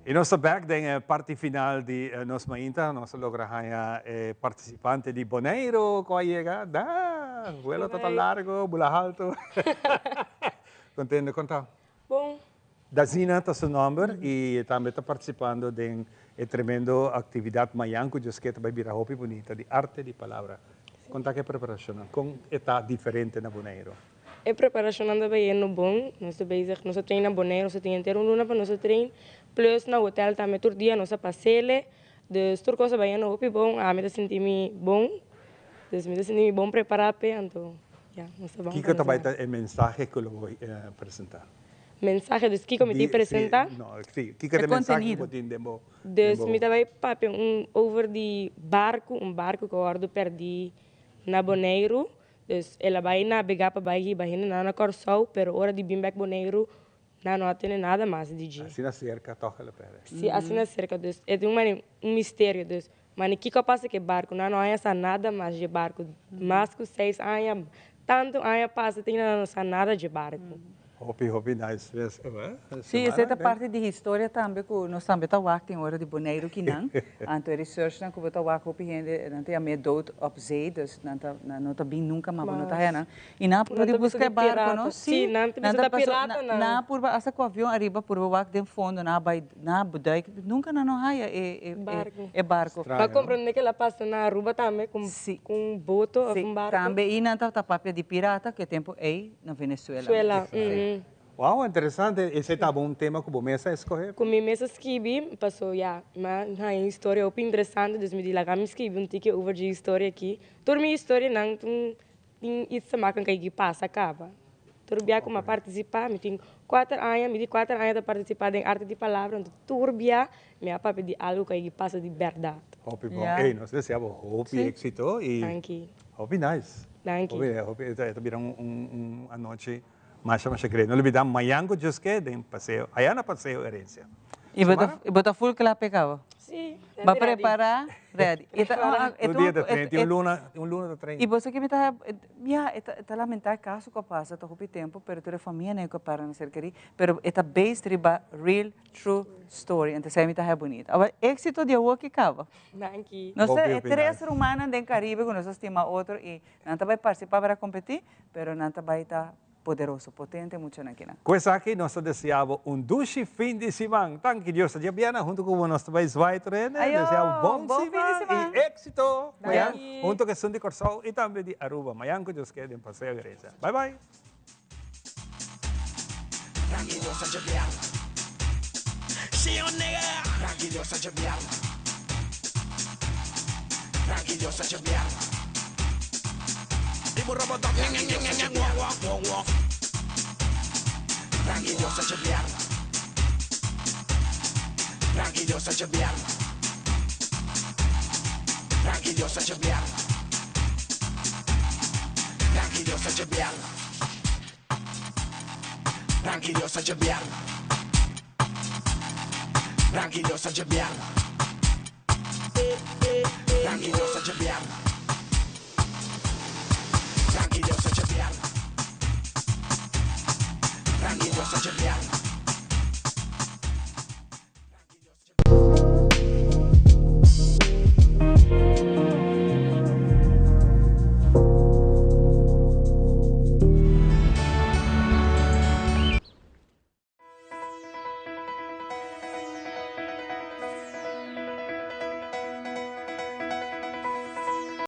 Y nos ta bek den e parti final di nos mainta. Nos a logra haña e participante di Boneiro cu a yega. Da! Vuelo ta ta largo, bula halto. Contento, con ta? Bon. Dazina ta su nomber y e tambe ta participando den e tremendo actividad mayan cu Dios ke ta bay bira hopi bunita di Arte di Palabra. Con ta cu e preparacionnan? Con e ta diferente na Boneiro? E preparacionnan ta bay yendo bon. Nos ta bezig, nos ta train na Boneiro, nos ta tin henter un luna pa nos ta train. Plus na hotel tambe tur dia nos ta pasele. Dus tur cos ta bay yendo hopi bon. Ami ta sinti mi bon. Dus mi ta sinti mi bon prepara p'e, anto ya, nos ta bon Kico ta bay ta e mensahe cu lo bo presenta? Mensahe, dus kico mi tin presenta? No, si, kico ta e mensahe cu bo tin den bo? Dus mi ta bay papia un over di barco, un barco cu a wordo perdi na Boneiru. Dus el a bay nabega pa bay hiba hendenan na Corsou, pero ora di bin bek Boneiru, nan no a tene nada mas di dje. Asina cerca toch el a perde. Si, asina cerca. Dus e tin un mane, un misterio. Dus mane kico a pasa cu e barco? Nan no haña sa nada mas dje barco. Mas cu seis aña, tanto aña pasa tin nan no sa nada dje barco. Hopi hopi nice mes. Sí, esei ta parti di historia tambe ku nos tambe ta wak tin ora di Boneiru kinan. Anto e researchnan ku bo ta wak hopi hende nan ta yam'é dood op zee, dus nan ta nan no ta bin nunka mas bo no ta haya nan. I nan a purba di buska e barko no? Sí, nan ta bisa ta pirata nan. Nan a purba asta ku avion ariba purba wak den fondo nan a bai nan a duik nunka nan no haya e e barko. Bo a komprende ke la pasa na Aruba tambe ku un boto of un barko? Sí, tambe i nan tabata papia di pirata ku e tempu ei. na Venezuela. Suela, mm. Wow, interesante. Esei tabata un tema ku bo mes a eskohe? Ku mi mes a skibi, paso ya, mi a haña un historia hopi interesante, dus mi di laga mi skibi un tiki over dje historia aki. Tur mi historianan tin tin its ta makan ku pasa kaba. Tur bia ku mi a partisipá, mi tin kuater aña, mi di kuater aña ta partisipá den Arte di Palabra, anto tur bia mi a papia di algu ku a pasa di bèrdat. Hopi bon. Ey, nos desea bo hopi éxito y Danki. hopi nice. Danki. Hopi, hopi, e ta bira un, un, un anochi masha, masha great. No olbida, mañan cu Dioske den paseo, aya na Paseo Herencia. I bo ta i bo ta full kla p'e kaba? Sí, Bo a prepara ready. E ta Un dia ta 30 i un luna un luna ta 30. I bo sa ke mi ta ya e ta e ta lamentá e kaso ku a pasa ta hopi tempu pero tur e famianan ku a para na ser kerí pero e ta based riba real true story entonces esei mi ta haña bunita. Awor éksito di awor ke kaba. Danki. Nos ta e tres rumannan den Caribe ku nos a stima otro i nan ta bai partisipá para kompetí pero nan ta bai ta Poderoso, potente muchanan kinan. Ku esaki nos ta desea bo un dushi fin di siman. Tanki Dios ta djabiena huntu ku bo nos ta bai zwaai tur hende. Ayo, Desea bo bon bon fin di siman siman. i éksito. Mayan Danki. huntu ku esun di Kòrsou i tambe di Aruba. Mayan ku Dios keda den paseo gerecha. Bai bai.